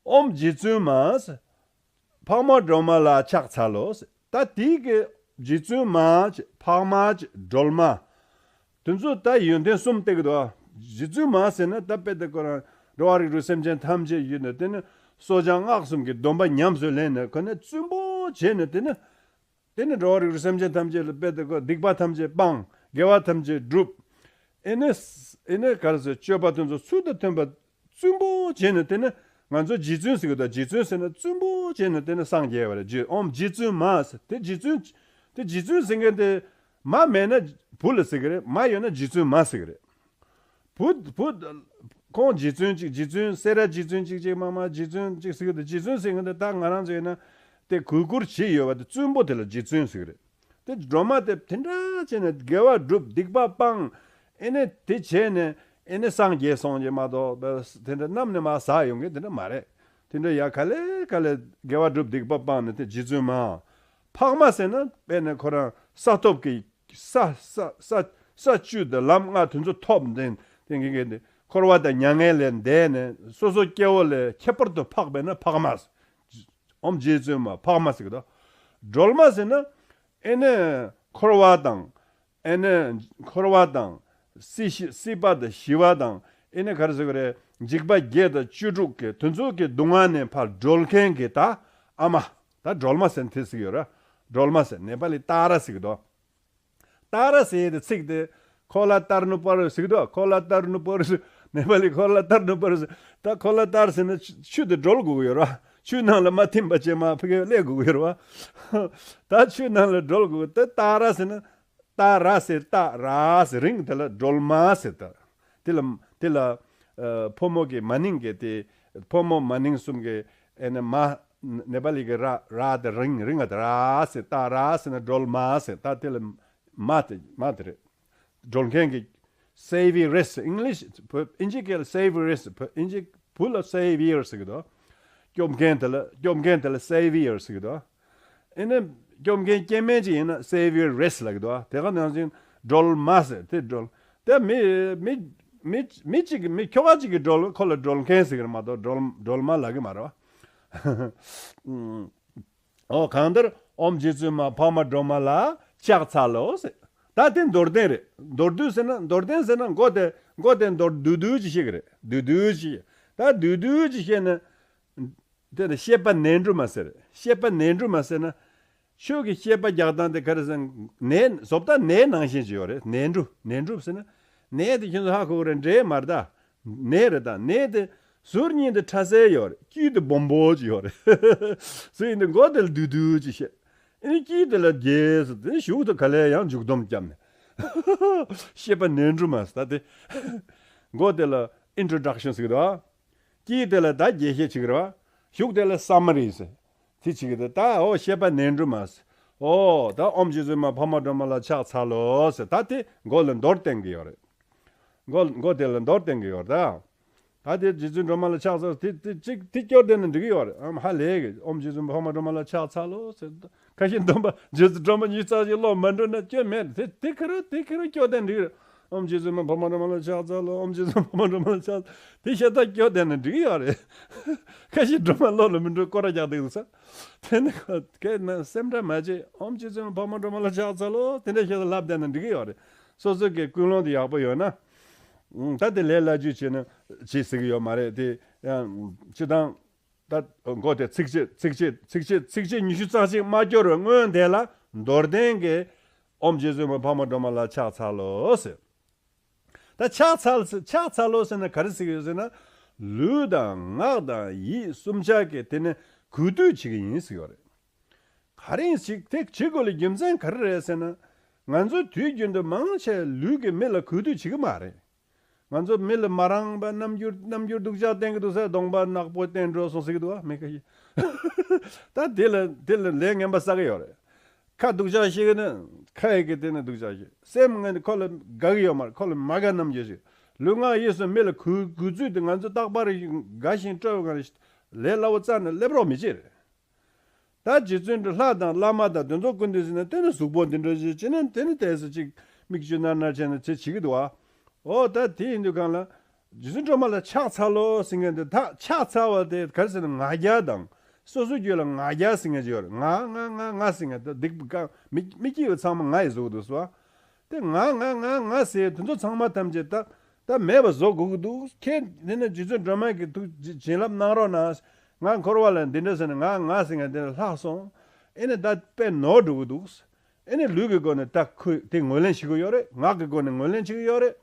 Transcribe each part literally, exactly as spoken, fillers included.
ཨོཾ་རྗེ་བཙུན་མ། འཕགས་མ་སྒྲོལ་མ་ལ་ཕྱག་འཚལ་ལོ། ད་དེའི་གི་རྗེ་བཙུན་མ། འཕགས་མ། སྒྲོལ་མ། དེ་ཚོ་ད་ཡོན་ཏན་གསུམ་སྟེར་གི་འདུག་རྗེ་བཙུན་མ་ཟེར་ན་ད་དཔེ་དེ་ཁོ་རང་འགྲོ་བ་རིགས་དྲུག་སེམས་ཅན་ཐམས་ཅད་ཡོད་ནས་དེ་ནི་གསོ་སྦྱང་སྔགས་གསུམ་གྱི་སྡོམ་པ་ཉམས་སུ་ལེན་ནས་ཁོ་ནི་བཙུན་པོ་བྱས་ནས་དེ་ནི། དེ་ནི་འགྲོ་བ་རིགས་དྲུག་སེམས་ཅན་ཐམས་ཅད་ལ་དཔེ་དེ་ཁོ་སྡིག་པ་ཐམས་ཅད་སྤང་དགེ་བ་ཐམས་ཅད་སྒྲུབ། ཨེ་ནི། ཨེ་ནི་ག་རེ་ཟེར་སྤྱོད་པ་དེ་ཚོ་ཚུལ་དང་མཐུན་པ། བཙུན་པོ་བྱས་ནས་དེ་ནི་ང་ཚོ་རྗེ་བཙུན་ཟེར་གི་འདུག་རྗེ་བཙུན་ཟེར་ན་བཙུན་པོ་བྱས་ནས་དེ་ནི་སངས་རྒྱས་པ་རེད། རྗེ་ཨོཾ་རྗེ་བཙུན་མ་ཟེར་དེ་རྗེ་བཙུན། དེ་རྗེ་བཙུན་ཟེར་མཁན་དེ་མ་མེད་ན་བུ་ལ་ཟེར་གི་རེད། མ་ཡོད་ན་རྗེ་བཙུན་མ་ཟེར་གི་རེད། བུ་བུ། ཁོང་རྗེ་བཙུན་གཅིག་རྗེ་བཙུན་སེ་ར་རྗེ་བཙུན་གཅིག་གཅིག་མ་མ་རྗེ་བཙུན་གཅིག་ཟེར་གི་འདུག་རྗེ་བཙུན་ཟེར་མཁན་དེ་ད་ང་རང་ཚོ་ཡིན་ན་དེ་གུས་བཀུར་བྱེད་ཡོད་པ་དེ་བཙུན་པོ་དེ་ལ་རྗེ་བཙུན་ཟེར་གི་རེད། དེ་སྒྲོལ་མ་དེ་དེ་འདྲ་བྱས་ནས་དགེ་བ་སྒྲུབ་སྡིག་པ་སྤང་། ཨེ་ནས་དེ་བྱས་ནས་ཨེ་ནས་སངས་རྒྱས་སོང་རྗེས་མ་གཏོགས་དེ་འདྲ་གནམ་ནས་མར་ཟག་ཡོང་གི་དེ་འདྲ་མ་རེད། དེ་འདྲ་ཡ་ག་ལེ་ག་ལེ་དགེ་བ་སྒྲུབ་སྡིག་པ་སྤངས་ནས་དེ་རྗེ་བཙུན་མ། འཕགས་མ་ཟེར་ན་དཔེར་ན་ཁོ་རང་ས་ཐོབ་ཀྱི་ས་ས་ས་ས་བཅུ་དང་ལམ་ལྔ་དེ་ཚོ་ཐོབ་ནས་དེ་གི་གི་འཁོར་བ་དང་མྱ་ངན་ལས་འདས་ནས་སོ་སོ་སྐྱེ་བོ་ལས་ཁྱད་པར་དུ་འཕགས་པས་ན་འཕགས་མ། ཨོཾ་རྗེ་བཙུན་མ་འཕགས་མ་ཟེར་གི་འདུག་སྒྲོལ་མ་ཟེར་ན་ཨེ་ནས་འཁོར་བ་དང་། ཨེ་ནས་འཁོར་བ་དང་། སྲིད་ཞི་སྲིད་པ་དང་ཞི་བ་དང་ཨེ་ནས་ག་རེ་ཟེར་གི་རེད། འཇིགས་པ་བརྒྱད་དང་བཅུ་དྲུག་གི་དེ་ཚོ་གི་སྡུག་བསྔལ་ནས་ཕར་སྒྲོལ་མཁན་གྱི་ད་ཨ་མ། ད་སྒྲོལ་མ་ཟེར་ན་དེ་ཟེར་གི་ཡོད་ར། སྒྲོལ་མ་ཟེར་ནེ་པ་ལི་ཏཱ་ར་ཟེར་གི་འདུག་ཏཱ་ར་ཟེར་ཡས་དེ་ཚིག་དེ། ཁོ་ལ་ཏར་ནུ་པར་ཟེར་གི་འདུག་ཁོ་ལ་ཏར་ནུ་པར་ཟེར། ནེ་པ་ལི་ཁོ་ལ་ཏར་ནུ་པར་ཟེར། ད་ཁོ་ལ་ཏར་ཟེར་ན་ཆུ་ཆུ་དེ་སྒྲོལ་དགོས་ཀྱི་ཡོད་རེད་བ། ཆུའི་ནང་ལ་མ་ཐིམ་པ་བྱས་མ་ཕ་གི་སླེབས་དགོས་ཀྱི་ཡོད་རེད་བ། ད་ཆུའི་ནང་ལ་སྒྲོལ་དགོས་ད་ཏཱ་ར་ཟེར་ན། ཏཱ་ར་ཟེར་ཏཱ་ར་ཟེར་རིང་དེ་ལ་སྒྲོལ་མ་ཟེར་ད། དེ་ལ་དེ་ལ། ཨ། ཕོ་མོ་གི་མ་ནིང་གི་དེ། ཕོ་མོ་མ་ནིང་གསུམ་གི་ཨེ་ནི་མ། ནེ་པ་ལི་གི་ར་ར་དེ་རིང་རིང་ང་དེ་ར་ཟེར་ཏཱ་ར་ཟེར་ན་སྒྲོལ་མ་ཟེར་ད་དེ་ལ། མ་དེ་མ་དེ་རེད། སྒྲོལ་མཁན་གྱི་སེ་བི་རེས་ཨིང་ལིཤ་བོད་ཨིན་ཇི་སྐད་ལ་སེ་བི་རེས་བོད་ཨིན་ཇི་བོད་ལ་སེ་བི་ཡར་ཟེར་གི་འདུག་སྐྱོབ་མཁན་དེ་ལ་སྐྱོབ་མཁན་དེ་ལ་སེ་བི་ཡར་ཟེར་གི་འདུག་ཨེ་ནས་སྐྱོབ་མཁན་སྐྱེ་དམན་ཅིག་ཡིན་ན་སེ་བི་ཡར་རེས་ལབ་གི་འདུག་དེ་ག་ནང་བཞིན་སྒྲོལ་མ་ཟེར་དེ་སྒྲོལ་དེ་མི་མི་མི་མི་གཅིག་གི་མི་ཁྱོ་ག་གཅིག་གི་སྒྲོལ་ཁོ་ལ་སྒྲོལ་མཁན་ཟེར་གི་རེད་མ་གཏོགས་སྒྲོལ་སྒྲོལ་མ་ལབ་གི་མ་རེད་བ། ཨོ་གང་ལྟར་ཨོཾ་རྗེ་བཙུན་མ་འཕགས་མ་སྒྲོལ་མ་ལ་ཕྱག་འཚལ་ལོ་ཟེར། ད་དེ་མདོར་བསྟན་རེད། མདོར་བསྡུས་ཟེར་ན་མདོར་བསྟན་ཟེར་ན་མགོ་དེ་མགོ་དེ་མདོར་བསྡུས་བསྡུས་ཅིག་བཤད་གི་རེད། བསྡུས་བསྡུས་ཅིག་བཤད། ད་བསྡུས་བསྡུས་ཅིག་བཤད་ན། དེ་ལ་བཤད་པ་ནས་འགྲུབ་མ་ཟེར། བཤད་པ་ནས་འགྲུབ་མ་ཟེར་ན། ཆོས་ཀྱི་བཤད་པ་རྒྱག་སྟངས་དེ་ག་རེ་ཟེར་ན་ནས་བཟོ་ལྟ་ནས་ནང་བཞིན་ཅིག་ཡོད་རེད། ནས་འགྲུབ་ནས་འགྲུབ་ཟེར་ན། ནས་དེ་ཁྱེད་ཚོ་ཧ་གོ་གི་རེད་འདྲེ་མ་རེད་ད། ནས་རེད་ད་ནས་དེ་ཟུར་གཉིས་དེ་ཕྲ་སེ་ཡོད་རེད། དཀྱིལ་དེ་སྦོམ་པོ་ཅིག་ཡོད་རེད། ཟེར་ཡིན་དུས་མགོ་དེ་ལ་བསྡུས་བསྡུས་ཅིག་བཤད། ཨེ་དཀྱིལ་དེ་ལ་རྒྱས་ཟེར་དེ་གཞུག་ཏུ་ག་ལེ་ཡང་མཇུག་སྡོམ་བརྒྱབ་ནས། བཤད་པ་ནས་འགྲུབ་མ་ཟེར་ད་དེ། མགོ་དེ་ལ་ཨིན་ཊྲོ་ཌག་ཤན་ཟེར་གི་འདུག་དཀྱིལ་དེ་ལ་ད་རྒྱས་བཤད་བྱེད་ཀྱི་རེད་བ། གཞུག་དེ་ལ་སམ་མ་རི་ཟེར། དེ་བྱེད་ཀྱི་འདུག་ད་འོ་བཤད་པ་ནས་འགྲུབ་མ་ཟེར། འོ་ད་ཨོཾ་རྗེ་བཙུན་མ་འཕགས་མ་སྒྲོལ་མ་ལ་ཕྱག་འཚལ་ལོ་ཟེར་ད་དེ་མགོ་ལ་མདོར་བསྟན་གྱི་ཡོད་རེད། མགོ་མགོ་དེ་ལ་མདོར་བསྟན་གྱི་ཡོད་རེད་ད། ད་དེ་རྗེ་བཙུན་སྒྲོལ་མ་ལ་ཕྱག་འཚལ་དེ་དེ་གཅིག་དེ་སྐྱོར་བསྡད་ན་འགྲིག་གི་ཡོད་རེད། ཨམ་ཧ་ལས་གི་ཨོཾ་རྗེ་བཙུན་མ་འཕགས་མ་སྒྲོལ་མ་ལ་ཕྱག་འཚལ་ལོ་ཟེར་ད། ཁ་ཤས་སྡོམ་པ་རྗེ་བཙུན་སྒྲོལ་མ་ཉིད་ཙམ་ཞིག་ཀློག་མ་འགྲོ་ན་སྐྱོན་མེད། དེ་དེ་ཁ་རུ་དེ་ཁ་རུ་སྐྱོར་བསྡད་འགྲིག་རེད། ཨོཾ་རྗེ་བཙུན་མ་འཕགས་མ་སྒྲོལ་མ་ལ་ཕྱག་འཚལ་ལོ། ཨོཾ་རྗེ་བཙུན་མ་འཕགས་མ་སྒྲོལ་མ་ལ་ཕྱག་འཚལ། དེ་ཤ་སྟག་སྐྱོར་བསྡད་ན་འགྲིག་གི་ཡོད་རེད། ཁ་ཤས་སྒྲོལ་མ་ཀློག་ལ་མི་འགྲོ་སྐོར་ར་རྒྱག་བསྡད་འདུག་ས། དེ་ནི་ཁོ་སྐད་ན་སེམས་ཁྲལ་མ་བྱེད། ཨོཾ་རྗེ་བཙུན་མ་འཕགས་མ་སྒྲོལ་མ་ལ་ཕྱག་འཚལ་ལོ། དེ་འདྲ་ཤ་སྟག་ལབ་བསྡད་ན་འགྲིག་གི་ཡོད་རེད། སོ་སོ་གི་ཀུན་སློང་དེ་ཡག་པོ་ཡོད་ན། ད་དེ་ལས་སླ་བཅོས་བྱས་ན་བྱེད་སྲིད་ཀྱི་ཡོད་མ་རེད་དེ། ཡང་སྤྱི་བཏང་། ད་མགོ་དེ་ཚིགས་བཅད་ཚིགས་བཅད་ཚིགས་བཅད་ཚིགས་བཅད་ཉི་ཤུ་རྩ་གཅིག་མ་སྐྱོར་བའི་སྔོན་དེ་ལ་མདོར་བསྟན་གྱི་ཨོཾ་རྗེ་བཙུན་མ་འཕགས་མ་སྒྲོལ་མ་ལ་ཕྱག་འཚལ་ལོ་ཟེར། ད་ཕྱག་འཚལ་ཕྱག་འཚལ་ལོ་ཟེར་ན་ག་རེ་ཟེར་གི་ཡོད་ཟེར་ན། ལུས་དང་ངག་དང་ཡིད་གསུམ་ཆ་གི་དེ་ནི་གུས་འདུད་བྱེད་ཀྱི་ཡིན་ཟེར་ཡོད་རེད། ག་རེ་ཡིན་ཞིག་དེ་བྱེད་དགོས་ལ་རྒྱུ་མཚན་ག་རེ་རེད་ཟེར་ན། ང་ཚོ་དུས་རྒྱུན་དུ་མང་ཆེ་ལུས་ཀྱི་མི་ལ་གུས་འདུད་བྱེད་ཀྱི་མ་རེད། ང་ཚོ་མི་ལ་མ་རངས་པ་རྣམ་འགྱུར་རྣམ་འགྱུར་སྡུག་ཅག་བསྟན་གྱི་འདུག་ཟེར། གདོང་པ་ནག་པོ་བསྟན་འགྲོ་སོང་ཟེར་གྱི་འདུག་བ། མི་ཁ་ཤས། ད་དེ་ལ་དེ་ལ་ལས་ངན་པ་བསགས་ཀྱི་ཡོད་རེད། ཁ་སྡུག་ཅག་བཤད་ཀྱི་ན་ཁ་ཡི་གི་དེ་ནི་སྡུག་ཅག་བཤད། སེམས་ངན་ཁོ་ལ་དགའ་གི་ཡོད་མ་རེད། ཁོ་ལ་མ་དགའ་རྣམ་འགྱུར་བཤད། ལུས་ངག་ཡིད་གསུམ་མི་ལ་གུས་གུས་བརྩི་དེ་ང་ཚོ་རྟག་པར་དགའ་ཞིང་སྤྲོ་བའི་ངང་ལས་སླ་བོ་རྩ་ནས་སླེབས་རོགས་མི་བྱེད་རེད། ད་རྗེ་བཙུན་དུ་ལྷ་དང་བླ་མ་དང་དེ་ཚོ་ཀུན་འདུས་ཟེར་ན་དེ་ནི་གཟུགས་པོ་འདི་འདྲ་ཞིག་བྱས་ན་དེ་ནི་དེ་ཚོ་ཅིག་མིག་ཆུ་ནར་ནར་བྱས་ན་ཚེ་བྱེད་ཀྱི་འདུག་བ། འོ་ད་དེ་ཡིན་དུས་གང་ལ། རྗེ་བཙུན་སྒྲོལ་མ་ལ་ཕྱག་འཚལ་ལོ་ཟེར་མཁན་དེ། ད་ཕྱག་འཚལ་བ་དེ་ག་རེ་ཟེར་ན། ང་རྒྱལ་དང་། སོ་སོའི་རྒྱུད་ལ་ང་རྒྱལ་ཟེར་མཁན་ཅིག་ཡོད་རེད། ང་ང་ང་ང་ཟེར་མཁན་དེ། སྡིག་པ་གང་མི་མི་སྐྱིད་པ་ཚང་མ་ང་ཡིས་བཟོ་གི་འདུག་ཟེར་བ། དེ་ང་ང་ང་ང་ཟེར་དེ་ཚོ་ཚང་མ་ཐམས་ཅད་ད་ད་མེད་པ་བཟོ་དགོས་ཀྱི་འདུག་ཁྱེད་དེ་ནི་རྗེ་བཙུན་སྒྲོལ་མ་གི་ཐུགས་བྱིན་རླབས་གནང་རོགས་གནང་། ང་འཁོར་བ་ལ་འདི་འདྲ་ཟེར་ནས་ང་ང་ཟེར་མཁན་དེ་ལ་ལྷག་སོང་། ཨེ་ནི་ད་དཔེ་ནོར་འགྲོ་གི་འདུག་ཨེ་ནི་ལུས་ཀྱི་སྒོ་ནས་ད་ཁོས་དེ་ངོས་ལེན་བྱེད་ཀྱི་ཡོད་རེད། ངག་གི་སྒོ་ནས་ངོས་ལེན་བྱེད་ཀྱི་ཡོད་རེད།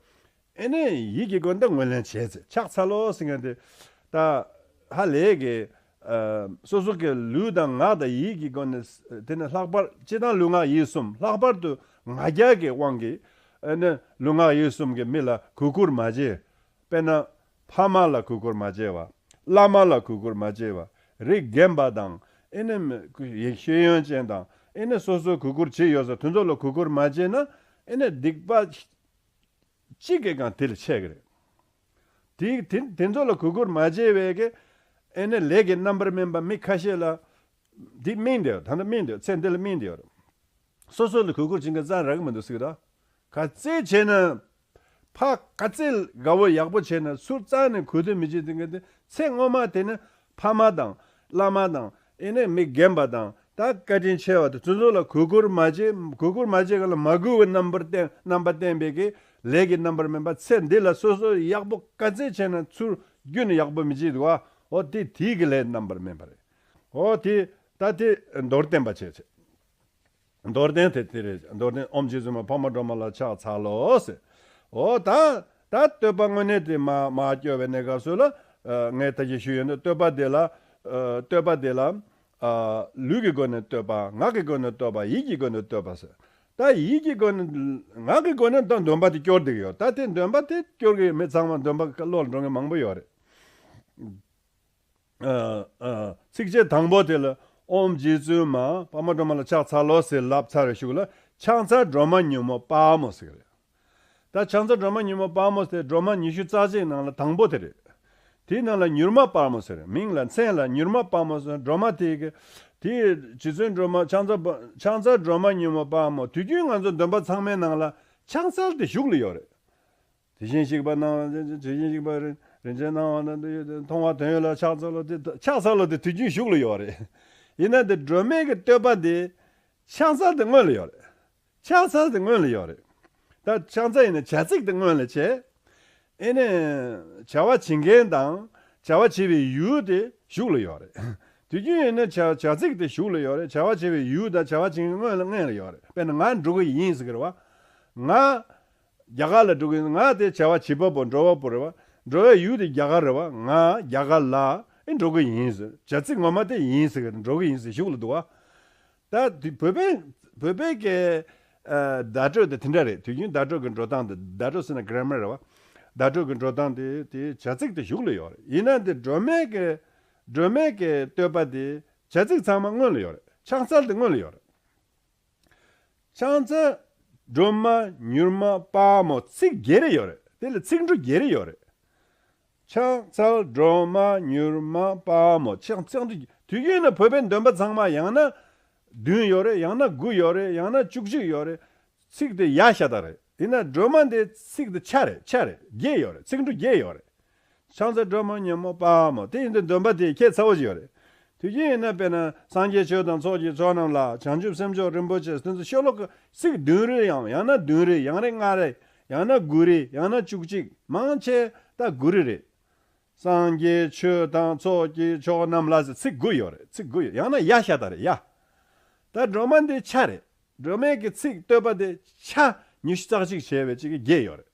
ཨེ་ནས་ཡིད་ཀྱི་སྒོ་ནས་ངོས་ལེན་བྱས་ཚེ། ཕྱག་འཚལ་ལོ་ཟེར་མཁན་དེ་ད་ཧ་ལས་ཀྱི། ཨ། སོ་སོ་གི་ལུས་དང་ངག་དང་ཡིད་ཀྱི་སྒོ་ནས། དེ་ནས་ལྷག་པར་སྤྱིར་བཏང་ལུས་ངག་ཡིད་གསུམ། ལྷག་པར་དུ་ང་རྒྱལ་གྱི་དབང་གིས། ཨེ་ནས་ལུས་ངག་ཡིད་གསུམ་གྱི་མི་ལ་གུས་བཀུར་མ་བྱས། དཔེར་ན། ཕ་མ་ལ་གུས་བཀུར་མ་བྱས་པ། བླ་མ་ལ་གུས་བཀུར་མ་བྱས་པ། རིགས་རྒན་པ་དང་། ཨེ་ནས་ཤེས་ཡོན་ཅན་དང་། ཨེ་ནས་སོ་སོ་གུས་བཀུར་བྱེད་ཡོད་ས་དེ་ཚོ་ལ་གུས་བཀུར་མ་བྱས་ན། ཨེ་ནས་སྡིག་པ་གཅིག་གིས་གང་དེ་ལ་ཆད་ཀྱི་རེད། དེ་དེ་དེ་ཚོ་ལ་གུས་བཀུར་མ་བྱས་པའི་གི། ཨེ་ནས་ལས་ཀྱི་རྣམ་པར་སྨིན་པ་མི་ཁ་ཤས་ལ་འདི་སྨིན་བསྡད་ཡོད། ད་ལྟ་སྨིན་བསྡད་ཡོད། ཚེ་འདི་ལ་སྨིན་བསྡད་ཡོད་རེད། སོ་སོ་ལ་གུས་བཀུར་བྱེད་མཁན་རྩ་རག་གི་མི་འདུག་ཟེར་གི་རེད། ག་ཚད་བྱས་ན། ཕ་ག་ཚད་དགའ་བོ་ཡག་པོ་བྱས་ན། ཚུར་རྩ་ནས་གུས་བཏུད་མི་བྱེད་མཁན་དེ། ཚེ་སྔོན་མ་དེ་ནི་ཕ་མ་དང་བླ་མ་དང་། ཨེ་ནས་མི་རྒན་པ་དང་། ད་བཀའ་དྲིན་ཆེ་བ་དེ་ཚོ་ཚོ་ལ་གུས་བཀུར་མ་བྱེད། གུས་བཀུར་མ་བྱེད་ག་ལ་མ་གུས་པའི་རྣམ་པར་བསྟན། རྣམ་པ་བསྟན་པའི་གི་ལས་ཀྱི་རྣམ་པར་སྨིན་པ། ཚེ་འདི་ལ་སོ་སོ་ཡག་པོ་ག་ཚད་བྱས་ན་ཚུར་རྒྱུན་ནས་ཡག་པོ་མི་བྱེད་འདུག་བ། འོ་དེ་དེའི་གི་ལས་རྣམ་པར་སྨིན་པ་རེད། འོ་དེ་ད་དེ་མདོར་བསྟན་པ་བྱས་བྱས། མདོར་བསྟན་དེ་དེ་རེད། མདོར་བསྟན། ཨོཾ་རྗེ་བཙུན་མ་འཕགས་མ་སྒྲོལ་མ་ལ་ཕྱག་འཚལ་ལོ་ཟེར། འོ་ད་ད་བསྟོད་པ་དངོས་གནས་དེ་མ་མ་སྐྱོར་བའི་གནས་སྐབས་སུ་ལ། ཨ། ངས་ད་གིན་ཞུས་ཡོད་འདུག་བསྟོད་པ་དེ་ལ། ཨ། བསྟོད་པ་དེ་ལ། ཨ། ལུས་ཀྱི་སྒོ་ནས་བསྟོད་པ། ངག་གི་སྒོ་ནས་བསྟོད་པ། ཡིད་ཀྱི་སྒོ་ནས་བསྟོད་པ་ཟེར། ད་ཡིད་ཀྱི་སྒོ་ནས། ངག་གི་སྒོ་ནས་ད་འདོན་པ་དེ་སྐྱོར་བསྡད་ཀྱི་ཡོད། ད་དེ་འདོན་པ་དེ་སྐྱོར་གྱི་མི་ཚང་མ་འདོན་པ་བློ་ལ་འགྲོ་མཁན་མང་པོ་ཡོད་རེད། ཨ། ཨ། ཚིགས་བཅད་དང་པོ་དེ་ལ། ཨོཾ་རྗེ་བཙུན་མ་འཕགས་མ་སྒྲོལ་མ་ལ་ཕྱག་འཚལ་ལོ་ཟེར་ལབ་ཚར་བའི་གཞུག་ལ། ཕྱག་འཚལ་སྒྲོལ་མ་མྱུར་མོ་དཔའ་མོ་ཟེར་གི་རེད། ད་ཕྱག་འཚལ་སྒྲོལ་མ་མྱུར་མོ་དཔའ་མོ་ཟེར་སྒྲོལ་མ་ཉི་ཤུ་རྩ་གཅིག་ནང་ལ་དང་པོ་དེ་རེད། དེའི་ནང་ལ་མྱུར་མ་དཔའ་མོ་ཟེར། མིང་ལ་མཚན་ལ་མྱུར་མ་དཔའ་མོ་ཟེར། སྒྲོལ་མ་དེ་གི། དེ་རྗེ་བཙུན་སྒྲོལ་མ། ཕྱག་འཚལ། ཕྱག་འཚལ་སྒྲོལ་མ་མྱུར་མོ་དཔའ་མོ། དུས་རྒྱུན་ང་ཚོ་འདོན་པ་ཚང་མའི་ནང་ལ་ཕྱག་འཚལ་དེ་གཞུག་ལ་ཡོད་རེད། དེ་བཞིན་གཤེགས་པ་སྣང་བ། དེ་བཞིན་གཤེགས་པ་རིན་རིན་ཆེན་སྣང་བ་དང་། མཐོང་བ་དོན་ཡོད་ལ་ཕྱག་འཚལ་ལོ། དེ་ཕྱག་འཚལ་ལོ་དེ་དུས་རྒྱུན་གཞུག་ལ་ཡོད་རེད། ཡིན་ན་དེ་སྒྲོལ་མའི་གི་བསྟོད་པ་དེ་ཕྱག་འཚལ་དེ་སྔོན་ལ་ཡོད་རེད། ཕྱག་འཚལ་དེ་སྔོན་ལ་ཡོད་རེད། ད་ཕྱག་འཚལ་ཡིན་ན་བྱ་ཚིག་དེ་སྔོན་ལ་བྱས། ཨེ་ནས་བྱ་བ་བྱེད་མཁན་དང་བྱ་བ་བྱེད་པའི་ཡུལ་དེ་གཞུག་ལ་ཡོད་རེད། དུས་རྒྱུན་ཡིན་ན་བྱ་བྱ་ཚིག་དེ་གཞུག་ལ་ཡོད་རེད། བྱ་བ་བྱེད་པའི་ཡུལ་དང་བྱ་བ་བྱེད་མཁན་སྔོན་ལ་སྔོན་ལ་ཡོད་རེད། དཔེར་ན་ང་འགྲོ་གི་ཡིན་ཟེར་གི་རེད་བ། ང་རྒྱ་གར་ལ་འགྲོ་གི་ཡིན། ང་དེ་བྱ་བ་བྱེད་པ་པོ་འགྲོ་བ་པོ་རེད་བ། འགྲོ་བའི་ཡུལ་དེ་རྒྱ་གར་རེད་བ། ང་རྒྱ་གར་ལ་ཨེ་འགྲོ་གི་ཡིན་ཟེར། བྱ་ཚིག་ངོ་མ་དེ་ཡིན་ཟེར་གི་རེད། འགྲོ་གི་ཡིན་ཟེར་གཞུག་ལ་འདུག་བ། ད་དེ་བོད་པའི་བོད་པའི་གི། ཨ། བརྡ་སྤྲོད་དེ་དེ་འདྲ་རེད། དུས་རྒྱུན་བརྡ་སྤྲོད་ཀྱི་འགྲོ་སྟངས་དེ། བརྡ་སྤྲོད་ཟེར་ན་གྷ་ར་མར་རེད་བ། བརྡ་སྤྲོད་ཀྱི་འགྲོ་སྟངས་དེ་དེ་བྱ་ཚིག་དེ་གཞུག་ལ་ཡོད་རེད། ཡིན་ན་དེ་སྒྲོལ་མའི་གི་སྒྲོལ་མའི་གི་བསྟོད་པ་དེ་བྱ་ཚིག་ཚང་མ་སྔོན་ལ་ཡོད་རེད། ཕྱག་འཚལ་དེ་སྔོན་ལ་ཡོད་རེད། ཕྱག་འཚལ་སྒྲོལ་མ་མྱུར་མ་དཔའ་མོ། ཚིག་བརྒྱད་རེ་ཡོད་རེད། དེ་ལ་ཚིག་འབྲུ་བརྒྱད་རེ་ཡོད་རེད། ཕྱག་འཚལ་སྒྲོལ་མ་མྱུར་མ་དཔའ་མོ། ཕྱག་འཚལ་དུས་རྒྱུན་ན་བོད་པའི་འདོན་པ་ཚང་མ་ཡང་ན་བདུན་ཡོད་རེད། ཡང་ན་དགུ་ཡོད་རེད། ཡང་ན་བཅུ་གཅིག་ཡོད་རེད། ཚིག་དེ་ཡ་ཤ་ཏ་རེད། ཡིན་ན་སྒྲོལ་མ་འདི་ཚིག་དེ་ཆ་རེད། ཆ་རེད། བརྒྱད་ཡོད་རེད། ཚིག་འབྲུ་བརྒྱད་ཡོད་རེད། ཕྱག་འཚལ་སྒྲོལ་མ་མྱུར་མ་དཔའ་མོ། དེ་ཡིན་དུས་འདོན་པ་དེ་ཁྱད་མཚར་པོ་ཞིག་ཡོད་རེད། དུས་རྒྱུན་ཡིན་ན་དཔེར་ན་སངས་རྒྱས་ཆོས་དང་ཚོགས་ཀྱི་མཆོག་རྣམས་ལ། བྱང་ཆུབ་སེམས་མཆོག་རིན་པོ་ཆེ། དེ་ཚོ་ཤོ་ལོ་ཀ་ཚིག་བདུན་རེ་ཡང་ཡང་ན་བདུན་རེ། ཡང་རེ་ལྔ་རེ། ཡང་ན་དགུ་རེ། ཡང་ན་བཅུ་གཅིག་མང་ཆེ་ད་དགུ་རེ་རེད། སངས་རྒྱས་ཆོས་དང་ཚོགས་ཀྱི་མཆོག་རྣམས་ལ་ཟེར་ཚིག་དགུ་ཡོད་རེད། ཚིག་དགུ་ཡོད། ཡང་ན་ཡ་ཤ་ཏ་རེད། ཡ། ད་སྒྲོལ་མ་འདི་ཆ་རེད། སྒྲོལ་མའི་གི་ཚིག་བསྟོད་པ་དེ་ཆ་ཉི་ཤུ་རྩ་གཅིག་བྱས་པའི་གཅིག་གི་བརྒྱད་ཡོད་རེད།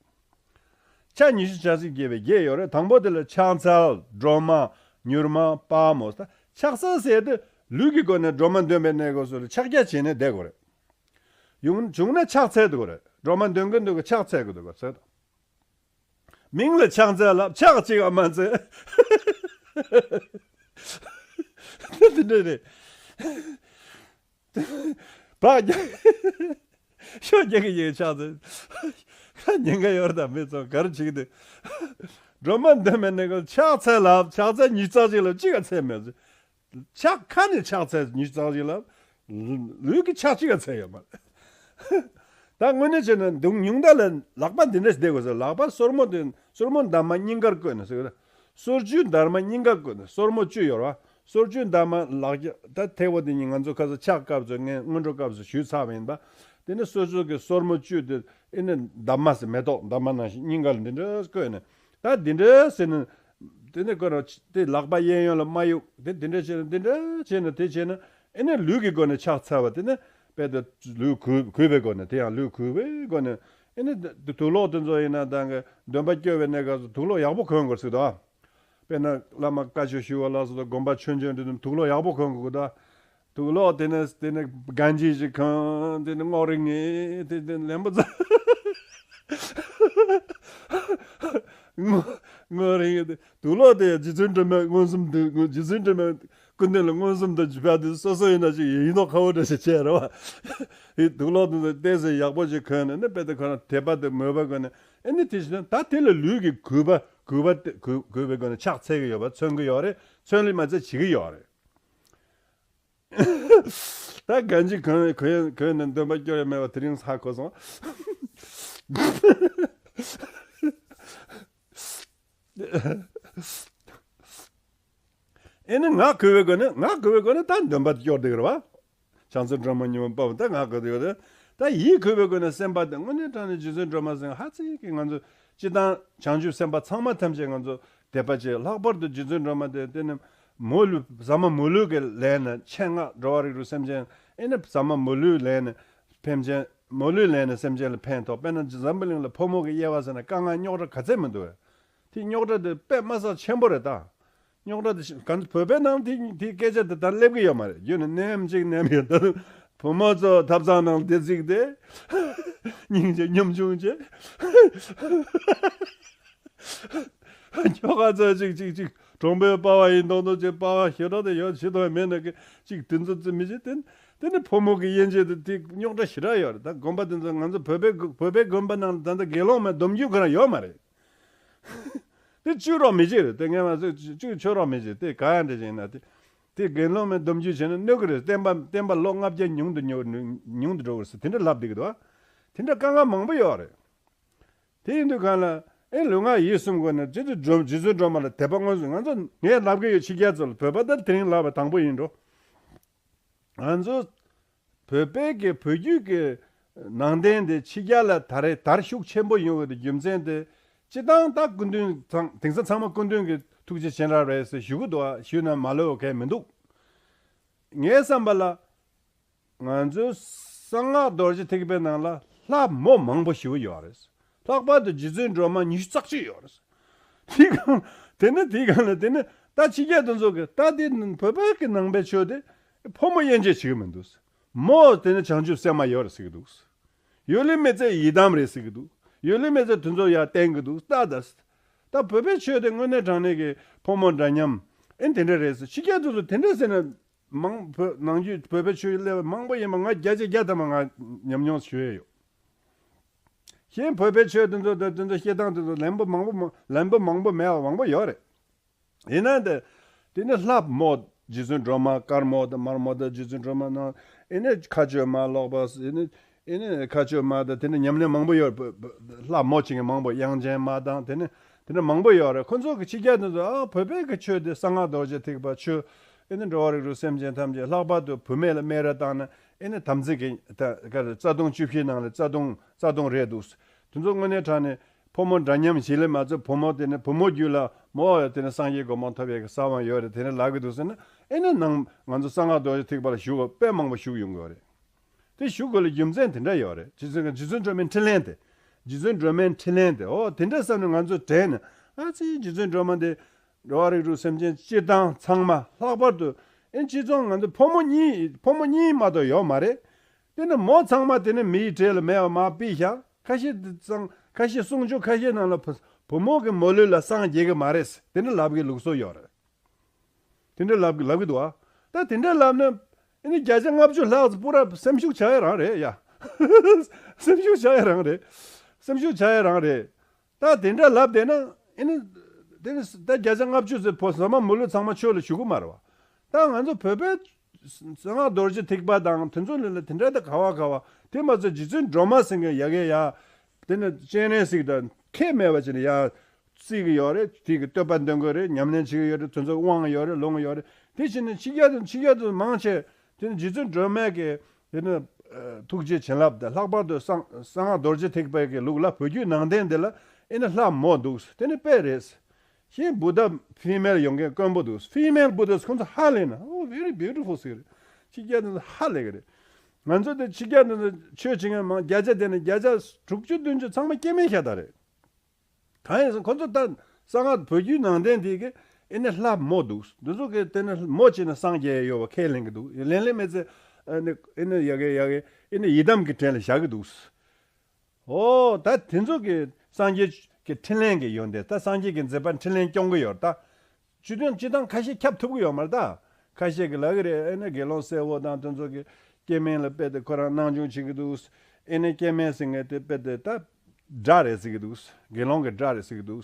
ཆ་ཉི་ཤུ་རྩ་གཅིག་བྱས་པའི་བརྒྱད་ཡོད་རེད། དང་པོ་དེ་ལ་ཕྱག་འཚལ་སྒྲོལ་མ་མྱུར་མ་དཔའ་མོ། ད་ཕྱག་འཚལ་ཟེར་དུས་ལུས་ཀྱི་སྒོ་ནས་སྒྲོལ་མ་འདོན་པའི་གནས་སྐབས་སུ་ལ་ཕྱག་རྒྱ་བྱས་ནས་བསྡད་དགོས་རེད། ཡོང་བྱུང་ན་ཕྱག་འཚལ་དགོས་རེད། སྒྲོལ་མ་འདོན་གི་འདོན་གི་ཕྱག་འཚལ་དགོས་འདུག་ག་ཟེར། མིང་ལ་ཕྱག་འཚལ་ལབ། ཕྱག་གཅིག་ཨ་མ་འཚལ། དེ་འདྲ་རེད། བག་རྒྱག་ཤོ་རྒྱག་གི་ཡིན། ཕྱག་འཚལ། ཉེན་ཁ་ཡོད་རེད། ད་མི་ཚོ་ག་རེ་བྱེད་ཀྱི་འདུག་སྒྲོལ་མ་འདོན་མེད་ནས་ཕྱག་འཚལ་ལབ། ཕྱག་འཚལ་ཉི་ཤུ་རྩ་གཅིག་ལ་གཅིག་ག་འཚལ་མེད། ཕྱག་ཁ་ནས་ཕྱག་འཚལ་ཉི་ཤུ་རྩ་གཅིག་ལ། ལུས་ཀྱི་ཕྱག་གཅིག་ག་འཚལ་ཡོད་མ་རེད། ད་དངོས་གནས་བྱས་ན་འདུག་ཉུང་མཐའ་ལ་ལག་པ་འདི་འདྲ་ཞིག་བསྡད་དགོས་ཟེར། ལག་པ་སོར་མོ་དེ་སོར་མོ་འདབ་མ་སྙིང་གར་བཀོད་ནས་ཟེར། སོར་བཅུའི་འདབ་མ་སྙིང་གར་བཀོད་ནས། སོར་མོ་བཅུ་ཡོད་རེད་བ། སོར་བཅུའི་འདབ་མ་ལག་རྒྱ་ད་ཐལ་བ་དེ་གཉིས་ང་ཚོ་ཁ་སང་ཕྱག་སྐབས་སུ་ངས་སྔོན་འགྲོ་སྐབས་སུ་ཞུས་ཚར་བ་ཡིན་པ། དེ་ནས་སོ་སོ་གི་སོར་མོ་བཅུ་དེ་ཨེ་ནི་འདབ་མ་ཟེར་མེ་ཏོག་འདབ་མ་ནང་བཞིན་སྙིང་གར་འདི་འདྲ་བཀོད་ནས། ད་འདི་འདྲ་ཟེར་ནས་དེ་ནས་ཁོ་རང་དེ་ལག་པ་གཡས་གཡོན་ལ་མ་གཡུག་དེ་འདི་འདྲ་བྱས་ནས་འདི་འདྲ་བྱས་ནས་དེ་བྱས་ནས་ཨེ་ནི་ལུས་ཀྱི་སྒོ་ནས་ཕྱག་འཚལ་བ། དེ་ནས་དཔེ་དེ་ལུས་གུས་གུས་པའི་སྒོ་ནས། དེ་ཡང་ལུས་གུས་པའི་སྒོ་ནས། ཨེ་ནི་དུག་ལོག་དེ་ཚོ་ཡིན་ན་ད་གི་འདོན་པ་སྐྱོར་བའི་གནས་སྐབས་སུ་དུག་ལོག་ཡག་པོ་གོན་དགོས་ཟེར་དོ། དཔེར་ན་བླ་མ་བཀའ་ཆོས་ཞུ་བ་ལ་སོགས་དང་དགོན་པ་ཆོས་འབྱོར་འདི་ཚོ་དུག་ལོག་ཡག་པོ་གོན་དགོས་ད། དུག་ལོག་དེ་ནས་དེ་ནས་གན་ཇི་ཞིག་གོན། དེ་ནས་སྔོ་རིང་ངེ་དེ་དེ་ལན་པོ་ཚ། སྔོ་སྔོ་རིང་ངེ་དེ་དུག་ལོག་དེ་རྗེ་བཙུན་སྒྲོལ་མས་མངོན་སུམ་དུ། རྗེ་བཙུན་སྒྲོལ་མས་སྐུ་མདུན་ལ་མངོན་སུམ་དུ་བྱས་པ་དེ་སོ་སོ་ཡིན་ན་ཅིག་ཡིན་མདོག་ཁ་པོ་འདྲ་ཞིག་བྱས་རེད་བ། དེ་དུག་ལོག་དེ་ཚོ་ཏོག་ཙམ་ཡག་པོ་ཞིག་གོན་ནས་ནི་དཔེ་དེ་ཁོ་ན་དད་པ་དེ་མོས་པ་གོན་ནས། ཨེ་ནི་དེ་བཞིན་ད་དེ་ལ་ལུས་ཀྱི་གུས་པ་གུས་པ་དེ་གུས་གུས་པའི་སྒོ་ནས་ཕྱག་འཚལ་གྱི་ཡོད་པ་མཚོན་གྱི་ཡོད་རེད། མཚོན་ལུས་མ་ཚད་བྱེད་ཀྱི་ཡོད་རེད། ད་གན་ཇི་གོན་གོན་གོན་ནས་འདོན་པ་སྐྱོར་ཡ་མེད་པ་དེ་རིང་ཧ་གོ་སོང་། ཨེ་ནི་ངག་གུས་པའི་སྒོ་ནས། ངག་གུས་པའི་སྒོ་ནས་ད་འདོན་པ་སྐྱོར་བསྡད་ཀྱི་རེད་བ། ཕྱག་འཚལ་སྒྲོལ་མ་ཉིད་མོ་པ་ད་ངག་གུས་པའི་སྒོ་ནས། ད་ཡིད་གུས་པའི་སྒོ་ནས་སེམས་པ་དེ་དངོས་གནས་དྲང་གནས་རྗེ་བཙུན་སྒྲོལ་མ་ཟེར་ཧ་ཅང་གི་ང་ཚོ་སྤྱི་བཏང་བྱང་ཆུབ་སེམས་དཔའ་ཚང་མ་ཐམས་ཅད་ང་ཚོ་དད་པ་བྱེད། ལྷག་པར་དུ་རྗེ་བཙུན་སྒྲོལ་མ་དེ་དེ་ནི་མོ་ལུས་ཟབ་མོ་མོ་ལུས་ཀྱི་ལས་ནི་ཆེད་མངགས་འགྲོ་བ་རིགས་དྲུག་སེམས་ཅན། ཨེ་ནི་ཟབ་མོ་མོ་ལུས་ལས་ནི་ཕན་ཆེན། མོ་ལུས་ལས་ནི་སེམས་ཅན་ལ་ཕན་ཐོགས། དཔེར་ན་འཛམ་བུ་གླིང་ལ་ཕོ་མོ་གི་དབྱེ་བ་ཟེར་ན་དཀའ་ངལ་རྙོག་དྲ་ག་ཚད་མི་འདུག་བས། དེ་རྙོག་དྲ་དེ་དཔེ་མ་སྲ་ཆེན་པོ་རེད་ད། རྙོག་དྲ་དེ་ཤི་ག་ཚོད་བོད་པའི་ནང་དེ་དེ་སྐད་ཆ་དེ་ད་སླེབས་ཀྱི་ཡོད་མ་རེད། རྒྱུན་ནས་ནེམ་གཅིག་ནེམ་ཡོད། ད་བུ་མོ་ཚོ་ཐབ་ཚང་ནང་བདེ་ཚིག་དེ་སྙིང་རྗེ་ཉམ་ཆུང་བྱེད། ཁྱོ་ག་ཚོ་གཅིག་གཅིག་གཅིག་གྲོང་པའི་པ་བ་ཡིན་མདོག་མདོག་བྱེད། པ་བ་ཞེ་དྲག་དེ་ཡོད་ཤི་དོན་མེད་ན་གི་གཅིག་དེ་ཚོ་ཙི་མི་བྱེད་དེ། དེ་ནི་ཕོ་མོ་གི་དབྱེ་འབྱེད་དེ་དེ་རྙོག་དྲ་ཞེ་དྲག་ཡོད་རེད། ད་དགོན་པ་དེ་ཚོ་ང་ཚོ་བོད་པའི་བོད་པའི་དགོན་པ་ནང་ད་ལྟ་དགེ་སློང་མའི་སྡོམ་རྒྱུན་ཁོ་རང་ཡོད་མ་རེད། དེ་བཅུག་རོགས་མི་བྱེད་རེད། དེ་ངས་མ་ཟེར་བཅུག་ཆོག་རོགས་མི་བྱེད། དེ་ག་ཡང་འདྲ་ཞིག་ཡིན་ན་དེ་དེ་དགེ་སློང་མའི་སྡོམ་རྒྱུན་བྱས་ན་གནོད་གི་རེད། བསྟན་པ་བསྟན་པ་ལོ་ལྔ་བརྒྱ་ཉུང་དུ་ཉུང་ཉུང་དུ་འགྲོ་གི་རེད་ཟེར་དེ་འདྲ་ལབ་བསྡད་ཀྱི་འདུག་ཨ། དེ་འདྲ་དཀའ་ངལ་མང་པོ་ཡོད་རེད། དེ་ཡིན་དུས་གང་ལ་ཨེ་ལུས་ངག་ཡིད་གསུམ་སྒོ་ནས་རྗེ་བཙུན་སྒྲོལ་རྗེ་བཙུན་སྒྲོལ་མ་ལ་དད་པ་མངོན་སུམ། ང་ཚོ་ངས་ལབ་གི་ཡོད། ཕྱི་རྒྱལ་ཚོ་ལ། བོད་པ་ད་དེ་རིང་ལབ་པ་དང་པོ་ཡིན་འགྲོ། ང་ཚོ་བོད་པའི་གི་བོད་བརྒྱུད་ཀྱི་ནང་བསྟན་དེ་ཕྱི་རྒྱལ་ལ་ད་རེས་དར་ཤུགས་ཆེན་པོ་ཡོང་བའི་རྒྱུ་མཚན་དེ་སྤྱི་བཏང་ད་སྐུ་མདུན་ཚང་དེང་སང་ཚང་མ་སྐུ་མདུན་གྱི་ཐུགས་རྗེ་ཅན་ར་རེད་ཟེར་ཞུ་གི་འདུག་ཨ། ཞུས་ན་མ་ལོས་གལ་མི་འདུག་ངའི་བསམ་པ་ལ། ང་ཚོའི་གསང་སྔགས་རྡོ་རྗེ་ཐེག་པའི་ནང་ལ་ལྷ་མོ་མང་པོ་ཞེ་པོ་ཡོད་རེད། ལྷག་པར་དུ་རྗེ་བཙུན་སྒྲོལ་མ་ཉི་ཤུ་རྩ་གཅིག་ཡོད་རེད། དེ་གང་དེ་ནི་དེ་གང་ལ་དེ་ནི་ད་ཕྱི་རྒྱལ་དེ་ཚོ་གི་ད་དེ་བོད་པའི་གི་ནང་པའི་ཆོས་དེ་ཕོ་མོ་དབྱེ་འབྱེད་བྱེད་ཀྱི་མི་འདུག་མོ་དེ་ནི་བྱང་ཆུབ་སེམས་མ་ཡོད་རེད་ཟེར་གི་འདུག་ཡོད་ལེ་མི་ཚེ་ཡི་དམ་རེད་ཟེར་གི་འདུག་ཡོད་ལེ་མི་ཚེ་དེ་ཚོ་ཡར་བསྟན་གི་འདུག་ད་ད་ད་བོད་པའི་ཆོས་དེ་དངོས་གནས་དྲང་གནས་གི་ཕོ་མོ་འདྲ་མཉམ་ཨེ་དེ་འདྲ་རེད་ཟེར། ཕྱི་རྒྱལ་དེ་ཚོ་དེ་འདྲ་ཟེར་ན། མང་བོད་ནང་རྒྱུད་བོད་པའི་ཆོས་ལས་མང་པོ་ཡིན་པ་ང་བརྒྱ་ཆ་བརྒྱ་ཐམ་པ་ང་ཉམས་མྱོང་ཞུ་ཡས་ཡོད། གཞན་བོད་པའི་ཆོས་དེ་ཚོ་དེ་ཚོ་བཤད་སྟངས་དེ་ཚོ་ལན་པོ་མང་པོ་མ་ལན་པོ་མང་པོ་མེད་པ་མང་པོ་ཡོད་རེད། ཡིན་ན་དེ་དེ་ནི་ལྷ་མོ་རྗེ་བཙུན་སྒྲོལ་མ་དཀར་མོ་དང་དམར་མོ་དང་རྗེ་བཙུན་སྒྲོལ་མ་ནང་ཨེ་ནི་མཁའ་སྤྱོད་མ་ལོག་པ་ཨེ་ནི། ཨེ་ནི་མཁའ་སྤྱོད་མ་དང་དེ་ནི་ཉམས་ལེན་མང་པོ་ཡོད། ལྷ་མོ་བྱེད་མཁན་མང་པོ་དབྱངས་ཅན་མ་དང་དེ་ནི་དེ་འདྲ་མང་པོ་ཡོད་རེད། ཁོ་ཚོ་གི་ཕྱི་རྒྱལ་དེ་ཚོ་ཨ་བོད་པའི་གི་ཆོས་དེ་གསང་སྔགས་རྡོ་རྗེ་ཐེག་པ་ཆོས་ཨེ་ནི་འགྲོ་བ་རིགས་དྲུག་སེམས་ཅན་ཐམས་ཅད་ལྷག་པར་དུ་བུད་མེད་ལ་སྨད་ར་བཏང་ན་ཨེ་ནི་དམ་ཚིག་གི་ད་ག་རེ་རྩ་ལྟུང་བཅུ་བཞི་ནང་ལ་རྩ་ལྟུང་རྩ་ལྟུང་རེད་འདུག་དེ་ཚོ་དངོས་གནས་དྲང་གནས་ཕོ་མོ་འདྲ་མཉམ་ཞིག་ལས་མ་ཚད་བུ་མོ་དེ་ནི་བུ་མོ་རྒྱུད་ལ་མོ་ཡ་དེ་ནི་སངས་རྒྱས་གོ་འཕང་ཐོབ་ཡས་ཀྱི་ས་བོན་ཡོད་རེད་དེ་ནི་ལབ་གི་འདུག་ཟེར་ན་ཨེ་ནི་ནང་ང་ཚོ་གསང་སྔགས་རྡོ་རྗེ་ཐེག་པ་ལ་ཞུགས་པ་དཔེ་མང་པོ་ཞུགས་ཡོང་གི་ཡོད་རེད། དེ་ཞུ་དགོས་ལ་རྒྱུ་མཚན་དེ་འདྲ་ཡོད་རེད། རྗེ་བཙུན་རྗེ་བཙུན་སྒྲོལ་མའི་འཕྲིན་ལས་དེ། རྗེ་བཙུན་སྒྲོལ་མའི་འཕྲིན་ལས་དེ་ཨོ་དེ་འདྲ་བསམ་ནས་ང་ཚོ་དྲན་ནས་ཨ་ཙི་རྗེ་བཙུན་སྒྲོལ་མ་དེ་འགྲོ་བ་རིགས་དྲུག་སེམས་ཅན་སྤྱིར་བཏང་ཚང་མ་ལྷག་པར་དུ་ཨེ་སྤྱི་ཚོགས་ང་ཚོ་ཕོ་མོ་གཉིས་ཕོ་མོ་གཉིས་མ་གཏོགས་ཡོད་མ་རེད། དེ་ནི་མོ་ཚང་མ་དེ་ནི་མི་ཡི་གྲས་ལ་མེད་པ་མ་ཕུད་ཤག་ཁ་ཤས་དེ་ཚང་ཁ་ཤས་གསུང་ཆོས་ཁ་ཤས་ནང་ལ་བུ་བུ་མོ་གི་མོ་ལུས་ལ་སངས་རྒྱས་གི་མ་རེད་དེ་འདྲ་ལབ་གི་ལུགས་སྲོལ་ཡོད་རེད། དེ་འདྲ་ལབ་ལབ་གི་འདུག་ཨ། ད་དེ་འདྲ་ལབ་ན་ཨེ་ནི་བརྒྱ་ཆ་ལྔ་བཅུ་ལྷག་ཙམ་པུ་ར་སེམས་ཤུགས་ཆག་ཡ་རང་རེད་ཡ། སེམས་ཤུགས་ཆག་ཡ་རང་རེད། སེམས་ཤུགས་ཆག་ཡ་རང་རེད། ད་དེ་འདྲ་ལབ་བསྡད་ན་ཨེ་ནི་དེ་ནི་ད་བརྒྱ་ཆ་ལྔ་བཅུ་ཙམ་བོ་ཟ་མ་མི་ལུས་ཚང་མ་ཆོས་ལ་ཞུགས་གི་མ་རེད་བ། ད་ང་ཚོ་བོད་པའི་ གསང་སྔགས་རྡོ་རྗེ་ཐེག་པ་དང་དེ་ཚོ་ལ་ལ་དེ་འདྲ་ད་ག་བ་ག་བ། དེ་མ་ཚད་རྗེ་བཙུན་སྒྲོལ་མ་ཟེར་མཁན་ཡ་གི་ཡ། དེ་ནི་སྤྱན་རས་གཟིགས་དང་ཁྱད་མེད་པ་ཅིག་ནི་ཡ། བརྩི་གི་ཡོད་རེད། དེ་གི་བསྟོད་པ་འདོན་གི་རེད། ཉམས་ལེན་བྱེད་ཀྱི་ཡོད་རེད། དེ་ཚོ་དབང་ཡོད་རེད། ལོང་ཡོད་རེད། དེ་ཕྱིན་ནི་ཕྱི་རྒྱལ་དུ་ཕྱི་རྒྱལ་དུ་མང་ཆེ་དེ་ནི་རྗེ་བཙུན་སྒྲོལ་མའི་གི་དེ་ནི་ཐུགས་རྗེ་བྱིན་རླབས་དང་ལྷག་པར་དུ་གསང་གསང་སྔགས་རྡོ་རྗེ་ཐེག་པའི་གི་ལུགས་ལ་བོད་བརྒྱུད་ནང་བསྟན་འདི་ལ་ཨེ་ནི་ལྷ་མོ་འདུག་དེ་ནི་དཔེ་རེད། ཤིན་བུདྡྷ་ཕི་མེལ་ཡོང་མཁན་དཀོན་པོ་འདུག Female Buddhas ཁོང་ཚོ་ཧ་ལས་ན། Oh, very beautiful ཟེར་གི་རེད། ཕྱི་རྒྱལ་དུ་ཧ་ལས་གི་རེད། ང་ཚོ་དེ་ཕྱི་རྒྱལ་དུ་ཆོས་བྱེད་མཁན་མང་བརྒྱ་ཆ་དེ་ནི་བརྒྱ་ཆ་དྲུག་ཅུ་བདུན་ཅུ་ཚང་མ་སྐྱེ་དམན་ཤ་སྟག་རེད། གང་ཡིན་ཟེར་ཁོ་ཚོ་ད་གསང་སྔགས་བོད་བརྒྱུད་ནང་བསྟན་དེ་གི་ཨེ་ནི་ལྷ་མོ་འདུག་འདི་ཚོ་གི་དེ་ནི་མོ་བྱས་ནས་སངས་རྒྱས་ཡོད་པ་ཁས་ལེན་གི་འདུག་ལེན་ལེན་མེད་ཚེ་ཨེ་ནི་ཨེ་ནི་ཡ་གི་ཡ་གི་ཨེ་ནི་ཡི་དམ་གི་གྲལ་ལ་བཞག་གི་འདུག་ཨོ་ད་དེ་ཚོ་གི་སངས་རྒྱས་ཀྱི་འཕྲིན་ལས་ཀྱི་ཡོན་ཏན་ད་སངས་རྒྱས་ཀྱི་མཛད་པ་འཕྲིན་ལས་སྐྱོང་གི་ཡོད་ད། སྤྱི་དོན་སྤྱི་བཏང་ཁ་ཤས་ཁྱབ་ཐུབ་ཀྱི་ཡོད་མ་རེད་ད། ཁ་ཤས་ཀྱི་ལབ་ཀྱི་རེད། ཨེ་ནི་དགེ་སློང་སེར་པོ་དང་དེ་ཚོ་གི་སྐྱེ་དམན་ལ་དཔེ་དེ་ཁོ་རང་སྣང་ཆུང་བྱེད་ཀྱི་འདུག་ཨེ་ནི་སྐྱེ་དམན་ཟེར་མཁན་དེ་དཔེ་དེ་ད་དགྲ་རེད་ཟེར་གྱི་འདུག་དགེ་སློང་གི་དགྲ་རེད་ཟེར་གྱི་འདུག་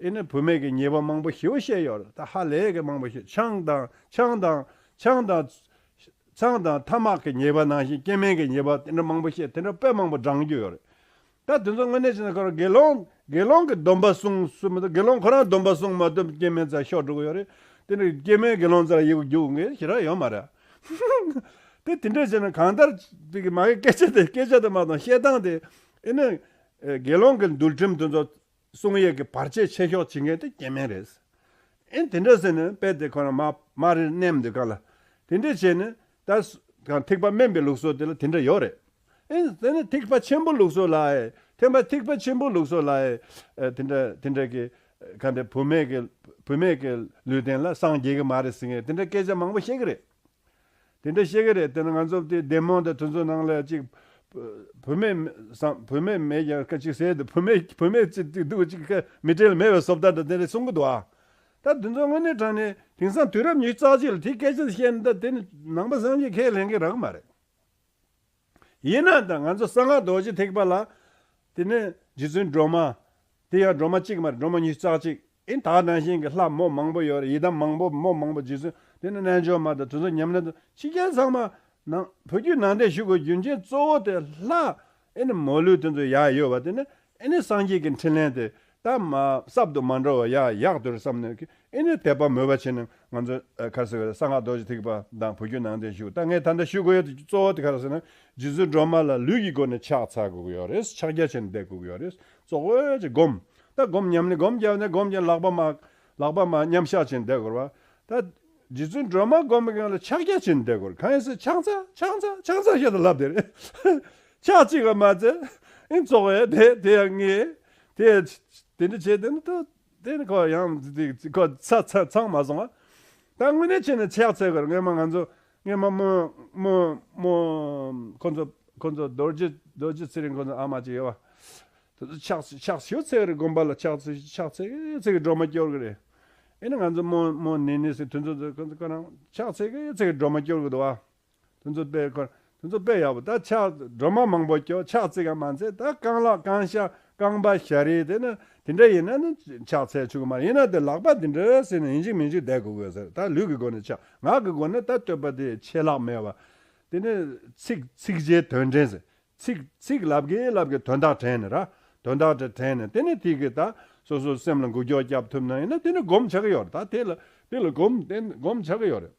ཨེ་ནི་བུད་མེད་ཀྱི་ཉེས་པ་མང་པོ་ཞེ་པོ་བཤད་ཡོད་རེད་ད། ཧ་ལས་ཀྱི་མང་པོ་བཤད། ཆང་དང་ཆང་དང་ཆང་དང་ཚང་དང་ཐ་མག་གི་ཉེས་པ་ནང་བཞིན་སྐྱེ་དམན་གྱི་ཉེས་པ་དེ་འདྲ་མང་པོ་བཤད། དེ་འདྲ་དཔེ་མང་པོ་བགྲང་རྒྱུ་ཡོད་རེད། ད་དེ་ཚོ་དངོས་གནས་བྱས་ན་ཁོ་རང་དགེ་སློང་དགེ་སློང་གི་སྡོམ་པ་སྲུང་སྲུང་མི་འདུག་དགེ་སློང་ཁོ་རང་སྡོམ་པ་སྲུང་མ་ཐུབ་སྐྱེ་དམན་རྩ་ཤོར་འགྲོ་གི་ཡོད་རེད། དེ་ནི་སྐྱེ་དམན་དགེ་སློང་རྩ་ལ་ཡི་གུ་རྒྱུག་ངེས་ཞེ་དྲག་ཡོད་མ་རེད། དེ་དེ་འདྲ་བྱས་ན་གང་ལྟར་དེ་གི་མ་གི་སྐད་ཆ་དེ་སྐད་ཆ་དེ་མ་གཏོང་བཤད་སྟངས་དེ་ཨེ་ནི་དགེ་སློང་གི་འདུལ་ཁྲིམས་དེ་ཚོ་སྲུང་ཡས་ཀྱི་བར་ཆད་ཆེ་ཤོས་བྱེད་མཁན་དེ་སྐྱེ་དམན་རེད། ཨེ་དེ་འདྲ་ཟེར་ནས་དཔེ་དེ་ཁོ་ན་མ་མ་རེད་མནན་འདུག་ག་ལ། དེ་འདྲ་བྱས་ནས་ད་གང་ཐེག་པ་དམན་པའི་ལུགས་སྲོལ་དེ་ལ་དེ་འདྲ་ཡོད་རེད། ཨེ་དེ་ནི་ཐེག་པ་ཆེན་པོ་ལུགས་སྲོལ་ལ་ཨེ་ཐེག་པ་ཐེག་པ་ཆེན་པོ་ལུགས་སྲོལ་ལ་ཨེ་དེ་འདྲ་དེ་འདྲ་གི་ག་འདྲ་བུད་མེད་ཀྱི་བུད་མེད་ཀྱི་ལུས་རྟེན་ལ་སངས་རྒྱས་ཀྱི་མ་རེད་ཟེར་མཁན་དེ་འདྲ་སྐད་ཆ་མང་པོ་བཤད་ཀྱི་རེད། དེ་འདྲ་བཤད་ཀྱི་རེད། དེ་ནི་ང་ཚོ་དེ་བདེ་སྨོན་དང་དེ་ཚོའི་ནང་ལ་ཅིག་བུད་མེད་བུད་མེད་མེད་ཀྱང་ཁ་ཅིག་ཟེར་དུས་བུད་མེད་བུད་མེད་ཅིག་དེ་འདུག་ཅིག་ཁ་མི་གྲལ་མེད་པའི་བཟོ་ལྟ་དང་དེ་འདྲ་གསུང་གི་འདུག་ཨ། ད་དེ་ཚོ་དངོས་གནས་དྲང་གནས་དེང་སང་དུས་རབས་ཉི་ཤུ་རྩ་གཅིག་ལ་དེ་སྐད་ཆ་བཤད་ན་ད་དེ་ནི་ནང་པ་སངས་རྒྱས་ཁས་ལེན་གྱི་རག་མ་རེད། ཡིན་ན་ད་ང་ཚོ་གསང་སྔགས་རྡོ་རྗེ་ཐེག་པ་ལ། དེ་ནས་རྗེ་བཙུན་སྒྲོལ་མ། དེ་ཡང་སྒྲོལ་མ་གཅིག་མ་རེད། སྒྲོལ་མ་ཉི་ཤུ་རྩ་གཅིག་ཨེ་ད་ནང་བཞིན་གྱི་ལྷ་མོ་མང་པོ་ཡོད་རེད། ཡི་དམ་མང་པོ་མོ་མང་པོ་རྗེ་བཙུན་དེ་ནས་རྣལ་འབྱོར་མ་དང་དེ་ཚོ་ཉམས་ལེན་དུ་ཕྱི་རྒྱལ་ཚང་མ་ནང་བོད་བརྒྱུད་ནང་བསྟན་ཞུ་དགོས་རྒྱུ་མཚན་གཙོ་བོ་དེ་ལྷ་ཨེ་ནི་མོ་ལུས་དེ་ཚོ་ཡག་ཡོད་པ་དེ་ནི་ཨེ་ནི་སངས་རྒྱས་ཀྱི་འཕྲིན་ལས་དེ་ད་མ་ཟབ་ཏུ་མ་འགྲོ་བ་ཡག་ཡག་ཏུ་རེད་བསམ་ནས། ཨེ་ནི་དད་པ་མོས་པ་བྱས་ནས་ང་ཚོ་ཨ་ག་རེ་ཟེར་བ་རེད། གསང་སྔགས་རྡོ་རྗེ་ཐེག་པ་དང་བོད་བརྒྱུད་ནང་བསྟན་ཞུ། ད་ངས་ད་ལྟ་ཞུ་དགོས་ཡོད་དེ་གཙོ་བོ་དེ་ག་རེ་ཟེར་ན་རྗེ་བཙུན་སྒྲོལ་མ་ལ་ལུས་ཀྱི་སྒོ་ནས་ཕྱག་འཚལ་དགོས་ཀྱི་ཡོད་རེད། ཕྱག་རྒྱ་བྱས་ནས་བསྡད་དགོས་ཀྱི་ཡོད་རེད། གཙོ་བོ་ཅིག་སྒོམ། ད་སྒོམ་ཉམས་ལེན་སྒོམ་རྒྱབ་ནས་སྒོམ་རྒྱབ་ལག་པ་མ་ལག་པ་མ་མཉམ་བཞག་བྱས་ནས་བསྡད་དགོས་རེད་བ། ད་རྗེ་བཙུན་སྒྲོལ་མ་སྒོམ་པའི་སྒང་ལ་ཕྱག་རྒྱ་བྱས་ནས་བསྡད་དགོས་རེད། གང་ཡིན་ཟེར་ཕྱག་འཚལ་ཕྱག་འཚལ་ཕྱག་འཚལ་བཤད་དང་ལབ་བསྡད་རེད། ཕྱག་གཅིག་ག་མ་འཚལ། ཨེ་གཙོ་བོ་དེ་དེ་ཡང་ངས་དེ་དེ་འདྲ་བྱས་དེ་ནི་ད། དེ་ནི་ཁོ་ཡང་དེ་ཁོ་ཚ་ཚ་ཚང་མ་སོང་ཨ། ད་དངོས་གནས་བྱས་ནས་ཕྱག་འཚལ་དགོས་རེད། སྔོན་མ་ང་ཚོ་སྔོན་མ་མོ་མོ་མོ་ཁོ་ཚོ་ཁོ་ཚོ་རྡོ་རྗེ་རྡོ་རྗེ་ཚེ་རིང་ཁོ་ཚོ་ཨ་མ་ཅིག་ཡོད་བ། དེ་ཚོ་ཕྱག་ཕྱག་ཞུ་ཚེ་རེད། དགོན་པ་ལ་ཕྱག་ཚེ་ཕྱག་ཚེ་ཚེ་གི་སྒྲོལ་མ་སྐྱོར་གི་རེད། ཨེ་ནི་ང་ཚོ་མོ་མོ་ནེ་ནེ་ཟེར་དེ་ཚོ་ཁོ་ཚོ་ཁོ་རང་ཕྱག་ཚེ་གི་ཚེ་གི་སྒྲོལ་མ་སྐྱོར་གི་འདུག་བ། དེ་ཚོ་དཔེ་ཁོ་དེ་ཚོ་དཔེ་ཡག་པོ། ད་ཕྱག་སྒྲོལ་མ་མང་པོ་སྐྱོར་ཕྱག་གཅིག་ག་མ་ཚད། ད་རྐང་ལག་རྐང་ཤ་རྐང་པ་ཞ་རི་དེ་ནི་དེ་འདྲ་ཡིན་ན་ནི་ཕྱག་འཚལ་ཆོག་གི་མ་རེད། ཡིན་ན་དེ་ལག་པ་དེ་འདྲ་ཟེར་ནས་ཡིན་གཅིག་མིན་གཅིག་བསྡད་དགོས་དགོས་ཟེར། ད་ལུས་ཀྱི་སྒོ་ནས་ཕྱག་ངག་གི་སྒོ་ནས་ད་བསྟོད་པ་དེ་ཆད་ལྷག་མེད་པ། དེ་ནི་ཚིག་ཚིག་རྗེས་དོན་དྲན་ཟེར། ཚིག་ཚིག་ལབ་ཀྱི་ལབ་ཀྱི་དོན་དག་དྲན་ནས་ར། དོན་དག་དེ་དྲན་ནས་དེ་ནི་དེ་གི་ད་སོ་སོའི་སེམས་ལ་འགུལ་སྐྱོད་བརྒྱབ་ཐུབ་ན་ཡིན་ན་དེ་ནི་སྒོམ་ཆགས་ཀྱི་ཡོད་རེད། ད་དེ་ལ་དེ་ལ་སྒོམ་དེ་སྒོམ་ཆགས་ཀྱི་ཡོད་རེད།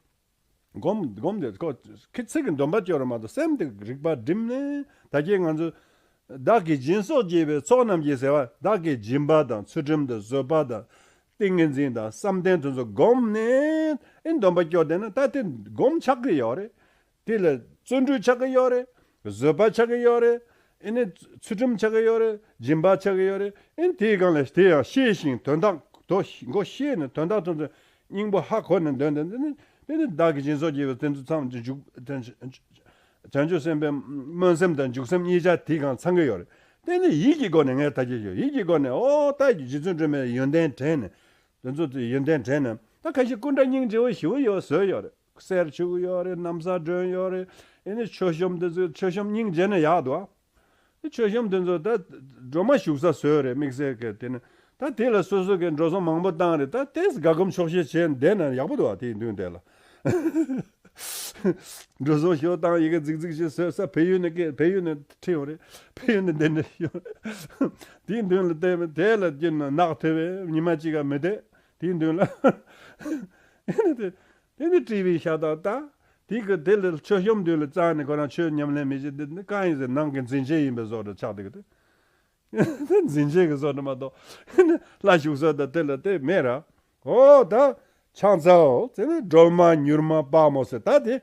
སྒོམ་སྒོམ་དེ་ཁོ་ཁི་ཚིག་གི་འདོན་པ་སྐྱོར་མ་གཏོགས་སེམས་དེ་རིག་པ་བསྒྲིམས་ནས། ད་གིན་ང་ཚོ་བདག་གིས་སྦྱིན་སོགས་བགྱིས་པའི་ཚོགས་རྣམས་ཀྱིས་ཟེར་བ། བདག་གིས་སྦྱིན་པ་དང་ཚུལ་ཁྲིམས་དང་བཟོད་པ་དང་ཏིང་ངེ་འཛིན་དང་བསམ་གཏན་དེ་ཚོ་བསྒོམས་ནས་ཨེ་འདོན་པ་སྐྱོར་བསྡད་ན་ད་དེ་སྒོམ་ཆགས་ཀྱི་ཡོད་རེད། དེ་ལ་བརྩོན་འགྲུས་ཆགས་ཀྱི་ཡོད་རེད། བཟོད་པ་ཆགས་ཀྱི་ཡོད་རེད། ཨེ་ནི་ཚུལ་ཁྲིམས་ཆགས་ཀྱི་ཡོད་རེད། སྦྱིན་པ་ཆགས་ཀྱི་ཡོད་རེད། ཨེ་ནི་དེའི་སྒང་ལ་དེ་ཡང་ཤེས་ཤིང་དོན་དག་དོ་མགོ་ཤེས་ནས་དོན་དག་དོན་ཚོད་སྙིང་པོ་ཧ་གོ་ནས་འདོན་དེ་འདི་ནི་དེ་ནི་བདག་གིས་སྦྱིན་སོགས་བགྱིས་པའི་དེ་ཚོ་ཚང་མ་འཇུག་བྱང་ཆུབ་སེམས་དཔའི་སྨོན་སེམས་དང་འཇུག་སེམས་གཉིས་ཆ་དེའི་སྒང་ཚང་གི་ཡོད་རེད། དེ་ནི་ཡིད་ཀྱི་སྒོ་ནས་ངས་ད་གིན་ཞུ་ཡིད་ཀྱི་སྒོ་ནས་ཨོ་ད་རྗེ་བཙུན་སྒྲོལ་མའི་ཡོན་ཏན་དྲན་ནས་དེ་ཚོ་དེ་ཡོན་ཏན་དྲན་ནས་ད་ཁ་ཤས་སྐུ་འདྲ་སྙིང་རྗེ་བོ་ཞེ་པོ་ཡོད་བཟོས་ཡོད་རེད། གསེར་བྱུག་ཡོད་རེད། ན་བཟའ་སྒྲོན་ཡོད་རེད། ཨེ་ནི་མཆོད་གཤོམ་དེ་ཚོ་མཆོད་གཤོམ་སྙིང་རྗེ་ནས་ཡག་འདུག་ཨ། མཆོད་གཤོམ་དེ་ཚོ་ད་སྒྲོལ་མ་བཞུགས་ས་བཟོས་རེད། དམིགས་བསལ་གྱི་དེ་ནི་ད་དེ་ལ་སོ་སོ་གི་འགྲོ་སོང་མང་པོ་བཏང་རེད། ད་དེས་དགའ་སྒོམ་ཆོག་ཤེས་བྱས་བསྡད་ན་ཡག་པོ་འདུག་ཨ། དེའི་མདུན་དེ་ལ། འགྲོ་སོང་ཤོག་དང་ཡི་གེ་རྫིག་རྫིག་ཞིག་བཟོས་ས། བལ་ཡུལ་ནས་སྐད། བལ་ཡུལ་ནས་ཁྲིད་ཡོང་རེད། བལ་ཡུལ་ནས་འདི་འདྲ་ཤོག་དེའི་མདུན་ལ་བལྟས་པས། དེ་ལ་རྒྱུན་ནས་ནག་ཐེ་བའི་ཉི་མ་གཅིག་ག་མི་བསྡད། དེའི་མདུན་ལ་དེ་ནི་དེ་དེ་ནི་བྲིས་པའི་ཤ་སྟག་ད། དེ་གི་དེ་ལ་མཆོད་གཤོམ་མདུན་ལ་བཙལ་ནས་ཁོ་རང་ཆོས་ཉམས་ལེན་མི་བྱེད། འདི་ནི་གང་ཡིན་ཟེར། ནང་གི་འཛིན་ཆེན་ཡིན་པའི་བཟོ་འདྲ་ཆགས་བསྡད་ཀྱི་འདུག་འཛིན་ཆེན་གྱི་བཟོ་འདྲ་མ་གཏོགས་ལྷ་བཞུགས་ས་དང་དེ་ལ་དེ་མེད་ར། ཨོ་ད་ཕྱག་འཚལ་ཟེར་ནས་སྒྲོལ་མ་མྱུར་མ་དཔའ་མོ་ཟེར། ད་དེ་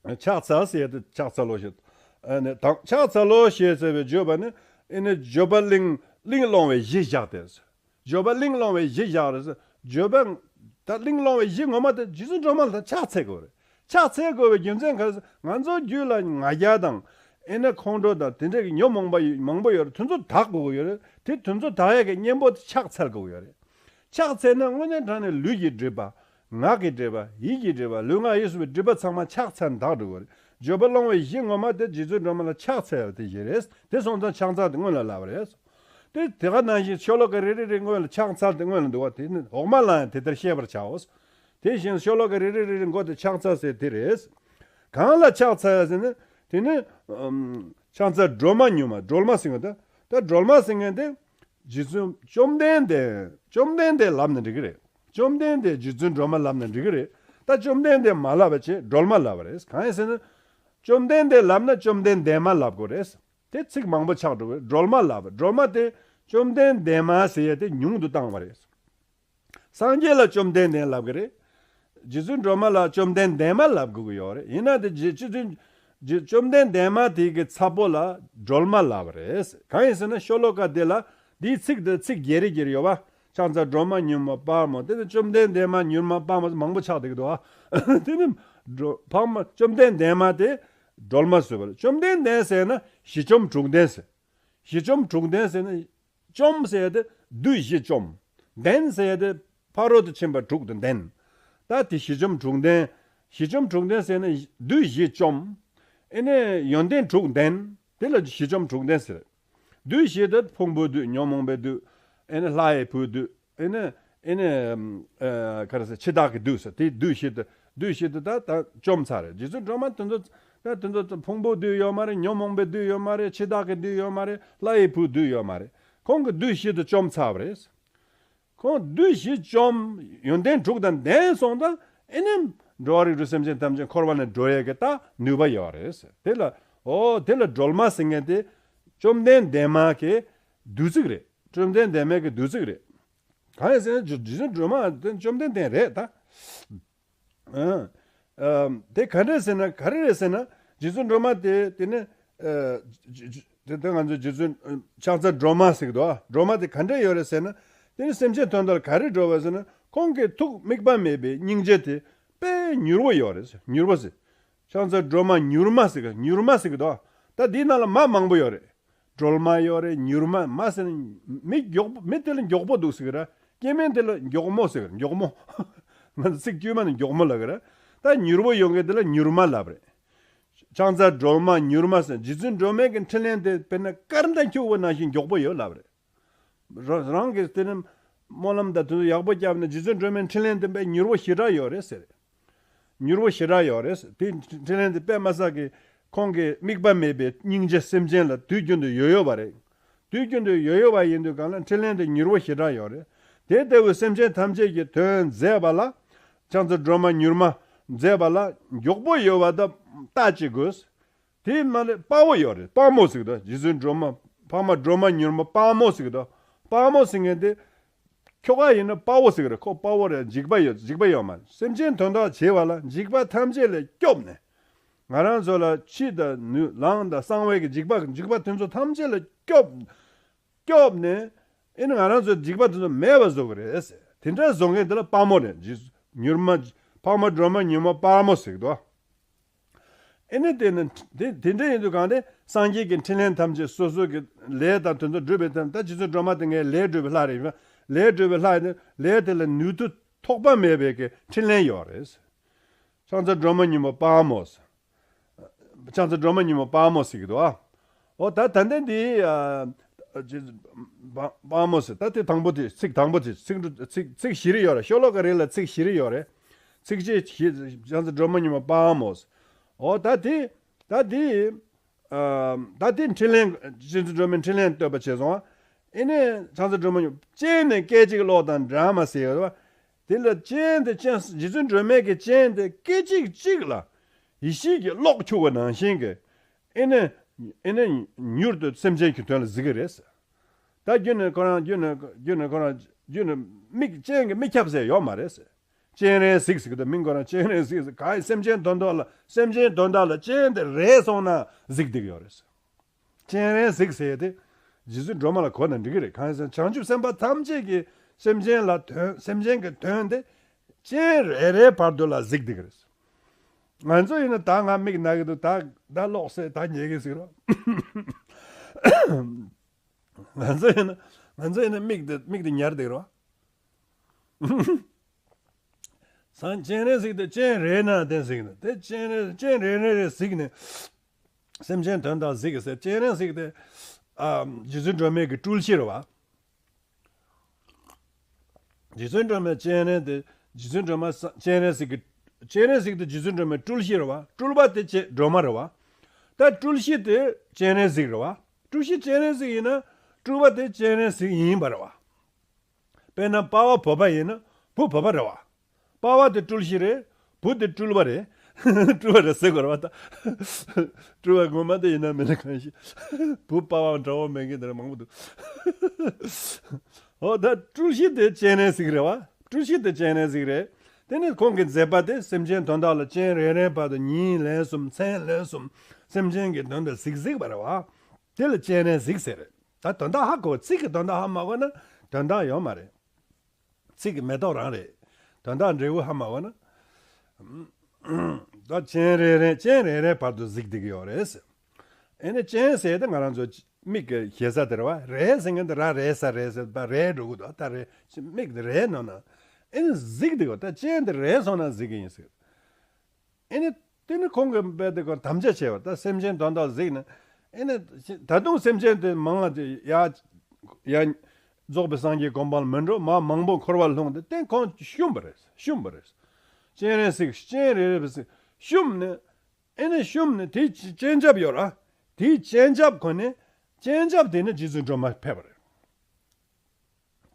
ཕྱག་འཚལ་ཟེར་ཏེ་ཕྱག་འཚལ་ལོ་ཞེས། ཨ་ནི་དང་ཕྱག་འཚལ་ལོ་ཞེས་ཟེར་བའི་བརྗོད་པ་ནི། ཨེ་ནི་བརྗོད་པ་གླེང་གླེང་སློང་བའི་གཞི་བཞག་སྟེ། བརྗོད་པ་གླེང་སློང་བའི་གཞི་བཞག་རེད། བརྗོད་པ་ད་གླེང་སློང་བའི་གཞི་ངོ་མ་དེ་རྗེ་བཙུན་སྒྲོལ་མ་ལ་ཕྱག་འཚལ་དགོས་རེད། ཕྱག་འཚལ་དགོས་པའི་རྒྱུ་མཚན་ག་རེ་ཟེར། ང་ཚོ་རྒྱུད་ལ་ང་རྒྱལ་དང་། ཨེ་ནི་ཁོང་ཁྲོ་དང་དེ་འདྲའི་གི་ཉོན་མོངས་པ་ཡི་མང་པོ་ཡོད་རེད། དེ་ཚོ་དག་དགོས་ཀྱི་ཡོད་རེད། དེ་དེ་ཚོ་དག་ཡས་ཀྱི་གཉེན་པོ་དེ་ཕྱག་འཚལ་དགོས་ཀྱི་ཡོད་རེད། ཕྱག་འཚལ་ན་དངོས་གནས་དྲང་གནས་ལུས་ཀྱི་སྒྲིབ་པ། ངག་གི་སྒྲིབ་པ། ཡིད་ཀྱི་སྒྲིབ་པ། ལུས་ངག་ཡིད་གསུམ་པའི་སྒྲིབ་པ་ཚང་མ་ཕྱག་འཚལ་དག་འགྲོ་གི་རེད། བརྗོད་པ་སློང་བའི་གཞི་ངོ་མ་དེ་རྗེ་བཙུན་སྒྲོལ་མ་ལ་ཕྱག་འཚལ་བ་དེ་ཞིག་རེད། དེ་སོང་ཙང་ཕྱག་འཚལ་དེ་སྔོན་ལ་ལབ་པ་རེད། དེ་དེ་ག་ནང་བཞིན་ཤོ་ལོ་ཀ་རེ་རེ་རེ་སྔོན་ལ་ཕྱག་འཚལ་དེ་སྔོན་ལ་འདུག་པ། དེ་ནི་འོག་མ་ལ་ཡང་དེ་ལྟར་ཤེས་པར་བྱའོ། དེ་བཞིན་ཤོ་ལོ་ཀ་རེ་རེ་རེ་རེ་མགོ་དེ་ཕྱག་འཚལ་ཟེར་དེ་རེད། གང་ལ་ཕྱག་འཚལ་ཟེར་ན། དེ་ནི་ཨམ། ཕྱག་འཚལ་སྒྲོལ་མ་མྱུར་མ། སྒྲོལ་མ་ཟེར་མཁན་དེ། ད་སྒྲོལ་མ་ཟེར་མཁན་དེ། རྗེ་བཙུན་བཅོམ་ལྡན་འདས། བཅོམ་ལྡན་འདས་ལབ་ན་འགྲིག་གི་རེད། བཅོམ་ལྡན་འདས་རྗེ་བཙུན་སྒྲོལ་མ་ལབ་ན་འགྲིག་གི་རེད། ད་བཅོམ་ལྡན་འདས་མ་ལབ་པ་བྱས་སྒྲོལ་མ་ལབ་པ་རེད། གང་ཡིན་ཟེར་ན། བཅོམ་ལྡན་འདས་ལབ་ན་བཅོམ་ལྡན་འདས་མ་ལབ་དགོས་རེད། དེ་ཚིག་མང་པོ་ཆགས་འགྲོ་གི་རེད། སྒྲོལ་མ་ལབ། སྒྲོལ་མ་དེ་བཅོམ་ལྡན་འདས་མ་ཟེར་ཡས་དེ་ཉུང་དུ་བཏང་བ་རེད། སངས་རྒྱས་ལ་བཅོམ་ལྡན་འདས་ལབ་ཀྱི་རེད། རྗེ་བཙུན་སྒྲོལ་མ་ལ་བཅོམ་ལྡན་འདས་མ་ལབ་དགོས་ཀྱི་ཡོད་རེད། ཡིན་ན་དེ་རྗེ་རྗེ་བཙུན་རྗེ་བཅོམ་ལྡན་འདས་མ་དེ་གི་ཚ་པོ་ལ་སྒྲོལ་མ་ལབ་པ་རེད། གང་ཡིན་ཟེར་ན་ཤོ་ལོ་ཀ་དེ་ལ་འདིའི་ཚིག་དེ་ཚིག་བརྒྱད་རེ་བརྒྱད་རེ་ཡོད་པ། ཕྱག་འཚལ་སྒྲོལ་མ་མྱུར་མ་དཔའ་མོ། དེ་ནི་བཅོམ་ལྡན་འདས་མ་མྱུར་མ་དཔའ་མོ་མང་པོ་ཆགས་བསྡད་ཀྱི་འདུག་ཨ། དེ་ནི་སྒྲོ་འཕགས་མ་བཅོམ་ལྡན་འདས་མ་དེ་སྒྲོལ་མ་ཟེར་བ་རེད། བཅོམ་ལྡན་འདས་ཟེར་ན་བཞི་བཅོམ་དྲུག་ལྡན་ཟེར། བཞི་བཅོམ་དྲུག་ལྡན་ཟེར་ན། བཅོམ་ཟེར་ཡ་དེ་བདུད་བཞི་བཅོམ། ལྡན་ཟེར་ཡ་དེ་ཕ་རོལ་ཏུ་ཕྱིན་པ་དྲུག་ཏུ་ལྡན། ད་དེ་བཞི་བཅོམ་དྲུག་ལྡན། བཞི་བཅོམ་དྲུག་ལྡན་ཟེར་ན་བདུད་བཞི་བཅོམ། ཨེ་ནས་ཡོན་ཏན་དྲུག་ལྡན། དེ་ལ་བཞི་བཅོམ་དྲུག་ལྡན་ཟེར། བདུད་བཞི་དེ་ཕུང་པོའི་བདུད། ཉོན་མོངས་པའི་བདུད། ཨེ་ནས་ལྷ་ཡི་བུའི་བདུད། ཨེ་ནས་ཨེ་ནས་ཨ་ག་རེ་ཟེར། འཆི་བདག་གི་བདུད་ཟེར། དེ་བདུད་བཞི་དེ་བདུད་བཞི་དེ་ད་ད་བཅོམ་ཚར་རེད། རྗེ་བཙུན་སྒྲོལ་མ་དེ་ཚོ་ད་དེ་ཚོ་ཕུང་པོའི་བདུད་ཡོད་མ་རེད། ཉོན་མོངས་པའི་བདུད་ཡོད་མ་རེད། འཆི་བདག་གི་བདུད་ཡོད་མ་རེད། ལྷ་ཡི་བུའི་བདུད་ཡོད་མ་རེད། ཁོང་གི་བདུད་བཞི་དེ་བཅོམ་ཚར་བ་རེད། ཁོང་བདུད་བཞི་བཅོམ། ཡོན་ཏན་དྲུག་དང་ལྡན་སོང་ཙང་ཨེ་ནས་འགྲོ་བ་རིགས་དྲུག་སེམས་ཅན་ཐམས་ཅད་འཁོར་བ་ནས་སྒྲོལ་ཡས་ཀྱི་ད་ནུས་པ་ཡོད་རེད། དེ་ལ་ཨོ་དེ་ལ་སྒྲོལ་མ་ཟེར་མཁན་དེ་བཅོམ་ལྡན་འདས་མ་གི་བདུད་ཚིག་རེད། བཅོམ་ལྡན་འདས་མ་གི་བདུད་ཚིག་རེད། གང་ཡིན་ཟེར་ན་རྗེ་རྗེ་བཙུན་སྒྲོལ་མ་དེ་བཅོམ་ལྡན་འདས་རེད་ད། ཨ་ཨ་དེ་ག་འདྲ་ཟེར་ན་ག་རེ་རེད་ཟེར་ན། རྗེ་བཙུན་སྒྲོལ་མ་དེ་དེ་ནི་ཨ་ཇི་ཇི་དེ་དེ་ང་ཚོ་རྗེ་བཙུན་ཨ་ཕྱག་འཚལ་སྒྲོལ་མ་ཟེར་གི་འདུག་ཨ། སྒྲོལ་མ་དེ་ག་འདྲ་ཡོད་རེད་ཟེར་ན། དེ་ནི་སེམས་ཅན་དོན་དག་ལ་ག་རེ་འགྲོ་བ་ཟེར་ན། ཁོང་གི་ཐུགས་དམིགས་པ་མེད་པའི་སྙིང་རྗེ་དེ་དཔེ་མྱུར་བོ་ཡོད་རེད། མྱུར་བོ་ཟེར། ཕྱག་འཚལ་སྒྲོལ་མ་མྱུར་མ་ཟེར་གི་མྱུར་མ་ཟེར་གི་འདུག་ཨ། ད་དེའི་ནང་ལ་མ་མང་པོ་ཡོད་རེད། སྒྲོལ་མ་ཡོད་རེད། མྱུར་མ། མ་ཟེར་ན་མི་མགྱོགས་པོ། མི་དེ་ལ་མགྱོགས་པོ་འདུག་ཟེར་གི་ར། སྐྱེ་དམན་དེ་ལ་མགྱོགས་མོ་ཟེར་གི་ར། མགྱོགས་མོ། ང་ཚོ་ཚིག་དཀྱུས་མ་ནི་མགྱོགས་མོ་ལབ་གི་ར། ད་མྱུར་བོ་ཡོང་མཁན་དེ་ལ་མྱུར་མ་ལབ་རེད། ཕྱག་འཚལ་སྒྲོལ་མ་མྱུར་མ་ཟེར། རྗེ་བཙུན་སྒྲོལ་མའི་གི་འཕྲིན་ལས་དེ་དཔེར་ན་སྐར་མདའ་འཁྱུག་པ་ནང་བཞིན་མགྱོགས་པོ་ཡོད་ལབ་རེད། ར་རང་གི་དེ་ནི་སྨོན་ལམ་དང་དེ་ཚོ་ཡག་པོ་བརྒྱབ་ན་རྗེ་བཙུན་སྒྲོལ་མའི་འཕྲིན་ལས་དེ་དཔེ་མྱུར་བོ་ཞེ་དྲག་ཡོད་རེད་ཟེར། མྱུར་བོ་ཞེ་དྲག་ཡོད་རེད། དེ་འཕྲིན་ལས་དེ་དཔེ་མ་སྲིད་ཀྱི་ཁོང་གི་དམིགས་པ་མེད་པའི་སྙིང་རྗེ་སེམས་ཅན་ལ་དུས་རྒྱུན་དུ་ཡོད་ཡོད་པ་རེད། དུས་རྒྱུན་དུ་ཡོད་ཡོད་པ་ཡིན་དུས་གང་ལ་འཕྲིན་ལས་དེ་མྱུར་བོ་ཞེ་དྲག་ཡོད་རེད། དེ་ལྟ་བུའི་སེམས་ཅན་ཐམས་ཅད་ཀྱི་དོན་མཛད་པ་ལ། ཕྱག་འཚལ་སྒྲོལ་མ་མྱུར་མ་མཛད་པ་ལ་མགྱོགས་པོ་ཡོད་པ་དང་ལྟ་ཅི་དགོས། དེ་མ་ལས་དཔའ་བོ་ཡོད་རེད། དཔའ་མོ་ཟེར་གི་འདུག་རྗེ་བཙུན་སྒྲོལ་མ། འཕགས་མ་སྒྲོལ་མ་མྱུར་མ་དཔའ་མོ་ཟེར་གི་འདུག་དཔའ་མོ་ཟེར་མཁན་དེ་ཁྱོ་ག་ཡིན་ན་དཔའ་བོ་ཟེར་གི་རེད། ཁོ་དཔའ་བོ་རེད། འཇིགས་པ་ཡོད། འཇིགས་པ་ཡོད་མ་རེད། སེམས་ཅན་དོན་དག་བྱེད་པ་ལ་འཇིགས་པ་ཐམས་ཅད་ལས་སྐྱོབ་ནས། ང་རང་ཚོ་ལ་འཆི་དང་ནུས་ལངས་དང་གསང་བའི་གི་འཇིགས་པ། འཇིགས་པ་དེ་ཚོ་ཐམས་ཅད་ལས་སྐྱོབ། སྐྱོབ་ནས། ཨེ་ནི་ང་རང་ཚོའི་འཇིགས་པ་དེ་ཚོ་མེད་པ་བཟོ་གི་རེད་ཟེར། དེ་འདྲ་བཟོ་མཁན་དེ་ལ་དཔའ་མོ་རེད། རྗེ་མྱུར་མ། འཕགས་མ་སྒྲོལ་མ་མྱུར་མ་དཔའ་མོ་ཟེར་གི་འདུག་ཨེ་ནི་དེ་ནི་དེ་དེ་འདྲ་ཡིན་དུས་གང་དེ་སངས་རྒྱས་ཀྱི་འཕྲིན་ལས་ཐམས་ཅད་སོ་སོ་གི་ལས་དང་དེ་ཚོ་སྒྲུབ་པའི་ཐབས། ད་རྗེ་བཙུན་སྒྲོལ་མ་དེ་ངའི་ལས་སྒྲུབ་པའི་ལྷ་རེད། ལས་སྒྲུབ་པའི་ལྷ་ཡིན་དུས་ལས་དེ་ལ་ནུས་མཐུ་ཐོགས་པ་མེད་པའི་གི་འཕྲིན་ལས་ཡོད་རེད། ཕྱག་འཚལ་སྒྲོལ་མ་མྱུར་མ་དཔའ་མོ། ཕྱག་འཚལ་སྒྲོལ་མ་མྱུར་མ་དཔའ་མོ་ཟེར་གི་འདུག་ཨ། འོ་ད་ད་ལྟ་འདི་ཨ་ཅི་དཔའ་དཔའ་མོ་ཟེར། ད་དེ་དང་པོ་དེ་ཚིག་དང་པོ་དེ་ཚིག་འབྲུ་ཚིག་ཚིག་བཞི་རེ་ཡོད་རེད། ཤོ་ལོ་ཀ་རེ་ལ་ཚིག་བཞི་རེ་ཡོད་རེད། ཚིགས་བཅད་བཞི་བྱང་རྩེ་སྒྲོལ་མ་ཉིན་མོ་དཔའ་མོ། འོ་ད་དེ་ད་དེ་ཨ་ད་དེ་འཕྲིན་ལས་རྗེ་བཙུན་སྒྲོལ་མའི་འཕྲིན་ལས་བསྟོད་པ་བྱས་སོང་། ཨེ་ནས་བྱང་རྩེ་སྒྲོལ་མ་ཉིན་མོ་སྤྱན་ནི་སྐད་ཅིག་གློག་དང་འདྲ་མ་ཟེར་ཡོད་པ། དེ་ལ་སྤྱན་དེ་སྤྱན་རྗེ་བཙུན་སྒྲོལ་མའི་གི་སྤྱན་དེ་སྐད་ཅིག་གཅིག་ལ་ཡེ་ཤེས་ཀྱི་གློག་འཁྱུག་པ་ནང་བཞིན་གྱི་ཨེ་ནས་ཨེ་ནས་མྱུར་དུ་སེམས་ཅན་གྱི་དོན་ལ་གཟིགས་ཀྱི་རེད། ད་རྒྱུ་ནི་ཁོ་རང་རྒྱུ་ནི་རྒྱུ་ནི་ཁོ་རང་རྒྱུ་ནི་མིག་སྤྱན་གྱིས་མི་ཁྱབ་ཟེར་ཡོད་མ་རེད། སྤྱན་རས་གཟིགས་ཟེར་གི་འདུག་མི་ཁོ་རང་སྤྱན་རས་གཟིགས་ཟེར་ག་ཡི་སེམས་ཅན་དོན་དག་ལ་སེམས་ཅན་དོན་དག་ལ་སྤྱན་དེ་རས་སོང་ན་གཟིགས་བསྡད་ཀྱི་ཡོད་རེད། སྤྱན་རས་གཟིགས་ཟེར་དེ་རྗེ་བཙུན་སྒྲོལ་མ་ལ་གོ་ན་འགྲིག་གི་རེད། གང་ཡིན་ཟེར་ན་བྱང་ཆུབ་སེམས་དཔའ་ཐམས་ཅད་ཀྱི་སེམས་ཅན་ལ་དོན་སེམས་ཅན་གྱི་དོན་དེ་སྤྱན་རས་རས་བར་དུ་ལ་གཟིགས་བསྡད་ཀྱི་རེད། ང་ཚོ་ཡིན་ན་ད་ང་མིག་ན་གི་འདུག་ད་ད་ལོག་སེ་ད་ཉལ་གི་ཟིག་རོ། ང་ཚོ་ཡིན་ན་ང་ཚོ་ཡིན་ན་མིག་དེ་མིག་དེ་ཉར་བསྡད་རོ། སང་སྤྱན་རས་གཟིགས་དེ་སྤྱན་རས་ནང་བསྟན་གཟིགས་ནས་དེ་སྤྱན་རས་སྤྱན་རས་རས་རས་གཟིགས་ནས་སེམས་ཅན་དོན་དག་གཟིགས་ཟེར། སྤྱན་རས་གཟིགས་དེ་ཨ་རྗེ་བཙུན་སྒྲོལ་མའི་གི་སྤྲུལ་གཞི་རེད་བ། རྗེ་བཙུན་སྒྲོལ་མའི་སྤྱན་རས་དེ་རྗེ་བཙུན་སྒྲོལ་མ་ས་སྤྱན་རས་གཟིགས་ཀྱི་སྤྱན་རས་གཟིགས་དེ་རྗེ་བཙུན་སྒྲོལ་མའི་སྤྲུལ་གཞི་རེད་བ། སྤྲུལ་པ་དེ་སྤྱན་སྒྲོལ་མ་རེད་བ། ད་སྤྲུལ་གཞི་དེ་སྤྱན་རས་གཟིགས་རེད་བ། སྤྲུལ་གཞི་སྤྱན་རས་གཟིགས་ཡིན་ན་སྤྲུལ་པ་དེ་སྤྱན་རས་གཟིགས་ཡིན་པ་རེད་བ། དཔེར་ན་པ་ཕ་བོད་པ་ཡིན་ན་བུ་བོད་པ་རེད་བ། པ་ཕ་དེ་སྤྲུལ་གཞི་རེད། བུ་དེ་སྤྲུལ་པ་རེད། སྤྲུལ་པ་རེད་ཟེར་དགོས་རེད་བ་ད། སྤྲུལ་པ་ངོ་མ་དེ་ཡིན་ན་མིན་ན་གང་ཤེས། བུ་པ་ཕ་འདྲ་བོ་མེད་མཁན་དེ་འདྲ་མང་པོ་འདུག་འོ་ད་སྤྲུལ་གཞི་དེ་སྤྱན་རས་གཟིགས་རེད་བ། སྤྲུལ་གཞི་དེ་སྤྱན་རས་གཟིགས་རེད། དེ་ནི་ཁོང་གི་མཛད་པ་དེ་སེམས་ཅན་དོན་དག་ལ་སྤྱན་རས་རས་བར་དུ་ཉིན་ལན་གསུམ་མཚན་ལན་གསུམ་སེམས་ཅན་གྱི་དོན་དུ་གཟིགས་གཟིགས་པ་རེད་བ། དེ་ལ་སྤྱན་རས་གཟིགས་ཟེར་རེད། ད་དོན་དག་ཧ་གོ་ཚིག་གི་དོན་དག་ཧ་མ་གོ་ན་དོན་དག་ཡོད་མ་རེད། ཚིག་གི་མེ་ཏོག་རང་རེད། དོན་དག་འབྲས་བུ་ཧ་མ་གོ་ན། ད་སྤྱན་རས་རས་སྤྱན་རས་རས་བར་དུ་གཟིགས་བསྡད་ཀྱི་ཡོད་རེད། ཨེ་ནི་སྤྱན་ཟེར་ཏེ་ང་རང་ཚོ་མིག་གི་ཞེ་ས་དེ་རེད་བ། རས་ཟེར་མཁན་དེ་ར་རས་ས་རས་ཟེར་བ་རས་འགྲོ་གི་འདུག་ད་རས་མིག་དེ་རས་ནོ་ན། ཨེ་ནི་གཟིགས་བསྡད་ཀྱི་ཡོད། ད་སྤྱན་དེ་རས་སོང་ན་གཟིགས་ཀྱི་ཡིན་ཟེར། ཨེ་ནི། དེ་ནི་ཁོང་གིས་རྦད་དེ་ཁོང་དམ་བཅའ་བྱས་པ་ད་སེམས་ཅན་དོན་དག་གཟིགས་ནས། ཨེ་ནི། ད་དུང་སེམས་ཅན་དེ་མང་བ་དེ་ཡ། ཡ། རྫོགས་པའི་སངས་རྒྱས་གོ་འཕང་ལ་མི་འགྲོ་མ་མང་པོ་འཁོར་བ་ལྷུང་སྟེ་དེ་ཁོང་བཤུམས་པ་རེད་བཤུམས་པ་རེད། སྤྱན་རས་གཟིགས་སྤྱན་རས་རས་པའི་གཟིགས་བཤུམས་ནས། ཨེ་ནི་བཤུམས་ནས་དེའི་སྤྱན་ཆབ་ཡོད་ར། དེའི་སྤྱན་ཆབ་ཁོ་ནས་སྤྱན་ཆབ་དེ་ནི་རྗེ་བཙུན་སྒྲོལ་མ་ཕེབས་པ་རེད།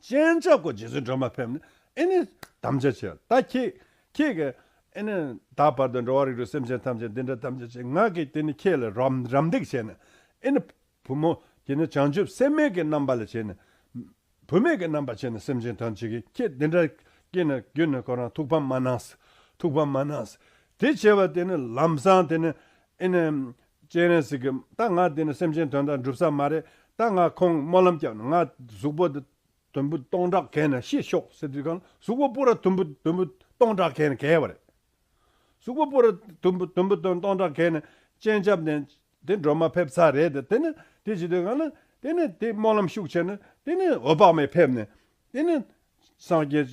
སྤྱན་ཆབ་ཁོ་རྗེ་བཙུན་སྒྲོལ་མ་ཕེབས་ནས་ཨེ་ནི་དམ་བཅའ་བྱས། ད་ཁྱེད་ཁྱེད་ཀྱིས་ཨེ་ནི་ད་བར་དུ་འགྲོ་བ་རིགས་དྲུག་སེམས་ཅན་ཐམས་ཅད་འདི་འདྲ་དམ་བཅའ་བྱས། ང་གིས་དེ་ནི་ཁྱེད་ལ་རམ་རམ་འདེགས་བྱས་ནས་ཨེ་ནི་བུ་མོ་དེ་ནི་བྱང་ཆུབ་སེམས་མེད་ཀྱི་རྣམ་པ་ལ་བྱས་ནས་བུད་མེད་ཀྱི་རྣམ་པ་བྱས་ནས་སེམས་ཅན་དོན་བྱེད་ཀྱི་ཁྱེད་འདི་འདྲ་སྐྱེས་ནས་རྒྱུན་ནས་ཁོ་རང་ཐུགས་ཕམ་མ་གནང་། ཐུགས་ཕམ་མ་གནང་། དེ་བྱས་པ་དེ་ནི་ལམ་སང་དེ་ནི་ཨེ་ནི། སྤྱན་རས་གཟིགས་ཀྱིས་ད་ང་དེ་ནི་སེམས་ཅན་དོན་དག་འགྲུབ་ས་མ་རེད། ད་ང་ཁོང་སྨོན་ལམ་བརྒྱབ་ནས་ང་གཟུགས་པོ་དེ་དུམ་བུ་སྟོང་ཕྲག་གས་ནས་ཤི་ཤོག་ཟེར་དུས་གང་གཟུགས་པོ་པུ་ར་དུམ་བུ་དུམ་བུ་སྟོང་ཕྲག་གས་ནས་གས་པ་རེད། གཟུགས་པོ་པུ་ར་དུམ་བུ་དུམ་བུ་སྟོང་ཕྲག་གས་ནས་སྤྱན་ཆབ་ནས་དེ་སྒྲོལ་མ་ཕེབས་ཚར་རེད་དེ། དེ་ནི་དེ་བྱེད་དུས་གང་ན་དེ་ནི་དེ་སྨོན་ལམ་ཤུགས་ཆེ་ནས་དེ་ནི་འོད་དཔག་མེད་ཕེབས་ནས་དེ་ནི་སངས་རྒྱས་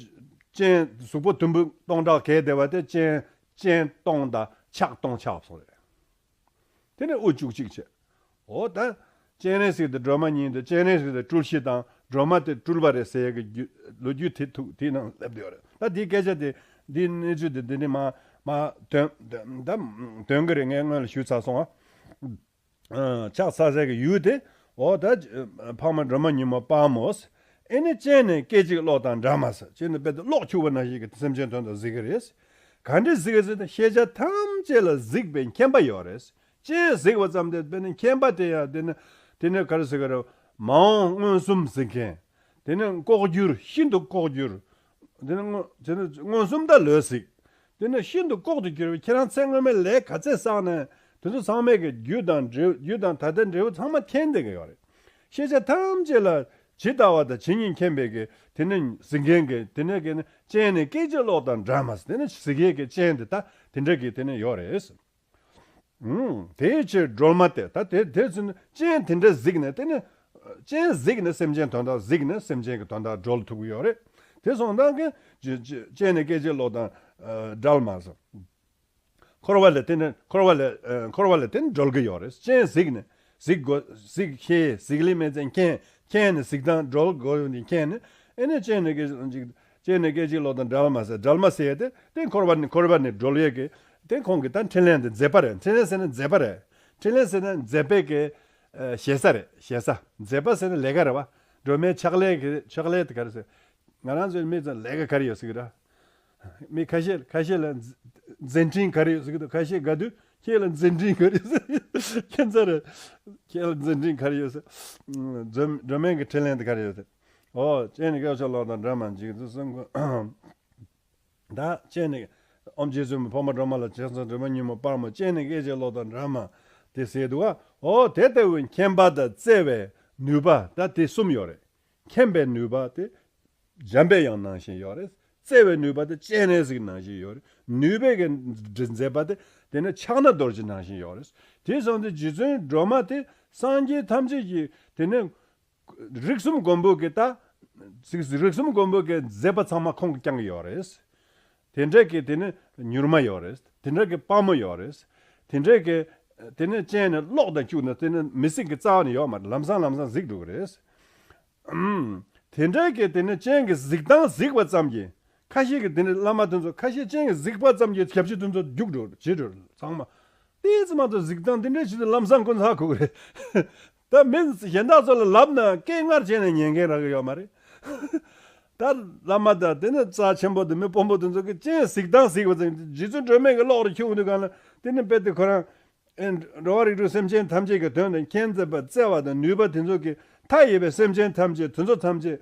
སྤྱན་གཟུགས་པོ་དུམ་བུ་སྟོང་ཕྲག་གས་བསྡད་པ་དེ་སྤྱན་སྤྱན་སྟོང་དང་ཕྱག་སྟོང་ཆགས་སོང་རེད། དེ་ནས་དབུ་བཅུ་གཅིག་བྱས། འོ་ད། སྤྱན་རས་གཟིགས་དེ་སྒྲོལ་མ་ཉིད་དུ་སྤྱན་རས་གཟིགས་དེ་སྤྲུལ་གཞི་དང་སྒྲོལ་མ་དེ་སྤྲུལ་པ་རེད་ཟེར་ཡས་ཀྱི་རྒྱུ་ལོ་རྒྱུས་དེ་ཐུག་དེའི་ནང་སླེབས་བསྡད་ཡོད་རེད། ད་དེའི་སྐད་ཆ་དེ་འདིའི་གནས་ཚུལ་དེ་འདི་ནས་མ་མ་དོན་དོན་ད་དོན་གི་རེད། ངས་སྔོན་ལ་ཞུས་ཚར་སོང་ཨ། ཕྱག་འཚལ་སའི་གི་ཡུལ་དེ་འོ་ད་འཕགས་མ་སྒྲོལ་མ་ཉིན་མོ་དཔའ་མོ། ཨེ་ནི་སྤྱན་ནི་སྐད་ཅིག་གློག་དང་འདྲ་མ་ཟེར་སྤྱན་ནི་དཔེ་དེ་གློག་འཁྱུག་པ་ནང་བཞིན་གྱི་སེམས་ཅན་དོན་དུ་གཟིགས་ཀྱི་རེད། ག་འདྲ་གཟིགས་ཀྱི་ཟེར་ན་ཤེས་བྱ་ཐམས་ཅད་ལ་གཟིགས་པའི་མཁྱེན་པ་ཡོད་རེད། སྤྱན་གཟིགས་པ་ཙམ་དེ་དཔེར་ན་མཁྱེན་པ་དེ་ཡང་དེ་ནི་དེ་ནི་ག་རེ་ཟེར་གི་རེད། མ་འོངས་མངོན་སུམ་གཟིགས་མཁན། དེ་ནི་ལྐོག་གྱུར་ཤིན་ཏུ་ལྐོག་གྱུར། དེ་ནི་མངོན་དེ་ནི་མངོན་སུམ་དང་ལོས་གཟིགས། དེ་ནི་ཤིན་ཏུ་ལྐོག་ཏུ་གྱུར་པའི་ཁྱེད་རང་ཚེ་སྔོན་མའི་ལས་ག་ཚད་བསགས་ནས་དེ་ཚོ་ཚང་མས་ཀྱི་རྒྱུ་དང་འབྲས་བུ་རྒྱུ་དང་ད་ལྟའི་འབྲས་བུ་ཚང་མ་མཁྱེན་བསྡད་ཀྱི་ཡོད་རེད། ཤེས་བྱ་ཐམས་ཅད་ལ་ཇི་ལྟ་བ་དང་ཇི་སྙེད་མཁྱེན་པའི་གི་དེ་ནི་གཟིགས་མཁན་གྱི་དེ་ནི་གི་ནི་སྤྱན་ནི་སྐད་ཅིག་གློག་དང་འདྲ་མ་ཟེར་དེ་ནི་གཟིགས་མཁན་གྱི་སྤྱན་དེ་ད་དེ་འདྲ་གི་དེ་ནི་ཡོད་རེད། ཨུམ། དེའི་ཕྱིར་སྒྲོལ་མ་སྟེ། ད་དེ་དེ་ཚུན་སྤྱན་དེ་འདྲ་གཟིགས་ནས་དེ་ནི། སྤྱན་གཟིགས་ནས་སེམས་ཅན་དོན་དག་གཟིགས་ནས་སེམས་ཅན་གྱི་དོན་དག་སྒྲོལ་ཐུབ་ཀྱི་ཡོད་རེད། དེ་སོང་ཙང་གི་ཅི་ཅི་སྤྱན་ནི་སྐད་ཅིག་གློག་དང་འདྲ་མ་ཟེར། འཁོར་བ་ལས་དེ་ནི་འཁོར་བ་ལས་འཁོར་བ་ལས་དེ་ནི་སྒྲོལ་གྱི་ཡོད་རེད། སྤྱན་གཟིགས་ནས་གཟིགས་དགོས་གཟིགས་ཤེས་གཟིགས་ལེ་མེད་ཚེ་མཁྱེན་མཁྱེན་ནས་གཟིགས་སྟངས་སྒྲོལ་དགོས་ཡོད་ནི་མཁྱེན་ནས་ཨེ་ནི་སྤྱན་ནི་སྐད་ཅིག་ སྐྱེས་ནས་སྐད་ཅིག་ལོག་དང་འབྲལ་བ་མ་ཟད། འབྲལ་མ་ཟད་དེ་དེ་འཁོར་བ་ནས་འཁོར་བ་ནས་སྒྲོལ་ཡས་ཀྱི་དེ་ཁོང་གི་ད་འཕྲིན་ལས་དེ་མཛད་པ་རེད། འཕྲིན་ལས་ཟེར་ན་མཛད་པ་རེད། འཕྲིན་ལས་ཟེར་ན་མཛད་པའི་གི་ཨ་ཞེ་ས་རེད། ཞེ་ས། མཛད་པ་ཟེར་ན་ལས་ཀ་རེད་བ། སྒྲོལ་མའི་ཕྱག་ལས་ཀྱི་ཕྱག་ལས་དེ་ག་རེ་ཟེར། ང་རང་ཚོའི་མི་ཚོ་ལས་ཀ་ག་རེ་ཡོད་ཟེར་གི་ར། མི་ཁ་ཤས་ཁ་ཤས་ལ་མཛད་མཛད་འཕྲིན་ག་རེ་ཡོད་ཟེར་གི་འདུག་ཁ་ཤས་དགའ་དུས་ཁྱེད་ལ་མཛད་འཕྲིན་ག་རེ་ཡོད་ཟེར། ཁྱེད་ཚོ་རེད། ཁྱེད་ལ་མཛད་འཕྲིན་ག་རེ་ཡོད་ཟེར། སྒྲོལ་སྒྲོལ་མའི་གི་འཕྲིན་ལས་དེ་ག་རེ་ཡོད་ཟེར། ཨོ། སྐྱེས་ནས་སྐད་ཅིག་ལོག་དང་འབྲལ་མ་འཇིག་ཚོགས་སེམས་ཀུན། ད་སྐྱེས་ནས་ཨོཾ་རྗེ་བཙུན་མི་འཕགས་མ་སྒྲོལ་མ་ལ་ཕྱག་འཚལ། སྒྲོལ་མ་ཉོན་མོངས་སྤར་མོ། སྐྱེས་ནས་སྐད་ཅིག་ལོག་དང་འབྲལ་མ་དེ་ཟེར་འདུག་ག་ཨོ། དེ་ལྟ་བུའི་མཁྱེན་པ་དང་བརྩེ་བའི་ནུས་པ་ད་དེ་གསུམ་ཡོད་རེད། མཁྱེན་པའི་ནུས་པ་དེ་འཇམ་དཔལ་དབྱངས་ནང་བཞིན་ཡོད་རེད། བརྩེ་བའི་ནུས་པ་དེ་སྤྱན་རས་གཟིགས་ནང་བཞིན་ཡོད་རེད། ནུས་པའི་གི་མཛད་པ་དེ་དེ་ནི་ཕྱག་ན་རྡོ་རྗེ་ནང་བཞིན་ཡོད་རེད། དེ་སོང་ཙང་རྗེ་བཙུན་སྒྲོལ་མ་དེ་སངས་རྒྱས་ཐམས་ཅད་ཀྱི་དེ་ནི་རིགས་གསུམ་མགོན་པོ་གི་ད་རིགས་གསུམ་མགོན་པོ་གི་མཛད་པ་ཚང་མ་ཁོང་གིས་བསྐྱངས་ཀྱི་ཡོད་རེད། དེ་འདྲ་གི་དེ་ནི་མྱུར་མ་ཡོད་རེད། དེ་འདྲ་གི་དཔའ་མོ་ཡོད་རེད། དེ་འདྲ་གི་དེ་ནི་སྤྱན་ནས་གློག་དང་སྐྱུག་ནས་དེ་ནི་མི་སྲིད་ཀྱི་རྩ་བ་ནས་ཡོད་མ་རེད། ལམ་སང་ལམ་སང་གཟིགས་འགྲོ་གི་རེད། ཨུམ། དེ་འདྲའི་གི་དེ་ནི་སྤྱན་གྱི་གཟིགས་སྟངས་གཟིགས་པ་ཙམ་གྱིས། ཁ་ཤས་ཀྱི་དེ་ནི་བླ་མ་དེ་ཚོ་ཁ་ཤས་སྤྱན་གྱི་གཟིགས་པ་ཙམ་གྱིས་ཞབས་ཕྱི་དེ་ཚོ་རྒྱུགས་འགྲོ་བྱེད་འགྲོ་ཚང་མ། དེ་ཙམ་མ་གཏོགས་གཟིགས་སྟངས་དེ་འདྲའི་ཞིག་ཏུ་ལམ་སང་ཀུན་ཚ་གོ་གི་རེད། ད་མི་གཞན་དག་ཚོ་ལ་ལབ་ན་སྐད་ངར་བྱས་ནས་ཉན་མཁན་རག་གི་ཡོད་མ་རེད། ད་བླ་མ་དང་དེ་ནི་རྩ་ཆེན་པོ་དང་མི་དཔོན་པོ་དེ་ཚོ་གི་སྤྱན་གཟིགས་སྟངས་གཟིགས་པ་ཙམ་གྱིས་རྗེ་བཙུན་སྒྲོལ་མའི་གི་གློག་རེ་འཁྱུག་འདུག་ག་ན་དེ་ནི་དཔེ་དེ་ཁོ་རང་། ཨེ། འགྲོ་བ་རིགས་དྲུག་སེམས་ཅན་ཐམས་ཅད་ཀྱི་དོན་དུ་མཁྱེན་མཛད་པ་བརྩེ་བ་དང་ནུས་པ་དེ་ཚོ་གིས་མཐའ་ཡས་པའི་སེམས་ཅན་ཐམས་ཅད་དེ་ཚོ་ཐམས་ཅད་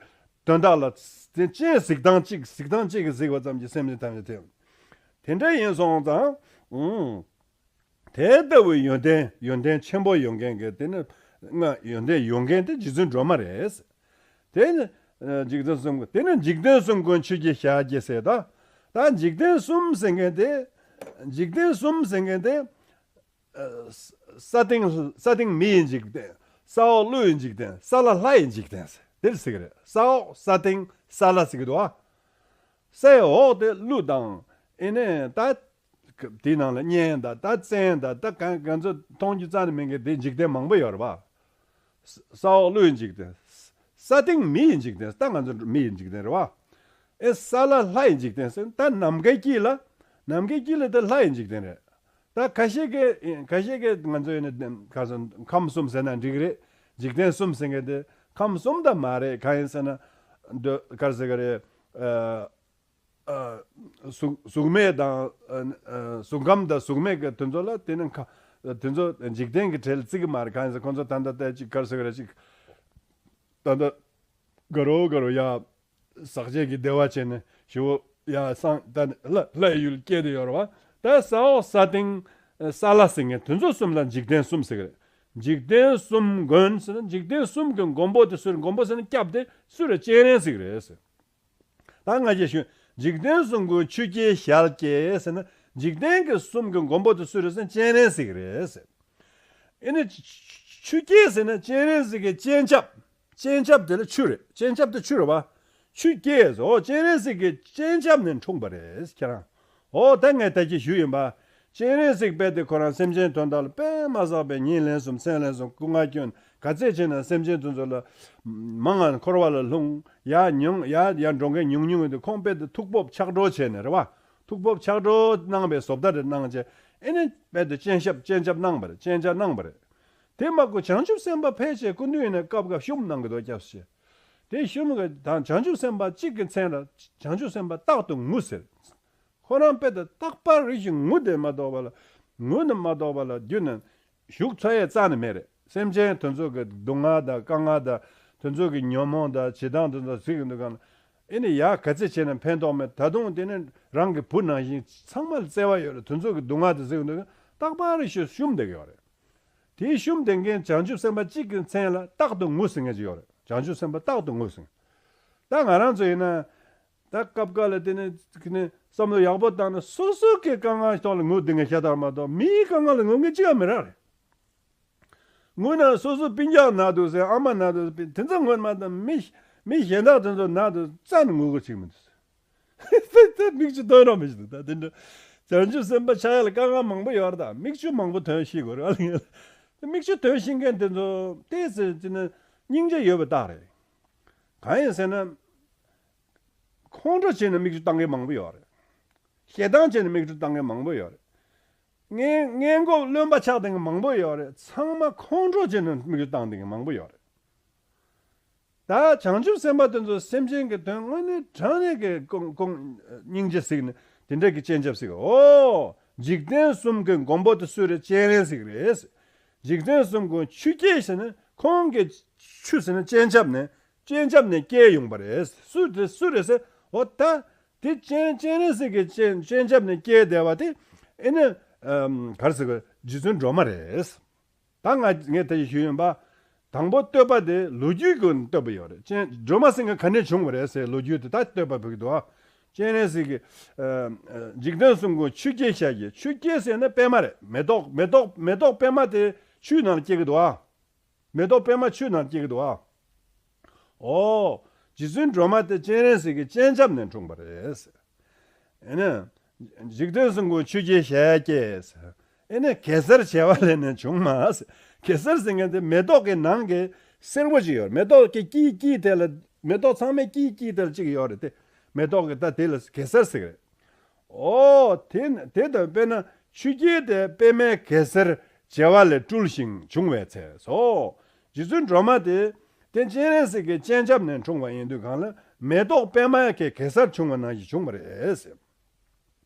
དོན་དག་ལ་དེ་སྤྱན་གཟིགས་སྟངས་གཅིག་གཟིགས་སྟངས་གཅིག་གིས་གཟིགས་པ་ཙམ་གྱིས་སེམས་ཅན་ཐམས་ཅད་དེ་དེ་འདྲ་ཡིན་སོང་ཙང་། ཨུང་། དེ་ལྟ་བུའི་ཡོན་ཏན་ཡོན་ཏན་ཆེན་པོ་ཡོད་མཁན་གྱི་དེ་ནི་ང་ཡོན་ཏན་ཡོད་མཁན་དེ་རྗེ་བཙུན་སྒྲོལ་མ་རེད། དེ་ནི་འཇིག་རྟེན་གསུམ་དེ་ནི་འཇིག་རྟེན་གསུམ་མགོན་ཆུ་སྐྱེས་ཞལ་གྱི་ཟེར་ད། ད་འཇིག་རྟེན་གསུམ་ཟེར་མཁན་དེ། འཇིག་རྟེན་གསུམ་ཟེར་མཁན་དེ། ས་སྟེང་ས་སྟེང་མི་ཡི་འཇིག་རྟེན། ས་འོག་ཀླུ་ཡི་འཇིག་རྟེན། ས་བླ་ལྷ་ཡི་འཇིག་རྟེན་ཟེར་དེར་ཟེར་གི་རེད། ས་འོག་ས་སྟེང་ས་བླ་ཟེར་གི་འདུག་ཨ། སའི་འོག་དེ་ཀླུ་དང་། ཨེ་ནས་ད། དེའི་ནང་ལ་གཉན་དང་ད་བཙན་དང་ད་གང་གང་ཚོ་མཐོང་རྒྱུ་རྩ་ནས་མེད་མཁན་དེ་འཇིག་རྟེན་མང་པོ་ཡོད་རེད་བ། ས་འོག་ཀླུ་ཡི་འཇིག་རྟེན། ས་སྟེང་མི་ཡི་འཇིག་རྟེན། ད་ང་ཚོ་མི་ཡི་འཇིག་རྟེན་རེད་བ། ཨེ་ས་བླ་ལྷ་ཡི་འཇིག་རྟེན་ཟེར་ད་ནམ་མཁའི་དཀྱིལ་ལ། ནམ་མཁའི་དཀྱིལ་ལ་ད་ལྷ་ཡི་འཇིག་རྟེན་རེད། ད་ཁ་ཤས་ཀྱིས་ཁ་ཤས་ཀྱིས་ང་ཚོ་ཡིན་ན་ཁ་སང་ཁམས་གསུམ་ཟེར་ན་འགྲིག་གི་རེད། འཇིག་རྟེན་གསུམ་ཟེར་མཁན་དེ་ཁམས་གསུམ་ད་མ་རེད། གང་ཡིན་ཟེར་ན། འདི་ག་རེ་ཟེར་གི་རེད། ཨ། ཨ། གཟུགས་གཟུགས་མེད་དང་། ཨ། ཨ། གཟུགས་ཁམས་དང་གཟུགས་མེད་ཀྱི་དེ་ཚོ་ལ་དེ་ནི་ཁ། དེ་ཚོ་འཇིག་རྟེན་གྱི་གྲས་ལ་བརྩི་གི་མ་རེད། གང་ཡིན་ཟེར་ཁོང་ཚོ་ད་ལྟ་ལྟ་ཅིག་ག་རེ་ཟེར་གི་རེད་ཅིག་ད་ལྟ་དགའ་རོགས་དགའ་རོགས་ཡ། ཟག་བཅས་ཀྱི་བདེ་བ་བྱས་ནས་ཞི་བོ་ཡ་སངས་ད་ནི་ལྷ་ལྷའི་ཡུལ་སྐྱེས་ཏེ་ཡོད་རེད་བ། ད་ས་འོག་ས་སྟེང་ས་བླ་ཟེར་མཁན་དེ་ཚོ་གསུམ་ལ་འཇིག་རྟེན་གསུམ་ཟེར་གི་རེད། འཇིག་རྟེན་གསུམ་མགོན་ཟེར་ན་འཇིག་རྟེན་གསུམ་གྱི་མགོན་པོ་དེ་སུ་རེད། མགོན་པོ་ཟེར་ན་སྐྱབས་དེ་སུ་རེད། སྤྱན་རས་གཟིགས་རེད་ཟེར། ད་ང་རྒྱལ་ཞུ། འཇིག་རྟེན་གསུམ་མགོན་ཆུ་སྐྱེས་ཞལ་སྐྱེས་ཟེར་ན་འཇིག་རྟེན་གྱི་གསུམ་གྱི་མགོན་པོ་དེ་སུ་རེད་ཟེར་ན་སྤྱན་རས་གཟིགས་རེད་ཟེར། ཨེ་ནི་ཆུ་སྐྱེས་ཟེར་ན་སྤྱན་རས་གཟིགས་ཀྱི་སྤྱན་ཆབ། སྤྱན་ཆབ་དེ་ལ་ཆུ་རེད། སྤྱན་ཆབ་དེ་ཆུ་རེད་བ། ཆུ་སྐྱེས་ཟེར། ཨོ་སྤྱན་རས་གཟིགས་ཀྱི་སྤྱན་ཆབ་ནས་འཁྲུངས་པ་རེད་ཁྱེད་རང་། ཨོ་ད་ངས་ད་ཅི་ཞུ་ཡིན་པ། སྤྱན་རས་གཟིགས་དཔེ་དེ་ཁོ་རང་སེམས་ཅན་དོན་དག་ལ་དཔེ་མ་བསགས་པའི་ཉིན་ལན་གསུམ་མཚན་ལན་གསུམ་སྐུ་ངལ་བསྐྱོན་ག་ཚད་བྱས་ན་སེམས་ཅན་དེ་ཚོ་ལ་མང་ང་འཁོར་བ་ལ་ལྷུང་ཡ་ཉུང་ཡ་ཡ་འགྲོ་མཁན་ཉུང་ཉུང་ཡོད་དུས་ཁོང་དཔེ་དེ་ཐུགས་སྤོབས་ཆག་གྲོགས་བྱས་ནས་རེད་བ། ཐུགས་སྤོབས་ཆག་གྲོགས་གནང་བའི་བཟོ་ལྟ་རེ་གནང་བྱས་ཨེ་ནི་དཔེ་དེ་སྤྱན་ཆབ་སྤྱན་ཆབ་གནང་བ་རེད། སྤྱན་ཆབ་གནང་བ་རེད། དེ་མ་གོ་བྱང་ཆུབ་སེམས་དཔའ་ཕལ་ཆེར་སྐུ་མདུན་ཡིན་ན་སྐབས་སྐབས་བཤུམ་གནང་གི་འདུག་སྐྱབས་སུ་མཆི། དེ་བཤུམ་གི་དང་བྱང་ཆུབ་སེམས་དཔའ་གཅིག་གི་མཚན་ལ་བྱང་ཆུབ་སེམས་དཔའ་རྟག་ཏུ་ངུ་ཟེར། ཁོ་རང་དཔེ་དེ་རྟག་པར་རེ་ཞིག་ངུ་དེ་མ་གཏོགས་པ་ལ་ངུ་ནི་མ་གཏོགས་པ་ལ་རྒྱུ་ནི་བཞུགས་ཚར་ཡས་རྩ་ནས་མེད་རེད། སེམས་ཅན་དེ་ཚོ་གི་སྡུག་བསྔལ་དང་དཀའ་ངལ་དང་དེ་ཚོ་གི་ཉོན་མོངས་དང་བྱེད་སྟངས་དེ་ཚོ་གཟིགས་འདུག་གམ། ཨེ་ནི་ཡ་ག་ཚད་བྱས་ན་ཕན་ཐོགས་མེད། ད་དུང་དེ་ནི་རང་གི་བུ་ནང་བཞིན་ཚང་མ་ལ་བརྩེ་བ་ཡོད་རེད། དེ་ཚོ་གི་སྡུག་བསྔལ་དེ་གཟིགས་འདུག་གམ་རྟག་པར་རེ་ཞིག་བཤུམ་བསྡད་ཀྱི་ཡོད་རེད། དེའི་བཤུམ་ལྡན་མཁན་བྱང་ཆུབ་སེམས་དཔའ་གཅིག་གི་མཚན་ལ་རྟག་ཏུ་ངུ་ཟེར་མཁན་ཅིག་ཡོད་རེད། བྱང་ཆུབ་སེམས་དཔའ་རྟག་ཏུ་ངུ་ཟེར། ད་ང་རང་ཚོ་ཡིན་ན། ད་སྐབས་འགའ་ལ་དེ་ནས་དེ་ནས་བསམ་བློ་ཡག་པོ་བཏང་ན་སོ་སོ་གི་དཀའ་ངལ་ཐོག་ལ་ངུ་བསྡད་མཁན་ཤ་སྟག་མ་གཏོགས་མིའི་དཀའ་ངལ་ལ་ངུ་མཁན་གཅིག་ཀྱང་མི་རག་རེད། ངུ་ན་སོ་སོ་སྤུན་ཀྱག་ན་འདུག་ཟེར། ཨ་མ་ན་འདུག་ཟེར། དེ་ཚོ་ངུ་མ་གཏོགས་མི་མི་གཞན་དག་དེ་ཚོ་ན་འདུག་རྩ་ནས་ངུ་གི་ཅིག་མི་འདུག་ཟེར། དེ་མིག་ཆུ་ཐོན་རོགས་མི་ཤེས་འདུག་ད་དེ་འདྲ་བྱང་ཆུབ་སེམས་དཔའ་ཆགས་ཡ་ལ་དཀའ་ངལ་མང་པོ་ཡོད་རེད། ད་མིག་ཆུ་མང་པོ་ཐོན་ཤེས་དགོས་རེད། ཨ་ལ་ངས་མིག་ཆུ་ཐོན་ཤེས་མཁན་དེ་ཚོ་ཏོག་ཙམ་ཅིག་ནི་སྙིང་རྗེ་ཡོད་པའི་རྟགས་རེད། གང་ཡིན་ཟེར་ན། ཁོང་ཁྲོ་བྱས་ནས་མིག་ཆུ་བཏང་མཁན་མང་པོ་ཡོད་རེད། ཞེ་སྡང་བྱས་ནས་མིག་ཆུ་བཏང་མཁན་མང་པོ་ཡོད་རེད། སྔན་སྔན་འགོག་རློན་པ་ཆགས་བསྡད་མཁན་མང་པོ་ཡོད་རེད། ཚང་མ་ཁོང་ཁྲོ་བྱས་ནས་མིག་ཆུ་བཏང་བསྡད་མཁན་མང་པོ་ཡོད་རེད། ད་བྱང་ཆུབ་སེམས་དཔའ་དེ་ཚོ་སེམས་ཅན་གྱི་དོན་དངོས་གནས་དྲང་གནས་ཀྱི་ཀུན་ཀུན་སྙིང་རྗེ་གཟིགས་ནས་དེ་འདྲ་གི་སྤྱན་ཆབ་གཟིགས། ཨོ། འཇིག་རྟེན་གསུམ་གྱི་མགོན་པོ་དེ་སུ་རེད། སྤྱན་རས་གཟིགས་རེད། འཇིག་རྟེན་གསུམ་མགོན་ཆུ་སྐྱེས་ཟེར་ན་ཁོང་གི་ཆུ་ཟེར་ན་སྤྱན་ཆབ་ནས་སྤྱན་ཆབ་ནས་སྐྱེས་ཡོང་པ་རེད། སུ་དེ་སུ་རེད་ཟེར། ཨོ་ད་དེ་སྤྱན་སྤྱན་རས་གཟིགས་ཀྱི་སྤྱན་སྤྱན་ཆབ་ནས་སྐྱེས་བསྡད་པ་དེ་ཨེ་ནི་ཨམ་ག་རེ་ཟེར་དགོས། རྗེ་བཙུན་སྒྲོལ་མ་རེད། ད་ང་ངས་ད་ཅི་ཞུས་ཡིན་པ། དང་པོ་བསྟོད་པ་དེ་ལོ་རྒྱུས་ཀྱི་བསྟོད་པ་ཡོད་རེད། སྤྱན་སྒྲོལ་མ་ཟེར་མཁན་ག་ནས་བྱུང་བ་རེད་ཟེར་ལོ་རྒྱུས་དེ་ད་བསྟོད་པ་ཕུལ་གྱི་འདུག་ཨ། སྤྱན་རས་གཟིགས་ཀྱི་ཨ་ཨ་འཇིག་རྟེན་གསུམ་མགོན་ཆུ་སྐྱེས་ཞལ་གྱི། ཆུ་སྐྱེས་ཟེར་ན་པད་མ་རེད། མེ་ཏོག་མེ་ཏོག་མེ་ཏོག་པད་མ་དེ་ཆུའི་ནང་སྐྱེ་གི་འདུག་ཨ། མེ་ཏོག་པད་མ་ཆུའི་ནང་སྐྱེ་གི་འདུག་ཨ། ཨོ། རྗེ་བཙུན་སྒྲོལ་མ་དེ་སྤྱན་རས་གཟིགས་ཀྱི་སྤྱན་ཆབ་ནས་འཁྲུངས་པ་རེད། ཨེ་ནི། འཇིག་རྟེན་གསུམ་མགོན་ཆུ་སྐྱེས་ཞལ་སྐྱེས། ཨེ་ནི་གེ་སར་བྱེ་བ་ལས་ནི་བྱུང་མ། གེ་སར་ཟེར་མཁན་དེ་མེ་ཏོག་གི་ནང་གི་སེར་པོ་ཅིག་ཡོད་རེད། མེ་ཏོག་གི་དཀྱིལ་དཀྱིལ་དེ་ལ་མེ་ཏོག་ཚང་མའི་དཀྱིལ་དཀྱིལ་དེ་ལ་གཅིག་ཡོད་རེད་དེ། མེ་ཏོག་གི་ད་དེ་ལ་གེ་སར་ཟེར་གི་རེད། ཨོ། དེ་དེ་དང་དཔེར་ན་ཆུ་སྐྱེས་དེ་པད་མའི་གེ་སར་བྱེ་བ་ལས་སྤྲུལ་ཞིང་བྱུང་བའི་ཚེ་སོ། རྗེ་བཙུན་སྒྲོལ་མ་དེ་དེ་སྤྱན་རས་གཟིགས་ཀྱི་སྤྱན་ཆབ་ནས་འཁྲུངས་པ་ཡིན་དུས་གང་ལ་མེ་ཏོག་པད་མ་གི་གེ་སར་བྱུང་བ་ནང་བཞིན་བྱུང་བ་རེད།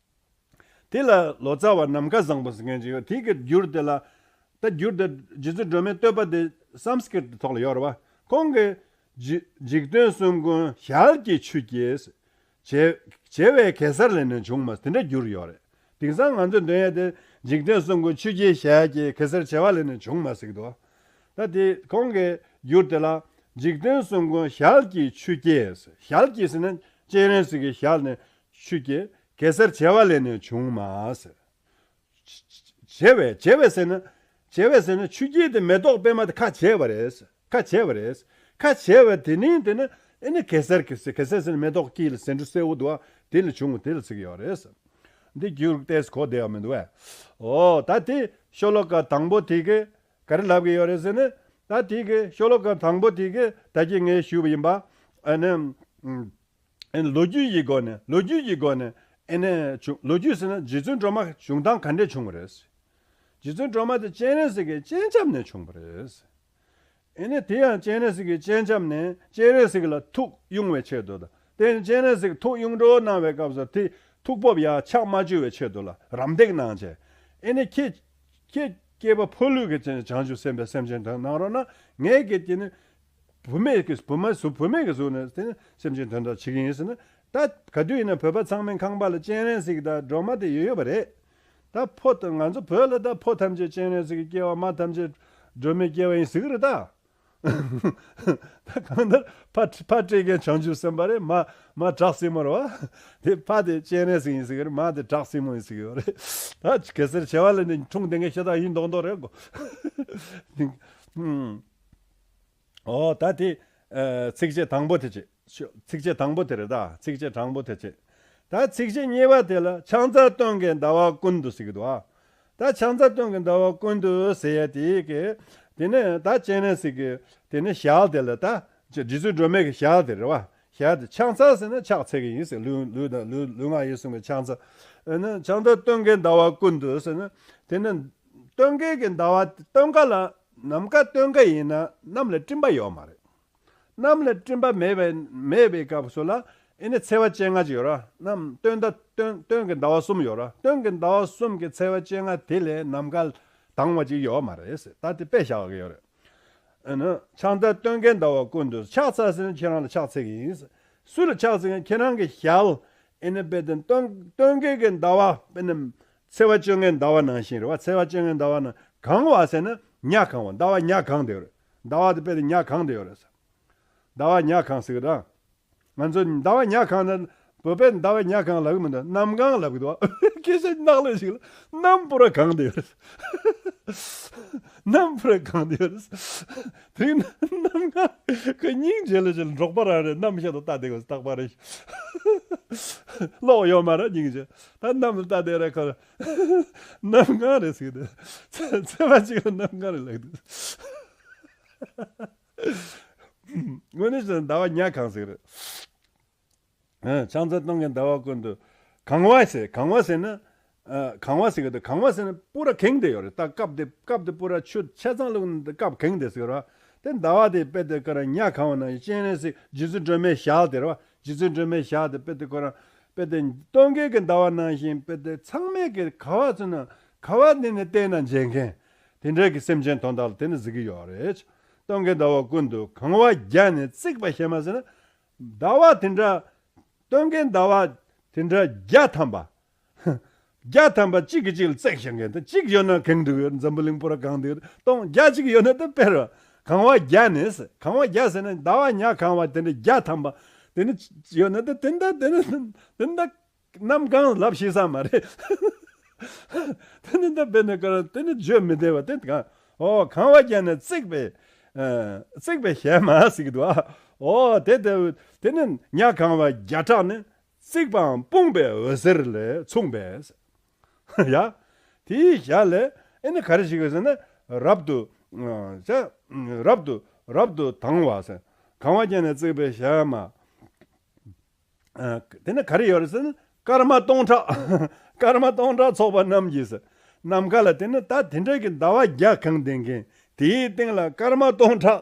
དེ་ལ་ལོ་ཙཱ་བ་ནམ་མཁའ་བཟང་པོ་ཟེར་མཁན་ཅིག་ཡོད། དེ་གི་འགྱུར་དེ་ལ་ད་འགྱུར་དེ་རྗེ་བཙུན་སྒྲོལ་མའི་བསྟོད་པ་དེ་སཾ་སྐྲྀ་ཏ་ཐོག་ལ་ཡོད་རེད་བ། ཁོང་གིས་འཇིག་འཇིག་རྟེན་གསུམ་མགོན་ཞལ་གྱི་ཆུ་སྐྱེས། བྱེ་བྱེ་བའི་གེ་སར་ལས་ནི་བྱུང་མ་དེ་འདྲ་འགྱུར་ཡོད་རེད། དེང་སང་ང་ཚོས་འདོན་ཡ་དེ་འཇིག་རྟེན་གསུམ་མགོན་ཆུ་སྐྱེས་ཞལ་གྱི་གེ་སར་བྱེ་བ་ལས་ནི་བྱུང་མ་ཟེར་གི་འདུག་ད་དེ་ཁོང་གིས་འགྱུར་དེ་ལ་འཇིག་རྟེན་གསུམ་མགོན་ཞལ་གྱི་ཆུ་སྐྱེས། ཞལ་གྱི་ཟེར་ན་སྤྱན་རས་གཟིགས་ཀྱི་ཞལ་ནས་ཆུ་སྐྱེས། གེ་སར་བྱེ་བ་ལས་ནི་བྱུང་མ་ཟེར། བྱེ་བས་བྱེ་བས་ཟེར་ན། བྱེ་བས་ཟེར་ན་ཆུ་སྐྱེས་དེ་མེ་ཏོག་པད་མ་དེ་ཁ་བྱེ་བ་རེད། ཁ་བྱེ་བ་རེད། ཁ་བྱེ་བ་དེ་ནི་དེ་ནི་ཨེ་ནི་གེ་སར་གྱི་གེ་སར་ཟེར་ན་མེ་ཏོག་དཀྱིལ་ལ་ཟེའུ་འབྲུ་སེར་པོ་འདུག་བ། དེ་ལ་བྱུང་བ་དེ་ལ་ཟེར་གྱི་ཡོད་རེད། འདི་རྒྱུ་ཏོག་ཙམ་གོ་བདེ་བ་མི་འདུག་བས། ཨོ་ད་དེ་ཤོ་ལོ་ཀ་དང་པོ་དེ་གི་ག་རེ་ལབ་གི་ཡོད་རེད་ཟེར་ན། ད་དེ་གི་ཤོ་ལོ་ཀ་དང་པོ་དེ་གི་ད་གིན་ངས་ཞུས་པ་ཡིན་པ། ཨ་ནི། ཨེ་ནི་ལོ་རྒྱུས་ཀྱི་སྒོ་ནས་ལོ་རྒྱུས་ཀྱི་སྒོ་ནས་ཨེ་ནི་བྱུང་། ལོ་རྒྱུས་ཟེར་ན་རྗེ་བཙུན་སྒྲོལ་མ་བྱུང་སྟངས་ག་འདྲས་བྱུང་བ་རེད། རྗེ་བཙུན་སྒྲོལ་མ་དེ་སྤྱན་རས་གཟིགས་ཀྱི་སྤྱན་ཆབ་ནས་བྱུང་བ་རེད། ཨེ་ནི་དེ་ཡང་སྤྱན་རས་གཟིགས་ཀྱི་སྤྱན་ཆབ་ནས་སྤྱན་རས་གཟིགས་ལ་ཐུགས་དབྱུང་བའི་ཆེད་དུ་དང་། དེ་ནི་སྤྱན་རས་གཟིགས་ཐུགས་དབྱུང་སྤྲོ་གནང་བའི་སྐབས་སུ་དེ་ཐུགས་སྤོབས་ཡར་ཆག་མ་བཅུག་པའི་ཆེད་དུ་ལ་རམ་འདེགས་གནང་བྱས། ཨེ་ནི་ཁྱེད་ཁྱེད་སྐྱེས་པ་ཕོ་ལུས་ཀྱི་བྱང་ཆུབ་སེམས་དཔའི་སེམས་ཅན་དོན་གནང་རོགས་གནང་། ངས་ཀྱི་དེ་ནི་བུད་མེད་ཀྱི་བུད་མེད་གཟུགས་བུད་མེད་ཀྱི་གཟུགས་ནས་དེ་ནི་སེམས་ཅན་དོན་དག་བྱེད་ཀྱི་ཡིན་ཟེར་ན། ད་ག་དུས་ཡིན་ན་བོད་པ་ཚང་མའི་ཁང་པ་ལ་སྤྱན་རས་གཟིགས་དང་སྒྲོལ་མ་དེ་ཡོད་ཡོད་པ་རེད། ད་ཕོ་དང་ང་ཚོ་བོད་ལ་ད་ཕོ་ཐམས་ཅད་སྤྱན་རས་གཟིགས་ཀྱི་སྐྱེ་བ། མ་ཐམས་ཅད་སྒྲོལ་མའི་སྐྱེ་བ་ཡིན་ཟེར་གི་རེད་ད། ད་གང་ལྟར་ཕ་ཕ་སྤྲེལ་རྒན་བྱང་ཆུབ་སེམས་དཔའ་རེད། མ་མ་བྲག་སྲིན་མོ་རེད་བ། དེ་ཕ་དེ་སྤྱན་རས་གཟིགས་ཡིན་ཟེར་གི་རེད། མ་དེ་བྲག་སྲིན་མོ་ཡིན་ཟེར་གི་ཡོད་རེད། ད་གེ་སར་བྱེ་བ་ལས་ནི་འཁྲུངས་བསྡད་མཁན་ཤ་སྟག་ཡིན་མདོག་མདོག་རེད་གོ། ཨོ་ད་དེ་ཚིགས་བཅད་དང་པོ་དེ་བྱེད། ཚིགས་བཅད་དང་པོ་དེ་རེད་ད། ཚིགས་བཅད་དང་པོ་དེ་བྱེད། ད་ཚིགས་བཅད་གཉིས་པ་དེ་ལ་ཕྱག་འཚལ་སྟོན་ཀའི་ཟླ་བ་ཀུན་ཏུ་ཟེར་གི་འདུག་ཨ། ད་ཕྱག་འཚལ་སྟོན་ཀའི་ཟླ་བ་ཀུན་ཏུ་ཟེར་ཡ་དེ་གི། དེ་ནས་ད་སྤྱན་རས་གཟིགས་ཀྱི་དེ་ནས་ཞལ་དེ་ལ་ད་རྗེ་བཙུན་སྒྲོལ་མའི་གི་ཞལ་དེ་རེད་བ། ཞལ་དེ་ཕྱག་འཚལ་ཟེར་ན་ཕྱག་འཚལ་གི་ཡིན་ཟེར། ལུས་ལུས་དང་ལུས་ལུས་ངག་ཡིད་གསུམ་གྱི་ཕྱག་འཚལ། ཨ་ནི་ཕྱག་འཚལ་སྟོན་ཀའི་ཟླ་བ་ཀུན་ཏུ་ཟེར་ན། དེ་ནི་སྟོན་ཀའི་གི་ཟླ་བ་སྟོན་ཀ་ལ་ནམ་མཁའ་སྟོན་ཀ་ཡིན་ན་གནམ་ལ་སྤྲིན་པ་ཡོད་མ་རེད། གནམ་ལ་སྤྲིན་པ་མེད་པའི་མེད་པའི་སྐབས་སུ་ལ་ཨེ་ནི་ཚེས་པ་བཅོ་ལྔ་ཅིག་ཡོད་ར། གནམ་སྟོན་ཟླ་སྟོན་སྟོན་གྱི་ཟླ་བ་གསུམ་ཡོད་ར། སྟོན་གྱི་ཟླ་བ་གསུམ་གྱི་ཚེས་པ་བཅོ་ལྔ་དེ་ལས་ནམ་མཁའ་དྭངས་པ་ཅིག་ཡོད་མ་རེད་ཟེར། ད་དེ་དཔེ་བཞག་གི་ཡོད་རེད། ཨ་ནི་ཕྱག་འཚལ་སྟོན་ཀའི་ཟླ་བ་ཀུན་ཏུ། ཕྱག་འཚལ་ཟེར་ན་ཁྱེད་རང་ལ་ཕྱག་འཚལ་གྱི་ཡིན་ཟེར། སུ་ལ་ཕྱག་འཚལ་གྱི་ཡིན། ཁྱེད་རང་གི་ཞལ་ཨེ་ནི་དཔེ་དེ་སྟོན་སྟོན་ཀའི་གི་ཟླ་བ་དཔེ་ནི་ཚེས་པ་བཅོ་ལྔའི་ཟླ་བ་ནང་བཞིན་རེད་བ། ཚེས་པ་བཅོ་ལྔའི་ཟླ་བ་ནང་གང་བ་ཟེར་ན་ཉ་གང་བ། ཟླ་བ་ཉ་གང་བསྡད་ཡོད་རེད། ཟླ་བ་དེ་དཔེ་དེ་ཉ་གང་བསྡད་ཡོད་རེད་ཟེར། ཟླ་བ་ཉ་གང་ཟེར་གི་རེད། ང་ཚོ་ཟླ་བ་ཉ་གང་ན་བོད་པས་ཟླ་བ་ཉ་གང་ལབ་གི་མི་འདུག་གནམ་གང་ལབ་གི་འདུག་སྐད་ཆ་ནག་ལོས་ཤིག་ལ་གནམ་པུ་ར་གང་བསྡད་ཡོད་རེད། གནམ་པུ་ར་གང་བསྡད་ཡོད་རེད། དེ་ན་གནམ་གང་གི་སྙིང་རྗེ་ལ་ཞིག་འབྲོག་པ་རང་རེད། གནམ་ཤ་དང་ལྟ་བསྡད་གི་རྟག་པ་རེད། ལོག་ཡོད་མ་རེད་སྙིང་རྗེ། ད་གནམ་ལ་ལྟ་བསྡད་རེད་ཁོ། གནམ་གང་རེད་ཟེར་གི་འདུག་ཚེས་པ་གཅིག་ལ་གནམ་གང་རེད་ལབ་གི་འདུག་དངོས་གནས་བྱས་ན་ཟླ་བ་ཉ་གང་ཟེར་གི་རེད། ཨ། ཕྱག་འཚལ་སྟོན་ཀའི་ཟླ་བ་ཀུན་ཏུ། གང་བ་ཟེར། གང་བ་ཟེར་ན། ཨ། གང་བ་ཟེར་གི་འདུག་གང་བ་ཟེར་ན་པུ་ར་གང་བསྡད་ཡོད་རེད། ད་སྐབས་དེ་སྐབས་དེ་པུ་ར་ཆུ་ཆ་ཚང་བླུགས་ནས་སྐབས་གང་བསྡད་ཟེར་བ། དེ་ཟླ་བ་དེ་དཔེ་དེ་ཁོ་རང་ཉ་གང་བ་ནང་བཞིན་སྤྱན་རས་གཟིགས་རྗེ་བཙུན་སྒྲོལ་མའི་ཞལ་དེ་རེད་བ། རྗེ་བཙུན་སྒྲོལ་མའི་ཞལ་དེ་དཔེ་དེ་ཁོ་རང་དཔེ་དེ་སྟོན་ཀའི་གི་ཟླ་བ་ནང་བཞིན་དཔེ་དེ་ཚང་མས་གི་ག་བ་ཚོད་ན་ག་བ་ནས་ནས་བལྟས་ན་མཇལ་མཁན་དེ་འདྲའི་གི་སེམས་ཅན་དོན་དག་ལ་དེ་ནི་གཟིགས་ཀྱི་ཡོད་རེད། སྟོན་ཀའི་ཟླ་བ་ཀུན་ཏུ་གང་བ་བརྒྱ་ནི་བརྩེགས་པ་ཞལ་མ་ཟེར་ན། ཟླ་བ་དེ་འདྲ། སྟོན་ཀའི་ཟླ་བ་དེ་འདྲ་བརྒྱ་ཐམ་པ། བརྒྱ་ཐམ་པ་གཅིག་གིས་གཅིག་ལ་བརྩེགས་བཞག་མཁན་དེ་གཅིག་ཡོད་ན་གང་འདུག་ཡོད། འཛམ་བུ་གླིང་པུ་ར་གང་འདུག་ཡོད། སྟོང་བརྒྱ་གཅིག་ཡོད་ན་ད་དཔེ་རེད། གང་བ་བརྒྱ་ནི་ཟེར། གང་བ་བརྒྱ་ཟེར་ན་ཟླ་བ་ཉ་གང་བ་དེ་འདྲ་བརྒྱ་ཐམ་པ་དེ་འདྲ་ཡོད་ན་ད་དེ་འདྲ་དེ་འདྲ་དེ་འདྲ་གནམ་གང་ལབ་ཤེས་ས་མ་རེད། དེ་ནི་ད་དཔེར་ན་ག་རེ་དེ་ནི་བརྗོད་མི་བདེ་བ་དེ་གང་། ཨོ་གང་བ་བརྒྱ་ནི་བརྩེགས་པའི་ཨ། བརྩེགས་པའི་ཞལ་མ་ཟེར་གི་འདུག་ཨ། ཨོ་དེ་དེ་དེ་ནི་ཉ་གང་བ་བརྒྱ་ཕྲག་ནི་བརྩེགས་པའམ་སྤུངས་པའི་འོད་ཟེར་ལས་མཚུངས་པས། ཡ། དེའི་ཞལ་ལས་ཨེ་ནི་ག་རེ་ཞིག་ཡོད་ཟེར་ན། རབ་ཏུ་ཨ། ཅ། རབ་ཏུ་རབ་ཏུ་དང་བ་ཟེར། གང་བ་བརྒྱ་ནི་བརྩེགས་པའི་ཞལ་མ། ཨ། དེ་ནི་ག་རེ་ཡོད་རེད་ཟེར་ན། སྐར་མ་སྟོང་ཕྲག་སྐར་མ་སྟོང་ཕྲག་ཚོགས་པ་རྣམས་ཀྱིས་ཟེར། ནམ་མཁའ་ལ་དེ་ནི་ད་དེ་འདྲ་གི་ཟླ་བ་བརྒྱ་གང་བསྡད་མཁན་དེའི་སྟེང་ལ་སྐར་མ་སྟོང་ཕྲག་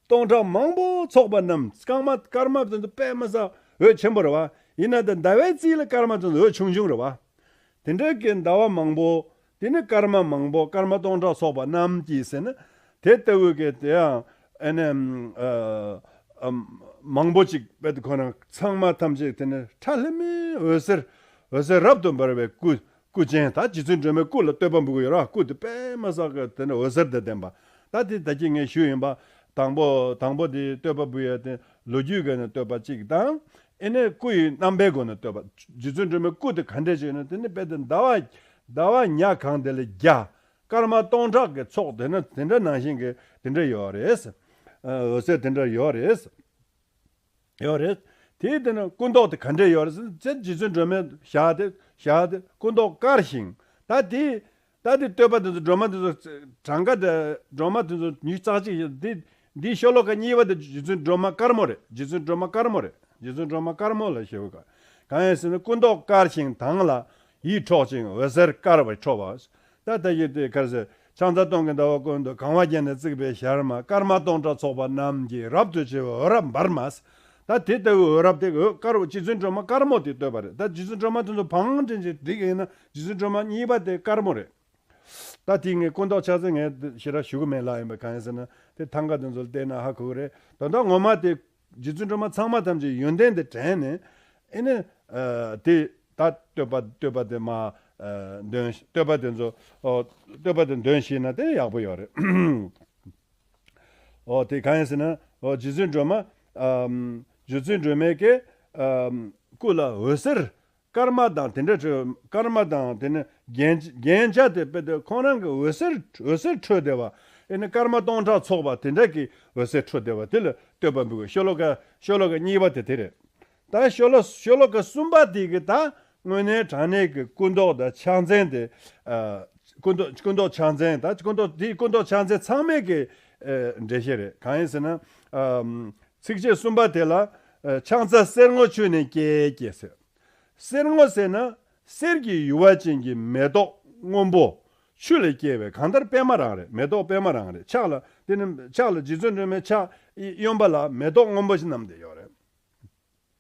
སྟོང་ཕྲག་མང་པོ་ཚོགས་པ་རྣམས། སྐར་མ་སྐར་མ་དེ་ཚོ་དཔེ་མི་སྲིད་འོད་ཆེན་པོ་རེད་བ། ཡིན་ན་ད་ཟླ་བའི་རྩིས་ལ་སྐར་མ་དེ་ཚོ་འོད་ཆུང་ཆུང་རེད་བ། དེ་འདྲ་གི་ཟླ་བ་མང་པོ། དེ་ནི་སྐར་མ་མང་པོ་སྐར་མ་སྟོང་ཕྲག་ཚོགས་པ་རྣམས་ཀྱིས་ཟེར་ན། དེ་ལྟ་བུ་གི་དེ་ཡང་ཨ་ནི་ཨ། ཨ། མང་པོ་ཅིག་དཔེ་དེ་ཁོ་རང་ཚང་མ་ཐམས་ཅད་དེ་ནི་ཁྲ་ལྷམ་མེ་འོད་ཟེར། འོད་ཟེར་རབ་ཏུ་འབར་བའི་སྐུ། སྐུ་ཅན་ད་རྗེ་བཙུན་སྒྲོལ་མའི་སྐུ་ལ་བསྟོད་པ་འབུལ་གི་ཡོད་ར། སྐུ་དེ་དཔེ་མི་སྲིད་གི་དེ་ནི་འོད་ཟེར་དང་ལྡན་པ། ད་དེ་ད་གིན་ངས་ཞུས་ཡིན་པ། དང་པོ་དང་པོ་དེ་བསྟོད་པ་འབུལ་ཡ་དེ་ལོ་རྒྱུས་གི་ནི་བསྟོད་པ་གཅིག་དང་། ཨེ་ནས་སྐུ་ཡི་རྣམ་པའི་སྒོ་ནས་བསྟོད་པ། རྗེ་བཙུན་སྒྲོལ་མའི་སྐུ་དེ་ག་འདྲས་ཅིག་ཡིན་ན་དེ་ནི་དཔེ་དེ་ཟླ་བ་ཟླ་བ་ཉ་གང་དེ་ལ་བརྒྱ། སྐར་མ་སྟོང་ཕྲག་གི་ཚོགས་དེ་ནི་དེ་འདྲ་ནང་བཞིན་གི་དེ་འདྲ་ཡོད་རེད། ཨ། འོད་ཟེར་དེ་འདྲ་ཡོད་རེད། ཡོད་རེད། དེའི་དེ་ནི་སྐུ་མདོག་དེ་ག་འདྲས་ཡོད་རེད་ཟེར་ན། རྗེ་བཙུན་སྒྲོལ་མའི་ཞལ་དེ་ཞལ་དེ་སྐུ་མདོག་དཀར་ཞིང་། ད་དེ་ད་དེ་བསྟོད་པ་དེ་ཚོ་སྒྲོལ་མ་དེ་ཚོ་གྲངས་ཀ་དེ་སྒྲོལ་མ་དེ་ཚོ་ཉི་ཤུ་རྩ་གཅིག་ཡོད། འདི་འདིའི་ཤོ་ལོ་ཀ་གཉིས་པ་དེ་རྗེ་བཙུན་སྒྲོལ་མ་དཀར་མོ་རེད། རྗེ་བཙུན་སྒྲོལ་མ་དཀར་མོ་རེད། རྗེ་བཙུན་སྒྲོལ་མ་དཀར་མོ་ལ་ཞེས་པ་གང་ཡིན་ཟེར་ན། སྐུ་མདོག་དཀར་ཞིང་དྭངས་ལ་ཡིད་འཕྲོག་ཅིང་འོད་ཟེར་དཀར་བས་འཕྲོ་བ། ད་ལྟ་ཡི་དེ་གར་ཟེར། ཕྱག་འཚལ་སྟོན་ཀའི་ཟླ་བ་ཀུན་ཏུ། གང་བ་བརྒྱ་ནི་བརྩེགས་པའི་ཞལ་མ། སྐར་མ་སྟོང་ཕྲག་ཚོགས་པ་རྣམས་ཀྱིས། རབ་ཏུ་ཕྱེ་བའི་འོད་རབ་འབར་མ། ད་དེ་ལྟ་བུའི་འོད་རབ་དེ་འོད་དཀར་པོ། རྗེ་བཙུན་སྒྲོལ་མ་དཀར་མོ་དེ་བསྟོད་པ་རེད། ད་རྗེ་བཙུན་སྒྲོལ་མ་དེ་ཚོ་བང་ཅན་ཅིག་བསྒྲིགས་ཡིན་ན། རྗེ་བཙུན་སྒྲོལ་མ་གཉིས་པ་དེ་དཀར་མོ་རེད། ད་དེ་ངས་སྐུ་མདོག་ཕྱག་མཚན་ངས་ཞེ་དྲག་ཞུ་གི་མེད་ལ། ཡིན་པ་གང་ཡིན་ཟེར་ན། དེ་ཐང་ག་དེ་ཚོ་ལ་བལྟས་ན་ཧ་གོ་གི་རེད། དོན་དག་ངོ་མ་དེ་རྗེ་བཙུན་སྒྲོལ་མ་ཚང་མ་ཐམས་ཅད་ཡོན་ཏན་དེ་དྲན་ནས། ཨེ་ནི་ཨ། དེ་ད་བསྟོད་པ་བསྟོད་པ་དེ་མ་ཨ། འདོན། བསྟོད་པ་དེ་ཚོ་ཨོ། བསྟོད་པ་དེ་འདོན་ཤེས་ན་དེ་ཡག་པོ་ཡོད་རེད། ཨོ་དེ་གང་ཡིན་ཟེར་ན། ཨོ་རྗེ་བཙུན་སྒྲོལ་མ་ཨམ། རྗེ་བཙུན་སྒྲོལ་མའི་གི་ཨམ། སྐུ་ལ་འོད་ཟེར་སྐར་མ་དང་དེ་འདྲ་འཕྲོས། སྐར་མ་དང་དེ་ནི་རྒྱན་རྒྱན་ཆ་དེ་དཔེ་དེ་ཁོང་རང་གི་འོད་ཟེར་འོད་ཟེར་འཕྲོས་བསྡད་པ། ཨེ་ནི་སྐར་མ་སྟོང་ཕྲག་ཚོགས་པ་དེ་འདྲ་གི་འོད་ཟེར་འཕྲོས་བསྡད་པ་དེ་ལ་བསྟོད་པ་འབུལ་དགོས། ཤོ་ལོ་ཀ་ཤོ་ལོ་ཀ་གཉིས་པ་དེ་དེ་རེད། ད་ཤོ་ལོ་ཤོ་ལོ་ཀ་གསུམ་པ་དེ་གི་ད་དངོས་གནས་དྲང་གནས་ཀྱི་སྐུ་མདོག་དང་ཕྱག་མཚན་དེ། ཨ། སྐུ་མདོག་སྐུ་མདོག་ཕྱག་མཚན། ད་སྐུ་མདོག་དེའི་སྐུ་མདོག་ཕྱག་མཚན་ཚང་མའི་གི་ཨ། འགྲེལ་བཤད་རེད། གང་ཡིན་ཟེར་ན། ཨ། ཚིགས་བཅད་གསུམ་པ་དེ་ལ། ཨ། ཕྱག་འཚལ་གསེར་སྔོ་ཆུ་ནས་སྐྱེས་སྐྱེས་ཟེར། གསེར་སྔོ་ཟེར་ན་གསེར་གྱི་ཡུ་བ་ཅན་གྱི་མེ་ཏོག་སྔོན་པོ། ཆུ་ལས་སྐྱེས་པའི་གང་ལྟར་པད་མ་རང་རེད། མེ་ཏོག་པད་མ་རང་རེད། ཕྱག་ལ་དེ་ནི་ཕྱག་ལ་རྗེ་བཙུན་སྒྲོལ་མའི་ཕྱག་གཡོན་པ་ལ་མེ་ཏོག་སྔོན་པོ་ཞིག་བསྣམས་ཏེ་ཡོད་རེད།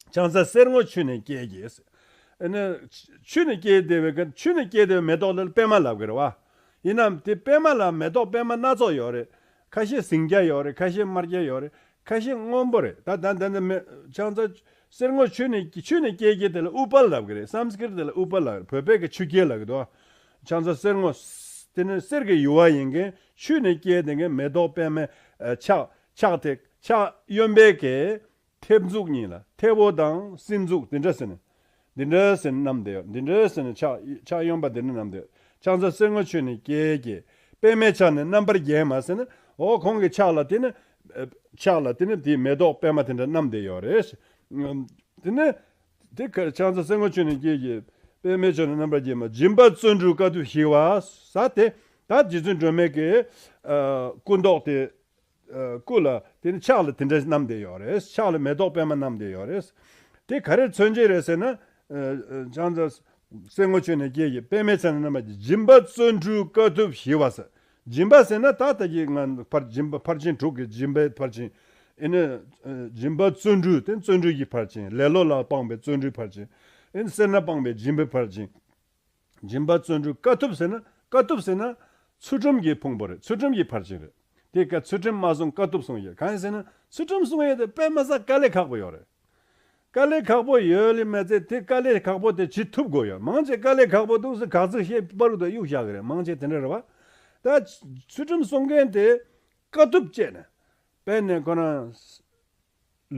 ཕྱག་འཚལ་གསེར་སྔོ་ཆུ་ནས་སྐྱེས་ཀྱིས། ཨ་ནི་ཆུ་ནས་སྐྱེས་བསྡད་པའི་ག་ཆུ་ནས་སྐྱེས་བསྡད་པའི་མེ་ཏོག་དེ་ལ་པད་མ་ལབ་ཀྱི་རེད་བ། ཡིན་ནའང་དེ་པད་མ་ལ་མེ་ཏོག་པད་མ་སྣ་ཚོགས་ཡོད་རེད། ཁ་ཤས་ཟིང་སྐྱ་ཡོད་རེད། ཁ་ཤས་དམར་སྐྱ་ཡོད་རེད། ཁ་ཤས་སྔོན་པོ་རེད། ད་ད་ད་ད་མེ་ཕྱག་འཚལ་གསེར་སྔོ་ཆུ་ནས་ཆུ་ནས་སྐྱེས་ཀྱིས་དེ་ལ་ཨུ་པལ་ལབ་ཀྱི་རེད། སཾ་སྐྲྀ་ཏ་དེ་ལ་ཨུ་པལ་ལབ་ཀྱི་རེད། བོད་པའི་གི་ཆུ་སྐྱེས་ལབ་ཀྱི་འདུག་ཕྱག་འཚལ་གསེར་སྔོ། དེ་ནི་གསེར་གྱི་ཡུ་བ་ཡིན་མཁན་ཆུ་ནས་སྐྱེས་བསྡད་མཁན་མེ་ཏོག་པད་མའི་ཕྱག་ཕྱག་དེ་ཕྱག་གཡོན་པའི་གི་མཐེབ་མཛུབ་གཉིས་ལ། མཐེ་བོ་དང་སྲིན་མཛུབ་དེ་འདྲ་ཟེར་ནས། འདི་འདྲ་ཟེར་ནས་བསྣམས་བསྡད་ཡོད། འདི་འདྲ་ཟེར་ནས་ཕྱག་ཕྱག་གཡོན་པ་འདི་འདྲ་བསྣམས་བསྡད་ཡོད། ཕྱག་འཚལ་གསེར་སྔོ་ཆུ་ནས་སྐྱེས་ཀྱིས། པད་མའི་ཕྱག་ནི་རྣམ་པར་བརྒྱན་མ་ཟེར་ནས། འོ་ཁོང་གི་ཕྱག་ལ་དེ་ནི། ཕྱག་ལ་དེ་ནི་དེའི་མེ་ཏོག་པད་མ་དེ་འདྲ་བསྣམས་བསྡད་ཡོད་རེད། དེ་ནི། དེ་ཕྱག་འཚལ་གསེར་སྔོ་ཆུ་ནས་སྐྱེས་ཀྱིས། པད་མའི་ཕྱག་ནི་རྣམ་པར་བརྒྱན་མ། སྦྱིན་པ་བརྩོན་འགྲུས་དཀའ་ཐུབ་ཞི་བ་ཟེར་དེ། ད་རྗེ་བཙུན་སྒྲོལ་མའི་གི་ཨ། སྐུ་མདོག་དེ། ཨ། སྐུ་ལ་དེ་ནི་ཕྱག་ལ་དེ་འདྲ་བསྣམས་བསྡད་ཡོད་རེད། ཕྱག་ལ་མེ་ཏོག་པད་མ་བསྣམས་བསྡད་ཡོད་རེད། དེ་ག་རེ་མཚོན་བྱེད་རེད་ཟེར་ན། ཨ་ཨ་བྱང་ཙ་སེ་ངོ་ཆོས་ནས་སྐྱེས་ཀྱི་པདྨའི་ཚལ་ན་རྣམ་པ་བརྒྱད། སྦྱིན་པ་བརྩོན་འགྲུས་དཀའ་ཐུབ་ཞི་བ་ཟེར། སྦྱིན་པ་ཟེར་ན་ད་ལྟ་གི་ང་ཕར་སྦྱིན་པ་ཕར་ཕྱིན་དྲུག་གི་སྦྱིན་པའི་ཕར་ཕྱིན། ཨེ་ནི་ཨ་སྦྱིན་པ་བརྩོན་འགྲུས་དེ་བརྩོན་འགྲུས་ཀྱི་ཕར་ཕྱིན། ལེ་ལོ་ལ་སྤངས་པའི་བརྩོན་འགྲུས་ཕར་ཕྱིན། ཨེ་ནི་སེར་སྣ་སྤངས་པའི་སྦྱིན་པའི་ཕར་ཕྱིན། སྦྱིན་པ་བརྩོན་འགྲུས་དཀའ་ཐུབ་ཟེར་ན། དཀའ་ཐུབ་ཟེར་ན་ཚུལ་ཁྲིམས་ཀྱི་ཕུང་པོ་རེད། ཚུལ་ཁྲིམས་ཀྱི་ཕར་ཕྱིན་རེད། དེ་ཀ་ཚུལ་ཁྲིམས་མ་བསྲུང་དཀའ་ཐུབ་བསྲུང་ཡོད། གང་ཡིན་ཟེར་ན་ཚུལ་ཁྲིམས་བསྲུང་ཡས་དེ་དཔེ་མི་སྲིད་དཀའ་ལས་ཁག་པོ་ཡོད་རེད། དཀའ་ལས་ཁག་པོ་ཡོད་ལས་མ་ཚད་དེ་དཀའ་ལས་ཁག་པོ་དེ་བྱེད་ཐུབ་དགོས་ཡོད། མང་ཆེ་དཀའ་ལས་ཁག་པོ་འདུག་ཟེར་ག་ཚོད་བཤད་པར་དུ་གཡུག་བཞག་གི་རེད། མང་ཆེ་དེ་འདྲ་རེད་བ། ད་ཚུལ་ཁྲིམས་བསྲུང་མཁན་དེ་དཀའ་ཐུབ་སྤྱད་ནས། དཔེར་ན་ཁོ་རང་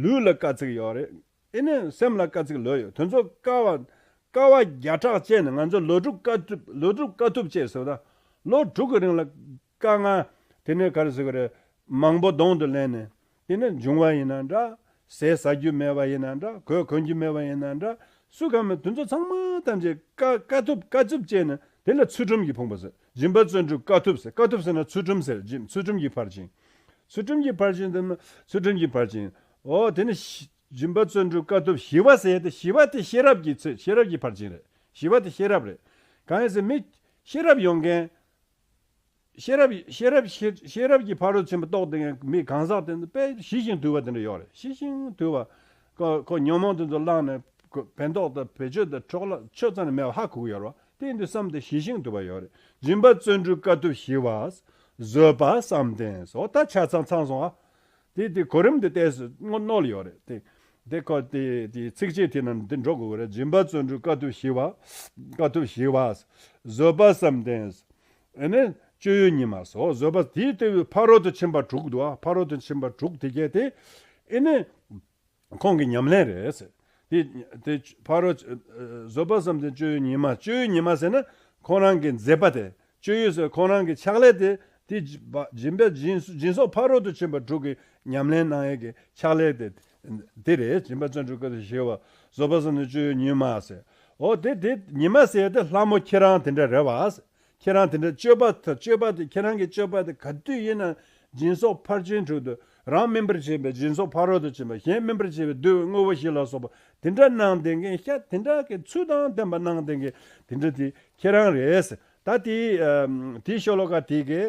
ལུས་ལ་དཀའ་ཚེགས་ཡོད་རེད། ཨེ་ནི་སེམས་ལ་དཀའ་ཚེགས་ལོས་ཡོད། དེ་ཚོ་དཀའ་བ་དཀའ་བ་བརྒྱ་ཕྲག་སྤྱད་ནས། ང་ཚོ་ལོ་དྲུག་དཀའ་ཐུབ། ལོ་དྲུག་དཀའ་ཐུབ་སྤྱད་ཟེར་བ་དང་། ལོ་དྲུག་གི་རིང་ལ་དཀའ་ངལ་དེ་ནས་ག་རེ་ཟེར་གི་རེད། མང་པོ་གདོང་དུ་ལེན་ནས། དེ་ནས་འབྱུང་བ་ཡིན་ན་འདྲ། ཟས་ཟ་རྒྱུ་མེད་པ་ཡིན་ན་འདྲ། གོས་གོན་རྒྱུ་མེད་པ་ཡིན་ན་འདྲ། སུ་ག་མེད། དེ་ཚོ་ཚང་མ་ཐམས་ཅད་དཀའ་དཀའ་ཐུབ་དཀའ་ཐུབ་སྤྱད་ནས། དེ་ལ་ཚུལ་ཁྲིམས་ཀྱི་ཕུང་པོ་ཟེར། སྦྱིན་པ་བརྩོན་འགྲུས་དཀའ་ཐུབ་ཟེར། དཀའ་ཐུབ་ཟེར་ན་ཚུལ་ཁྲིམས་ཟེར། སྦྱིན་ཚུལ་ཁྲིམས་ཀྱི་ཕར་ཕྱིན། ཚུལ་ཁྲིམས་ཀྱི་ཕར་ཕྱིན་དེ་ནི་ཚུལ་ཁྲིམས་ཀྱི་ཕར་ཕྱིན། འོ་དེ་ནི་ཞི་སྦྱིན་པ་བརྩོན་འགྲུས་དཀའ་ཐུབ་ཞི་བ་ཟེར་ཏེ། ཞི་བ་དེ་ཤེས་རབ་ཀྱི་ཚུལ། ཤེས་རབ་ཀྱི་ཕར་ཕྱིན་རེད། ཞི་བ་དེ་ཤེས་རབ་རེད། གང་ཡིན་ཟེར་མི་ཤེས་རབ་ཡོང་མཁན། ཤེས་རབ་ཤེས་རབ་ཤེས་ཤེས་རབ་ཀྱི་ཕ་རོལ་ཕྱིན་པ་རྟོགས་བསྡད་མཁན་མི་གང་ཟག་དེ་ཚོ་དཔེ་ཞི་ཞིང་དུལ་བ་དེ་འདྲ་ཡོད་རེད། ཞི་ཞིང་དུལ་བ། ཁོ་ཁོ་ཉོན་མོངས་དེ་ཚོ་བླངས་ནས་ཁོ་ཕན་ཐོགས་དང་བེད་སྤྱོད་དང་འཕྲོ་བརླག་ཆོས་ཙམ་ནས་མེད་པ་ཧ་གོ་གི་ཡོད་རེད་བ། དེ་ཡིན་དུས་བསམ་སྟེ་ཞི་ཞིང་དུལ་བ་ཡོད་རེད། སྦྱིན་པ་བརྩོན་འགྲུས་དཀའ་ཐུབ་ཞི་བ། བཟོད་པ་བསམ་གཏན་སོགས། ད་ཆ་ཚང་ཚང་སོང་ཨ། དེ་དེ་གོ་རིམ་དེ་ཏོག་ཙམ་རྣོ་རྣོ་ཡོད་རེད། དེ་དེ་ཁོ་དེ་དེ་ཚིགས་བཅད་དེ་ནང་འདི་འགྲོ་དགོས་རེད། སྦྱིན་པ་བརྩོན་འགྲུས་དཀའ་ཐུབ་ཞི་བ། དཀའ་ཐུབ་ཞི་བ། བཟོད་པ་བསམ་གཏན། ཨེ་ནི་སྤྱོད་ཡུལ་ཉི་མ་སོགས། བཟོད་པ་དེའི་ལྟེ་བའི་ཕ་རོལ་ཏུ་ཕྱིན་པ་དྲུག་འདུག་ཨ། ཕ་རོལ་ཏུ་ཕྱིན་པ་དྲུག་དེ་གས་དེ་ཨེ་ནི་ཁོང་གི་ཉམས་ལེན་རེད། དེ་དེ་ཕ་རོལ་བཟོད་པ་བསམ་གཏན་སྤྱོད་ཡུལ་ཉི་མ། སྤྱོད་ཡུལ་ཉི་མ་ཟེར་ན་ཁོང་རང་གི་མཛད་པ་དེ། སྤྱོད་ཡུལ་ཟེར་ཁོང་རང་གི་ཕྱག་ལས་དེ། དེ་སྦྱིན་པ་སྦྱིན་སྦྱིན་སོགས་ཕ་རོལ་ཏུ་ཕྱིན་པ་དྲུག་གི་ཉམས་ལེན་གནང་ཡས་ཀྱི་ཕྱག་ལས་དེ་དེ་རེད། སྦྱིན་པ་བརྩོན་འགྲུས་དཀའ་ཐུབ་ཞི་བ། བཟོད་པ་བསམ་གཏན་སྤྱོད་ཡུལ་ཉི་མ་ཟེར། འོ་དེ་དེ་ཉི་མ་ཟེར་དེ་ལྷ་མོ་ཁྱེད་རང་དེ་འདྲ་རེད་བ། ཁྱེད་རང་དེ་འདྲ་སྤྱོད་པ་དང་སྤྱོད་པ་དེ་ཁྱེད་རང་གི་སྤྱོད་པ་དེ་ག་དུས་ཡིན་ན་སྦྱིན་སོགས་ཕར་ཕྱིན་དྲུག་ཏུ། རང་སྨིན་པར་བྱེད་པའི་སྦྱིན་སོགས་ཕ་རོལ་ཏུ་ཕྱིན་པ། གཞན་སྨིན་པར་བྱེད་པའི་བདུད་དངོས་པོ་བཞི་ལ་སོགས་པ་དེ་འདྲ་གནང་བསྡད་མཁན། ཤ་དེ་འདྲ་གི་ཚུལ་དང་ལྡན་པ་གནང་བསྡད་མཁན་དེ་འདྲ་དེ་ཁྱེད་རང་རེད། ད་དེ་ཨ་དེའི་ཤོ་ལོ་ཀ་དེ་གི་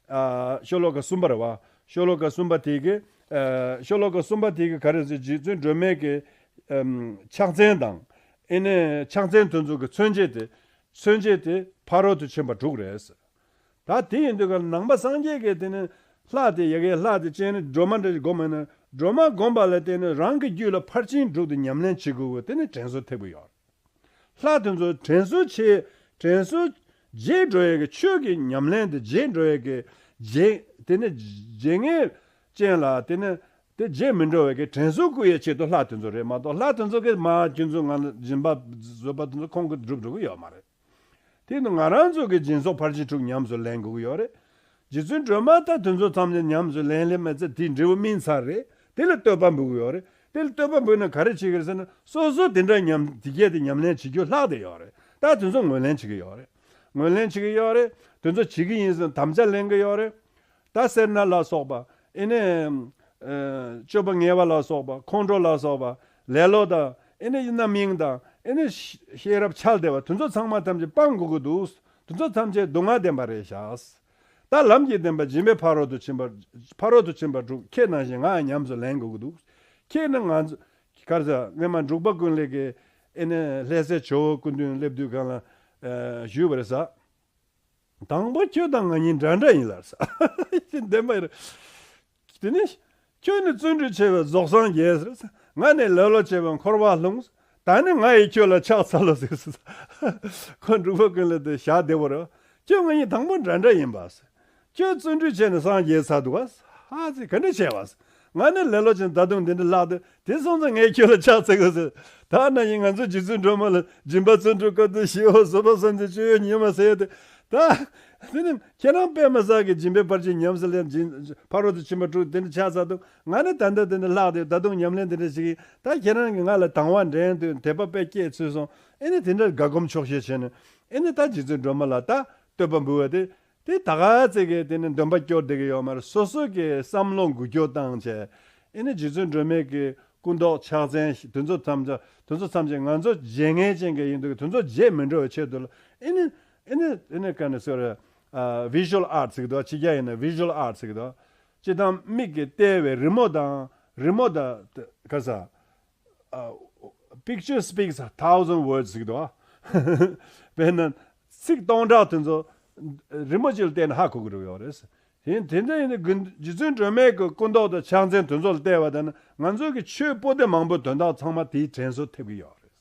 ཨ་ཤོ་ལོ་ཀ་གསུམ་པ་རེད་བ། ཤོ་ལོ་ཀ་གསུམ་པ་དེ་གི་ཨ་ཤོ་ལོ་ཀ་གསུམ་པ་དེ་གི་ག་རེ་ཟེར། རྗེ་བཙུན་སྒྲོལ་མའི་གི་ཨམ་ཕྱག་མཚན་དང་། ཨེ་ནས་ཕྱག་མཚན་དེ་ཚོ་གི་མཚོན་བྱེད་དེ། མཚོན་བྱེད་དེ་ཕ་རོལ་ཏུ་ཕྱིན་པ་དྲུག་རེད། ད་དེ་ཡིན་དུས་ཀ་ནང་པ་སངས་རྒྱས་ཀྱི་དེ་ནི་ལྷ་དེ་ཡ་གི་ལྷ་དེ་སྤྱན་ནི་སྒྲོལ་མ་འདྲ་ཞིག་བསྒོམ་ཡིན་ན། སྒྲོལ་མ་བསྒོམ་པ་ལ་བརྟེན་ནས་རང་གི་རྒྱུད་ལ་ཕར་ཕྱིན་དྲུག་དེ་ཉམས་ལེན་བྱེད་དགོས་པ་དེ་ནི་དྲན་གསོ་ཐེབས་ཀྱི་ཡོད། ལྷ་དེ་ཚོ་དྲན་གསོ་བྱེད། དྲན་གསོ་བརྗེད་འགྲོ་ཡས་ཀྱི་ཆོས་ཀྱི་ཉམས་ལེན་དེ་བརྗེད་འགྲོ་ཡས་ཀྱི་བརྗེད། དེ་ནི་བརྗེད་ངས་ཅན་ལ་དེ་ནི་དེ་བརྗེད་མི་འགྲོ་བའི་གི་དྲན་གསོ་བསྐུལ་ཡས་ཆེད་དུ་ལྷ་དེ་ཚོ་རེད་མ་གཏོགས། ལྷ་དེ་ཚོ་གིས་མ་ཁྱོད་ཚོ་ང་ལ་སྦྱིན་པ་བཟོད་པ་དེ་ཚོ་ཁོང་གིས་སྒྲུབ་འགྲོ་གི་ཡོད་མ་རེད། དེ་ནི་ང་རང་ཚོ་གི་སྦྱིན་སོགས་ཕར་ཕྱིན་དྲུག་ཉམས་སུ་ལེན་དགོས་ཀྱི་ཡོད་རེད། རྗེ་བཙུན་སྒྲོལ་མ་ད་དེ་ཚོ་ཐམས་ཅད་ཉམས་སུ་ལེན་ལེ་མ་ཚད་དེའི་འབྲས་བུ་སྨིན་ཚར་རེད། དེ་ལ་བསྟོད་པ་འབུལ་གྱི་ཡོད་རེད། དེ་ལ་བསྟོད་པ་འབུལ་ན་ག་རེ་བྱེད་ཀྱི་རེད་ཟེར་ན། སོ་སོ་དེ་འདྲ་ཉམས་དེ་གས་དེ་ཉམས་ལེན་བྱེད་རྒྱུ་ལྷག་བསྡད་ཡོད་རེད། ད་དེ་ཚོ་ངོས་ལེན་བྱེད་ཀྱི་ཡོད་རེད། ངོས་ལེན་བྱེད་ཀྱི་ཡོད་རེད། དེ་ཚོ་བྱེད་ཀྱི་ཡིན་ཟེར་དམ་བཅའ་ལེན་གྱི་ཡོད་རེད། ད་སེར་སྣ་ལ་སོགས་པ། ཨེ་ནས་ཨ་སྤྱོད་པ་ངན་པ་ལ་སོགས་པ། ཁོང་ཁྲོ་ལ་སོགས་པ། ལེ་ལོ་དང་། ཨེ་ནས་རྣམ་གཡེང་དང་། ཨེ་ནས་ཤེས་རབ་འཆལ་བསྡད་པ་དེ་ཚོ་ཚང་མ་ཐམས་ཅད་སྤང་དགོས་ཀྱི་འདུག་དེ་ཚོ་ཐམས་ཅད་སྡུག་བསྔལ་བདེན་པ་རེད་ཤག་ད་ལམ་གྱི་བདེན་པ་སྦྱིན་པའི་ཕ་རོལ་ཏུ་ཕྱིན་པ། ཕ་རོལ་ཏུ་ཕྱིན་པ་དྲུག་ཁྱེད་ནང་བཞིན་ང་ཡང་ཉམས་སུ་ལེན་དགོས་ཀྱི་འདུག་ཁྱེད་ནི་ང་ཚོ་ག་རེ་ཟེར། སྔོན་མ་འབྲུག་པ་ཀུན་ལེགས་ཀྱིས་ཨེ་ནས་ལྷ་སའི་ཇོ་བོ་སྐུ་མདུན་སླེབས་དུས་སྒང་ལ་ཨ་ཞུས་པ་རེད་ཟེར། དང་པོ་ཁྱོད་དང་ང་གཉིས་འདྲ་འདྲ་ཡིན་ལབ་ཟེར། བདེན་པ་རེད། དེ་ནས་ཁྱོད་ནི་བརྩོན་འགྲུས་ཆེ་བས་རྫོགས་སངས་རྒྱས་ཟེར། ང་ནི་ལེ་ལོ་ཆེ་བས་འཁོར་བར་ལྷུང་། ད་ནི་ང་ཡིས་ཁྱོད་ལ་ཕྱག་འཚལ་ལོ་ཟེར། ཁོ་འབྲུག་པ་ཀུན་ལེགས་དེ་ཞག་བདེ་བོ་རེད། ཁྱོད་ང་གཉིས་དང་པོ་འདྲ་འདྲ་ཡིན་པ་ཟེར། ཁྱོད་བརྩོན་འགྲུས་ཆེ་ནས་སངས་རྒྱས་ཚར་འདུག་བ། ཧ་ཟེར། ག་འདྲ་བྱས་བ་ཟེར། ང་ནི་ལེ་ལོ་ཆེན་ད་དུང་འདི་འདྲ་ལྷག་སྟེ། དེ་སོང་ཙང་ངས་ཁྱོད་ལ་ཕྱག་འཚལ་དགོས་ཟེར། ད་ནང་བཞིན་ང་ཚོ་རྗེ་བཙུན་སྒྲོལ་མ་ལ་སྦྱིན་པ་བརྩོན་འགྲུས་དཀའ་ཐུབ་ཞི་བ། བཟོད་པ་བསམ་གཏན་སྤྱོད་ཡུལ་ཉི་མ་ཟེར་ཡ་དེ། ད་དེ་ནི་ཁྱེད་རང་དཔེ་མི་སྲིད་ཀྱི་སྦྱིན་པའི་ཕར་ཕྱིན་ཉམས་སུ་ལེན། སྦྱིན་ཕ་རོལ་ཏུ་ཕྱིན་པ་དྲུག་དེ་འདྲ་ཕྱག་འཚལ་འདུག་ང་ནི་ད་ལྟ་དེ་འདྲ་ལྷག་སྟེ་ད་དུང་ཉམས་ལེན་དེ་འདྲ་ཞིག་ཡིན། ད་ཁྱེད་རང་གིས་ང་ལ་དང་བ་འདྲེན་དུས་དད་པ་དཔེ་སྐྱེས་ཚུལ་སོང་། ཨེ་ནི་དེ་འདྲ་དགའ་སྒོམ་ཆོག་ཤེས་བྱས་ནས། ཨེ་ནི་ད་རྗེ་བཙུན་སྒྲོལ་མ་ལ་ད་བསྟོད་པ་འབུལ་བ་དེ། དེ་ད་ག་ཚད་ཀྱི་དེ་ནི་འདོན་པ་སྐྱོར་བསྡད་ཀྱི་ཡོད་མ་རེད། སོ་སོ་གི་བསམ་བློ་འགུལ་སྐྱོར་བཏང་བྱས། ཨེ་ནི་རྗེ་བཙུན་སྒྲོལ་མའི་གི་ སྐུ་མདོག་ཕྱག་མཚན་དེ་ཚོ་ཐམས་ཅད་དེ་ཚོ་ཐམས་ཅད་ང་ཚོ་བརྗེད་ངེས་ཅན་གྱི་ཡིན་འདུག་དེ་ཚོ་བརྗེད་མི་འགྲོ་བའི་ཆེད་དུ་ལ་ཨེ་ནི་ཨེ་ནི་ཨེ་ནི་ག་ནས་ཟེར་རེད། ཨ། visual art ཟེར་གི་འདུག་ཕྱི་རྒྱལ་ཡིན་ན་visual art ཟེར་གི་འདུག་སྤྱིར་བཏང་མིག་གིས་བལྟས་པའི་རི་མོ་དང་རི་མོ་དང་ག་ས། ཨ། Picture speaks a thousand words ཟེར་གི་འདུག་དཔེར་ན་ཚིག་སྟོང་ཕྲག་དེ་ཚོ་རི་མོ་གཅིག་ལ་བལྟས་ན་ཧ་གོ་གི་འགྲོ་གི་ཡོད་རེད། དེ་དེ་འདྲ་ཡིན་དུས་རྗེ་བཙུན་སྒྲོལ་མའི་གི་སྐུ་མདོག་དང་ཕྱག་མཚན་དེ་ཚོ་ལ་བལྟས་པ་དང་ན་ང་ཚོའི་གི་ཆོས་པོ་ཏི་མང་པོ་དོན་དག་ཚང་མ་དེའི་དྲན་གསོ་ཐེབས་ཀྱི་ཡོད་རེད།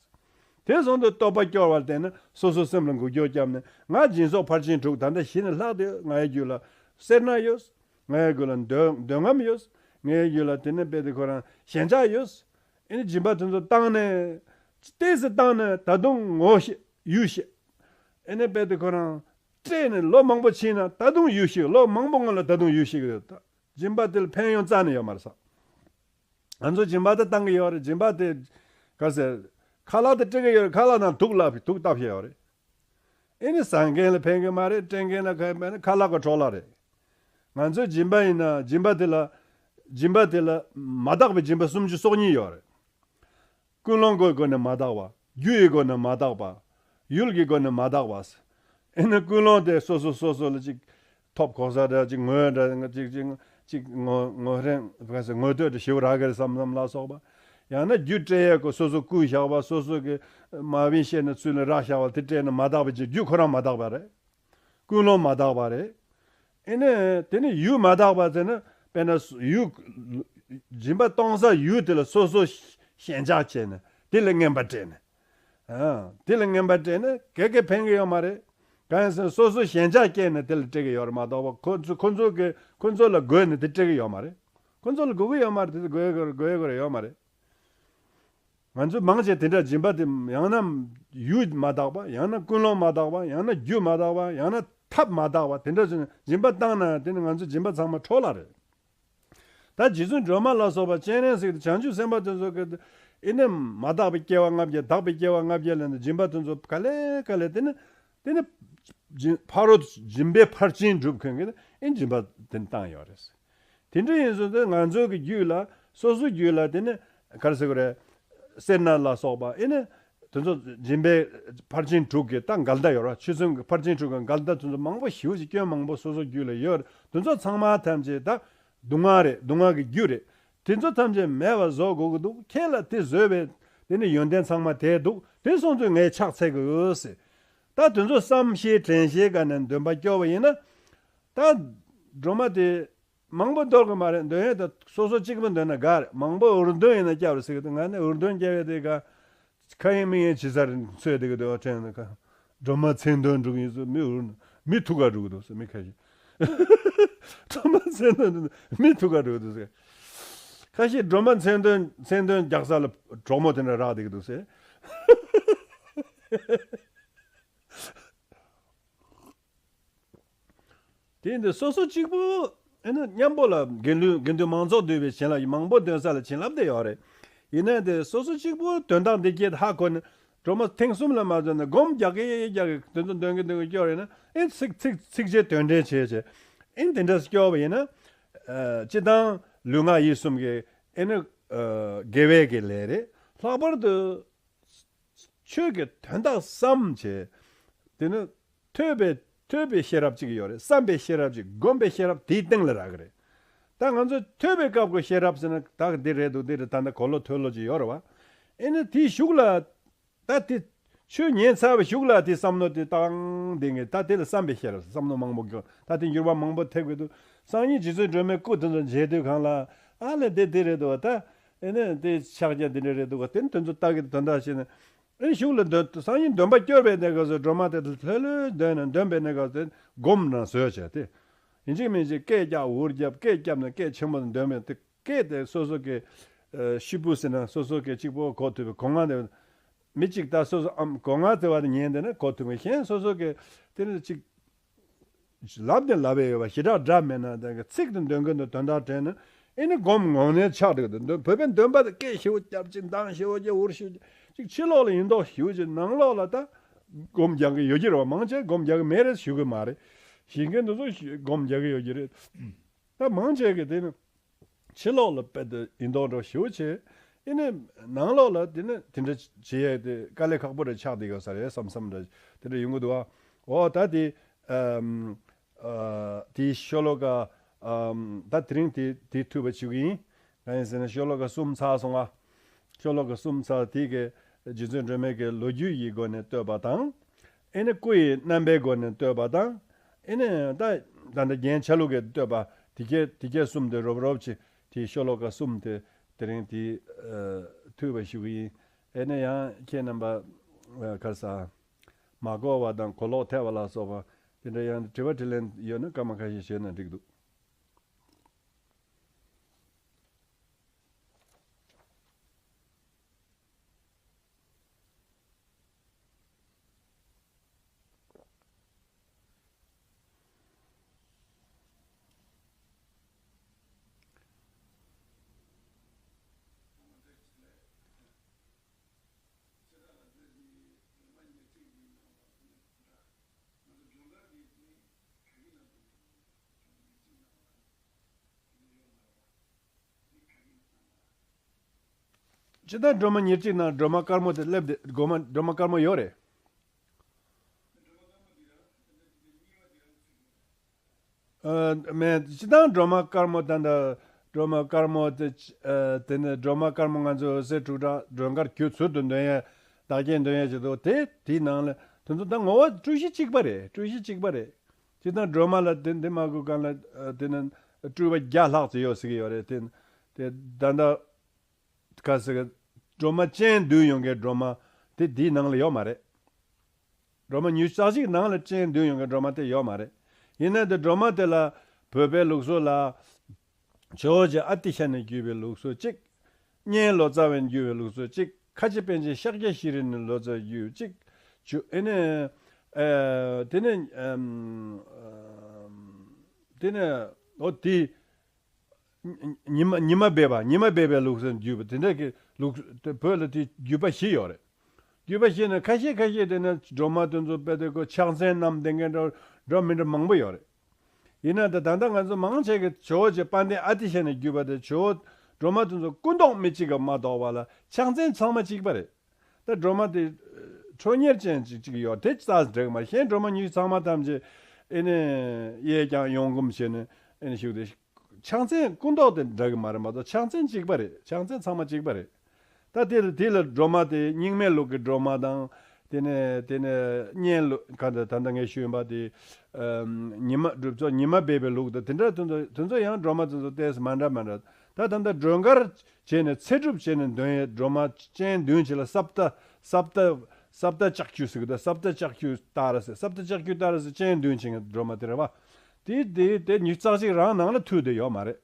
དེ་སོང་དུས་རྟོགས་པ་སྐྱོར་བ་ལ་བརྟེན་ནས་སོ་སོའི་སེམས་ལ་འགུལ་སྐྱོད་བརྒྱབ་ནས་ང་སྦྱིན་སོགས་ཕར་ཕྱིན་དྲུག་ད་ལྟ་གཞི་ནས་ལྷག་སྟེ་ང་ཡི་རྒྱུད་ལ་སེར་སྣ་ཡོད། ང་ཡི་རྒྱུད་ལ་འདོད་འདོད་རྔམ་ཡོད། ངའི་རྒྱུད་ལ་དེ་ནས་རྦད་དེ་ཁོ་རང་ཞེན་ཆགས་ཡོད། ཨེ་ནི་སྦྱིན་པ་དེ་ཚོ་བཏང་ནས་ཏོག་ཙམ་བཏང་ནས་ད་དུང་ངོ་ཤེས་ཡུལ་ཤེས། ཨེ་ནི་རྦད་དེ་ཁོ་རང་སྤྲད་ནས་ལོ་མང་པོ་ཕྱིན་ན་ད་དུང་ཡུལ་ཤེས། ལོ་མང་པོ་སྔོན་ལ་ད་དུང་ཡུལ་ཤེས་ཀྱི་ཡོད། ད་སྦྱིན་པ་དེ་ལ་ཕན་ཡོན་རྩ་ནས་ཡོད་མ་རེད་ས། ང་ཚོ་སྦྱིན་པ་དེ་བཏང་གི་ཡོད་རེད། སྦྱིན་པ་དེ་ག་ཟེར། ཁ་ལག་དེ་སྤྲད་ཀྱི་ཡོད་རེད། ཁ་ལག་ནང་དུག་ལབ་དུག་བཏབ་བཞག་ཡོད་རེད། ཨེ་ནི་ཟ་མཁན་ལ་ཕན་གི་མ་རེད། སྤྲད་མཁན་ལ་ཕན་མེད་ན་ཁ་ལག་གི་འཕྲོ་བརླག་རེད། ང་ཚོའི་སྦྱིན་པ་ཡིན་ན་སྦྱིན་པ་དེ་ལ་སྦྱིན་པ་དེ་ལ་མ་དག་པའི་སྦྱིན་པ་སུམ་ཅུ་སོ་གཉིས་ཡོད་རེད། ཀུན་སློང་གི་སྒོ་ནས་མ་དག་པ། རྒྱུ་ཡི་སྒོ་ནས་མ་དག་པ། ཡུལ་གྱི་སྒོ་ནས་མ་དག་པ། ཨེ་ནི་ཀུན་སློང་དེ་སོ་སོ་སོ་སོ་ལ་ཅིག་ཐོབ་གོ་ས་འདྲ་ཅིག་ངོས་འདྲ་ཅིག་ཅིག་ཅིག་ངོ་ངོ་ཧྲེང་ག་ཟེར་ངོ་བསྟོད་དེ་ཞིབ་རག་གི་རེད་བསམ་བསམ་ལ་སོགས་པ། ཡང་ན་རྒྱུ་སྤྲད་ཡས་ཀྱི་སོ་སོ་བསྐུལ་བཞག་པ། སོ་སོ་གི་མ་བིན་ཤེས་ན་ཚུལ་ལ་རག་བཞག་པ་དེ་སྤྲད་ན་མ་དག་པ་ཅིག་རྒྱུ་ཁོ་རང་མ་དག་པ་རེད། ཀུན་སློང་མ་དག་པ་རེད། ཨེ་ནས་དེ་ནི་ཡུལ་མ་དག་པ་ཟེར་ན་དཔེར་ན་ཡུལ་སྦྱིན་པ་གཏོང་ས་ཡུལ་དེ་ལ་སོ་སོ་ཞེན་ཆགས་བྱས་ནས་དེ་ལ་རྔན་པ་སྤྲད་ནས། ཨ། དེ་ལ་རྔན་པ་སྤྲད་ནས་ག་གེ་ཕན་གི་ཡོད་མ་རེད། གང་ཡིན་ཟེར་ན་སོ་སོ་ཞེན་ཆགས་སྐྱེས་ནས་དེ་ལ་སྤྲད་གི་ཡོད་རེད་མ་གཏོགས་པ་ཁོ་ཚོ་ཁོ་ཚོ་གི་ཁོ་ཚོ་ལ་དགོས་ནས་དེ་སྤྲད་གི་ཡོད་མ་རེད། ཁོ་ཚོ་ལ་དགོས་གི་ཡོད་མ་རེད། དེ་དགོས་གི་དགོས་གི་རེད་ཡོད་མ་རེད། ང་ཚོས་མང་ཆེ་དེ་འདྲ་སྦྱིན་པ་དེ་ཡང་ན་ཡུལ་མ་དག་པ། ཡང་ན་ཀུན་སློང་མ་དག་པ། ཡང་ན་རྒྱུ་མ་དག་པ། ཡང་ན་ཐབས་མ་དག་པ། དེ་འདྲ་བྱས་ནས་སྦྱིན་པ་བཏང་ན་དེ་ནི་ང་ཚོའི་སྦྱིན་པ་ཚང་མ་འཕྲོ་བརླག་རེད། ད་རྗེ་བཙུན་སྒྲོལ་མ་ལ་སོགས་པ་སྤྱན་རས་གཟིགས་དང་བྱང་ཆུབ་སེམས་དཔའ་དེ་ཚོ་གི་ཨེ་ནི་མ་དག་པའི་སྐྱེ་བ་ལྔ་བརྒྱ། དག་པའི་སྐྱེ་བ་ལྔ་བརྒྱ་ལེན་ནས་སྦྱིན་པ་དེ་ཚོ་ག་ལེ་ག་ལེ་དེ་ནི་དེ་ནི་སྦྱིན་ཕ་རོལ་སྦྱིན་པའི་ཕར་ཕྱིན་སྒྲུབ་མཁན་གྱི་ཨེ་སྦྱིན་པ་དེ་ནི་བཏང་ཡོད་རེད། དེ་འདྲ་ཡིན་ཙང་དེ་ང་ཚོའི་གི་རྒྱུད་ལ་སོ་སོའི་རྒྱུད་ལ་དེ་ནི་ག་རེ་ཟེར་དགོས་རེད། སེར་སྣ་ལ་སོགས་པ་ཨེ་ནི་དེ་ཚོ་སྦྱིན་པའི་ཕར་ཕྱིན་དྲུག་གི་ད་འགལ་ཟླ་ཡོད་རེད། ཆོས་ཚན་གྱི་ཕར་ཕྱིན་དྲུག་གི་འགལ་ཟླ་དེ་ཚོ་མང་པོ་ཞེ་པོ་ཅིག་སྐྱོན་མང་པོ་སོ་སོའི་རྒྱུད་ལ་ཡོད་རེད། དེ་ཚོ་ཚང་མ་ཐམས་ཅད་ད་སྡུག་བསྔལ་རེད། སྡུག་བསྔལ་གྱི་རྒྱུ་རེད། དེ་ཚོ་ཐམས་ཅད་མེད་པ་བཟོ་དགོས་ཀྱི་འདུག་ཁྱེད་ལ་དེ་བཟོས་པའི་དེ་ནི་ཡོན་ཏན་ཚང་མ་དེ་འདུག་དེ་སོང་ཙང་ངས་ཕྱག་འཚལ་གྱི་ཡོད་ཟེར། ད་དེ་ཚོ་བསམ་ཤེས་དྲན་ཤེས་ག་ནས་འདོན་པ་སྐྱོར་བ་ཡིན་ན། ད་སྒྲོལ་མ་དེ་མང་པོ་འདོར་གི་མ་རེད། འདོན་ཡས་ད་སོ་སོ་གཅིག་པུ་འདོན་ན་དགའ་རེད། མང་པོ་འུར་འདོན་ཡིན་ན་སྐྱབས་རེད་ཟེར་གི་འདུག་ང་ནི་འུར་འདོན་རྒྱག་ཡས་དེ་ག་ཁ་ཡིན་མིག་ཡིན་བྱེད་ས་རེད། འཚོལ་བསྡད་ཀྱི་འདུག་དྲན་ན་ཁ། སྒྲོལ་མ་མཚན་འདོན་འགྲོ་གི་ཡིན་ཟེར་མི་འུར་མི་ཐུག་ག་འགྲོ་གི་འདུག་ཟེར་མི་ཁ་ཤས། སྒྲོལ་མ་མཚན་འདོན་མི་ཐུག་ག་འགྲོ་གི་འདུག་ཟེར། ཁ་ཤས་སྒྲོལ་མ་མཚན་འདོན་མཚན་འདོན་རྒྱག་ས་ལ་གྲོགས་མོ་དེ་འདྲ་རག་བསྡད་ཀྱི་འདུག་ཟེར། དེ་ཡིན་དུས་སོ་སོ་གཅིག་པུ་ཨེ་ནི་མཉམ་པོ་ལ་དགེ་འདུན་དགེ་འདུན་མང་ཚོགས་འདུས་པའི་བྱིན་རླབས་མང་པོ་འདོན་ས་ལ་བྱིན་རླབས་དེ་ཡོད་རེད། ཡིན་ནའི་དེ་སོ་སོ་གཅིག་པུ་དོན་དག་འདི་སྐྱེས་ཧ་གོ་ནས་སྒྲོལ་མ་ཐེངས་གསུམ་ལ་མ་འདོན་ནས་སྒོམ་རྒྱག་གི་རྒྱག་གི་དོན་དུ་འདོན་གི་འདོན་གི་སྐྱོར་ཡིན་ན་ཨེ་ཚིག་ཚིག་ཚིག་བཅད་དོན་འགྲེལ་བྱས་བྱས་ཨེ་དེ་འདྲ་སྐྱོར་བ་ཡིན་ན། ཨ། སྤྱི་བཏང་ལུས་ངག་ཡིད་གསུམ་གྱི་ཨེ་ནི་ཨ་དགེ་བའི་གི་ལས་རེད། ལྷག་པར་དུ། ཆོས་ཀྱི་དོན་དག་བསམ་བྱས། དེ་ནི་ཐོས་པའི་ཐོས་པའི་ཤེས་རབ་ཅིག་ཡོད་རེད། བསམ་པའི་ཤེས་རབ་ཅིག་སྒོམ་པའི་ཤེས་རབ་དེའི་སྟེང་ལ་རག་གི་རེད། ད་ང་ཚོ་ཐོས་པའི་སྐབས་ཀྱི་ཤེས་རབ་ཟེར་ན་ད་འདི་རེད་འདུག་འདི་རེད། ད་ནི་གོ་ལོ་ཐོས་ལོ་ཅིག་ཡོད་རེད་བ། ཨེ་ནི་དེའི་གཞུག་ལ་ད་དེ་ཆོས་ཉན་ཚར་བའི་གཞུག་ལ་དེ་བསམ་བློ་དེ་བཏང་བསྡད་མཁན་ད་དེ་ལ་བསམ་པའི་ཤེས་རབ་བསམ་བློ་མང་པོ་འགྱོ། ད་དེ་འགྱུར་བ་མང་པོ་ཐེབས་ཀྱི་འདུག་སང་ཉིན་རྗེ་བཙུན་སྒྲོལ་མའི་སྐུ་དེ་ཚོ་མཇལ་དུས་གང་ལ་ཨ་ལས་དེ་དེ་རེད་འདུག་ད། ཨེ་ནས་དེ་ཕྱག་རྒྱ་འདི་འདྲ་རེད་འདུག་ག་དེ་ནི་དེ་ཚོ་ལྟ་གི་དོན་དག་བྱས་ནས། ཨེ་གཞུག་ལ་འདོན་སང་ཉིན་འདོན་པ་སྐྱོར་བའི་གནས་སྐབས་སུ་སྒྲོལ་མ་དེ་ལྷོད་ལྷོད་འདོན་ནས་འདོན་པའི་གནས་སྐབས་དེ་སྒོམ་ནང་བཟོས་བྱས་ཏེ། ཡིན་གཅིག་མིན་གཅིག་སྐད་རྒྱག་འུར་རྒྱབ་སྐད་རྒྱབ་ནས་སྐད་ཆེན་པོ་དང་འདོན་པའི་དེ་སྐད་དེ་སོ་སོ་གི་ཨ་ཤི་བོ་ཟེར་ན་སོ་སོ་གི་གཅིག་པོ་གོ་ཐུབ་པའི་གོ་ང་དེ། མི་གཅིག་ད་སོ་སོ་ཨམ་གོ་ང་དེ་བ་དེ་ཉན་དེ་ན་གོ་ཐུབ་པའི་གཞན་སོ་སོ་གི་དེ་ནི་གཅིག་ལབ་ནས་ལབ་ཡས་ཡོད་པ་ཞེ་དྲག་འདྲ་མེད་ན་དེ་གི་ཚིག་དེ་འདོན་གི་འདུག་དོན་དག་དྲན་ན་ཨེ་ནི་སྒོམ་ངོ་ནས་ཆགས་འགྲོ་གི་འདུག་འདོན་བོད་པའི་འདོན་པ་དེ་སྐད་ཞེ་པོ་རྒྱབ་ཅིག་མདངས་ཞེ་པོ་རྒྱབ་འུར་ཞེ་པོ་ཅིག་ཕྱི་ལོགས་ལ་ཡིན་མདོག་ཞེ་པོ་ཅིག་ནང་ལོགས་ལ་ད་སྒོམ་རྒྱག་གི་ཡོད་ཀྱི་རེད་བ། མང་ཆེ་སྒོམ་རྒྱག་གི་མེད་རེད་ཞུ་གི་མ་རེད། ཞིག་མཁན་དེ་ཚོ་སྒོམ་རྒྱག་གི་ཡོད་ཀྱི་རེད། ད་མང་ཆེ་གི་དེ་ནི། ཕྱི་ལོགས་ལ་དཔེ་དེ་ཡིན་མདོག་འདྲ་ཞེ་པོ་ཅིག་ཨེ་ནི་ནང་ལོགས་ལ་དེ་ནི་དེ་འདྲ་བྱེད་ཡས་དེ་དཀའ་ལས་ཁག་པོ་རེ་ཆགས་བསྡད་ཡོད་ས་རེད་བསམ་བསམ་འདྲ་དེ་འདྲ་ཡོང་གི་འདུག་ཨ། འོ་ད་དེ་ཨམ། ཨ། དེའི་ཤོ་ལོ་ཀ་ཨམ། ད་དེ་རིང་དེ་དེ་ཐུག་པ་ཞུ་གི་ཡིན། གང་ཡིན་ཟེར་ན་ཤོ་ལོ་ཀ་གསུམ་ཚར་སོང་ཨ། ཤོ་ལོ་ཀ་གསུམ་ཚར་དེ་གའི་རྗེ་བཙུན་སྒྲོལ་མའི་གི་ལོ་རྒྱུས་ཡི་སྒོ་ནས་བསྟོད་པ་དང་། ཨེ་ནི་སྐུ་ཡི་རྣམ་པའི་སྒོ་ནས་བསྟོད་པ་དང་། ཨེ་ནི་ད་ད་ལྟ་རྒྱན་ཆ་ལུགས་ཀྱི་བསྟོད་པ་དེ་གས་དེ་གས་གསུམ་དེ་རོབ་རོབ་ཅིག་དེ་ཤོ་ལོ་ཀ་གསུམ་དེ་དེ་རིང་དེ་ཨ། ཐུག་པ་ཞུ་གི་ཡིན། ཨེ་ནི་ཡང་ཁྱེད་རྣམ་པ་ཨ། ག་རེ་ཟ། མ་གོ་བ་དང་གོ་ལོག་ཐལ་བ་ལ་སོགས་པ་དེ་འདྲ་ཡང་དྲི་བ་དྲིས་ལན་ཡོད་ན་སྐར་མ་ཁ་ཤས་ཞུས་ན་འགྲིག་འདུག་སྤྱིར་བཏང་སྒྲོལ་མ་ཉེར་གཅིག་ནང་སྒྲོལ་མ་དཀར་མོ་དེ་སླེབས་ཏེ་སྒྲོལ་མ་སྒྲོལ་མ་དཀར་མོ་ཡོད་རེད། ཨ། མེད། སྤྱིར་བཏང་སྒྲོལ་མ་དཀར་མོ་ད་ལྟ་སྒྲོལ་མ་དཀར་མོ་དེ་ཨ། དེ་ནི་སྒྲོལ་མ་དཀར་མོ་ང་ཚོ་འོད་ཟེར་དྲུག་སྒྲ་སྒྲོལ་དཀར་རྒྱུད་ཚུལ་དུ་འདོན་ཡས་བདག་བསྐྱེད་འདོན་ཡས་ཅིག་འདུག་དེ་དེའི་ནང་ལ་དེ་ཚོ་ད་ངོ་བོ་སྤྲུལ་གཞི་གཅིག་པ་རེད། སྤྲུལ་གཞི་གཅིག་པ་རེད། སྤྱིར་བཏང་སྒྲོལ་མ་ལ་དེ་འདི་མ་དགོས་གང་ལ་ཨ། དེ་ནི་སྤྲུལ་པ་བརྒྱ་ལྷག་ཙམ་ཡོད་ཟེར་གྱི་ཡོད་རེད། དེ་དེ་ད་ལྟ་ག་ཟེར་གི། སྒྲོལ་མ་སྤྱན་བདུན་ཡོད་མཁན་སྒྲོལ་མ་དེ་འདིའི་ནང་ལ་ཡོད་མ་རེད། སྒྲོལ་མ་ཉི་ཤུ་རྩ་གཅིག་ནང་ལ་སྤྱན་བདུན་ཡོད་མཁན་སྒྲོལ་མ་དེ་ཡོད་མ་རེད། ཡིན་ན་དེ་སྒྲོལ་མ་དེ་ལ་བོད་པའི་ལུགས་སྲོལ་ལ་ཇོ་བོ་རྗེ་ཨ་ཏི་ཤ་ནས་བརྒྱུད་པའི་ལུགས་སྲོལ་གཅིག་གཉན་ལོ་ཙཱ་བས་བརྒྱུད་པའི་ལུགས་སྲོལ་གཅིག་ཁ་ཆེ་པཎ་ཆེན་ཤཱཀྱ་ཤྲཱི་ནས་ལོ་ཙཱ་བརྒྱུད་གཅིག་ཇོ་ཨེ་ནས་ཨ། དེ་ནས་ཨམ། དེ་ནས་འོ་དེ། ཉི་མ་ཉི་མ་སྦས་པ་ཉི་མ་སྦས་པའི་ལུགས་སུ་བརྒྱུད་པ་དེ་འདྲ་གི་ལུགས་དེ་བོད་ལ་དེ་བརྒྱུད་པ་བཞི་ཡོད་རེད། བརྒྱུད་པ་བཞི་ནི་ཁ་ཤས་ཁ་ཤས་དེ་ནི་སྒྲོལ་མ་དེ་ཚོ་དཔེ་དེ་ཁོ་ཕྱག་མཚན་བསྣམས་བསྡད་མཁན་འདྲ་འདྲ་མི་འདྲ་མང་པོ་ཡོད་རེད། ཡིན་ན་ད་ད་ལྟ་ང་ཚོ་མང་ཆེ་གི་ཇོ་བོ་རྗེ་དཔལ་ལྡན་ཨ་ཏི་ཤ་ནས་བརྒྱུད་པ་དེ་ཇོ་བོ་སྒྲོལ་མ་དེ་ཚོ་སྐུ་མདོག་མི་གཅིག་ག་མ་གཏོགས་པ་ལ་ཕྱག་མཚན་ཚང་མ་གཅིག་པ་རེད། ད་སྒྲོལ་མ་དེ་ཁྲོ་གཉེར་ཅན་ཅིག་ཅིག་ཡོད་དེ་རྩ་འགྲིག་མ་གཞན་སྒྲོལ་མ་ཉི་ཤུ་ཚང་མ་ཐམས་ཅད་ཨེ་ནས་གཡས་བརྐྱང་གཡོན་བསྐུམ་བྱས་ནས་ཨེ་ནས་བཞུགས་ཏེ། ཕྱག་མཚན་སྐུ་མདོག་དེ་འདྲ་གི་མ་རེད་མ་གཏོགས་ཕྱག་མཚན་གཅིག་པ་རེད། ཕྱག་མཚན་ཚང་མ་གཅིག་པ་རེད། ད་དེ་ལ་དེ་ལ་སྒྲོལ་མ་དེ་རྙིང་མའི་ལུགས་ཀྱི་སྒྲོལ་མ་དང་དེ་ནས་དེ་ནས་གཉན་ལུགས་ག་ད་ད་ལྟ་ངས་ཞུས་པ་དེ་ཉི་མ་སྒྲུབ་ཚོགས་ཉི་མ་སྦས་པའི་ལུགས་དང་དེ་འདྲ་དེ་ཚོ་དེ་ཚོ་ཡང་སྒྲོལ་མ་དེ་ཚོ་ཏོག་ཙམ་མ་འདྲ་མ་འདྲ། ད་ད་ལྟ་སྒྲོལ་དཀར་བྱས་ནས་ཚེ་སྒྲུབ་བྱས་ནས་འདོན་ཡས་སྒྲོལ་མ་སྤྱན་བདུན་བྱས་ལ་སབྟ་སབྟ་སབྟ་ལྕགས་ཀྱུ་ཟེར་གི་འདུག་སབྟ་ལྕགས་ཀྱུ་ཏཱ་ར་ཟེར། སབྟ་ལྕགས་ཀྱུ་ཏཱ་ར་ཟེར་སྤྱན་བདུན་བྱས་ནས་སྒྲོལ་མ་དེ་རེད་བ། དེ་དེ་དེ་ཉི་ཤུ་རྩ་གཅིག་རང་ནང་ལ་ཐུག་བསྡད་ཡོད་མ་རེད།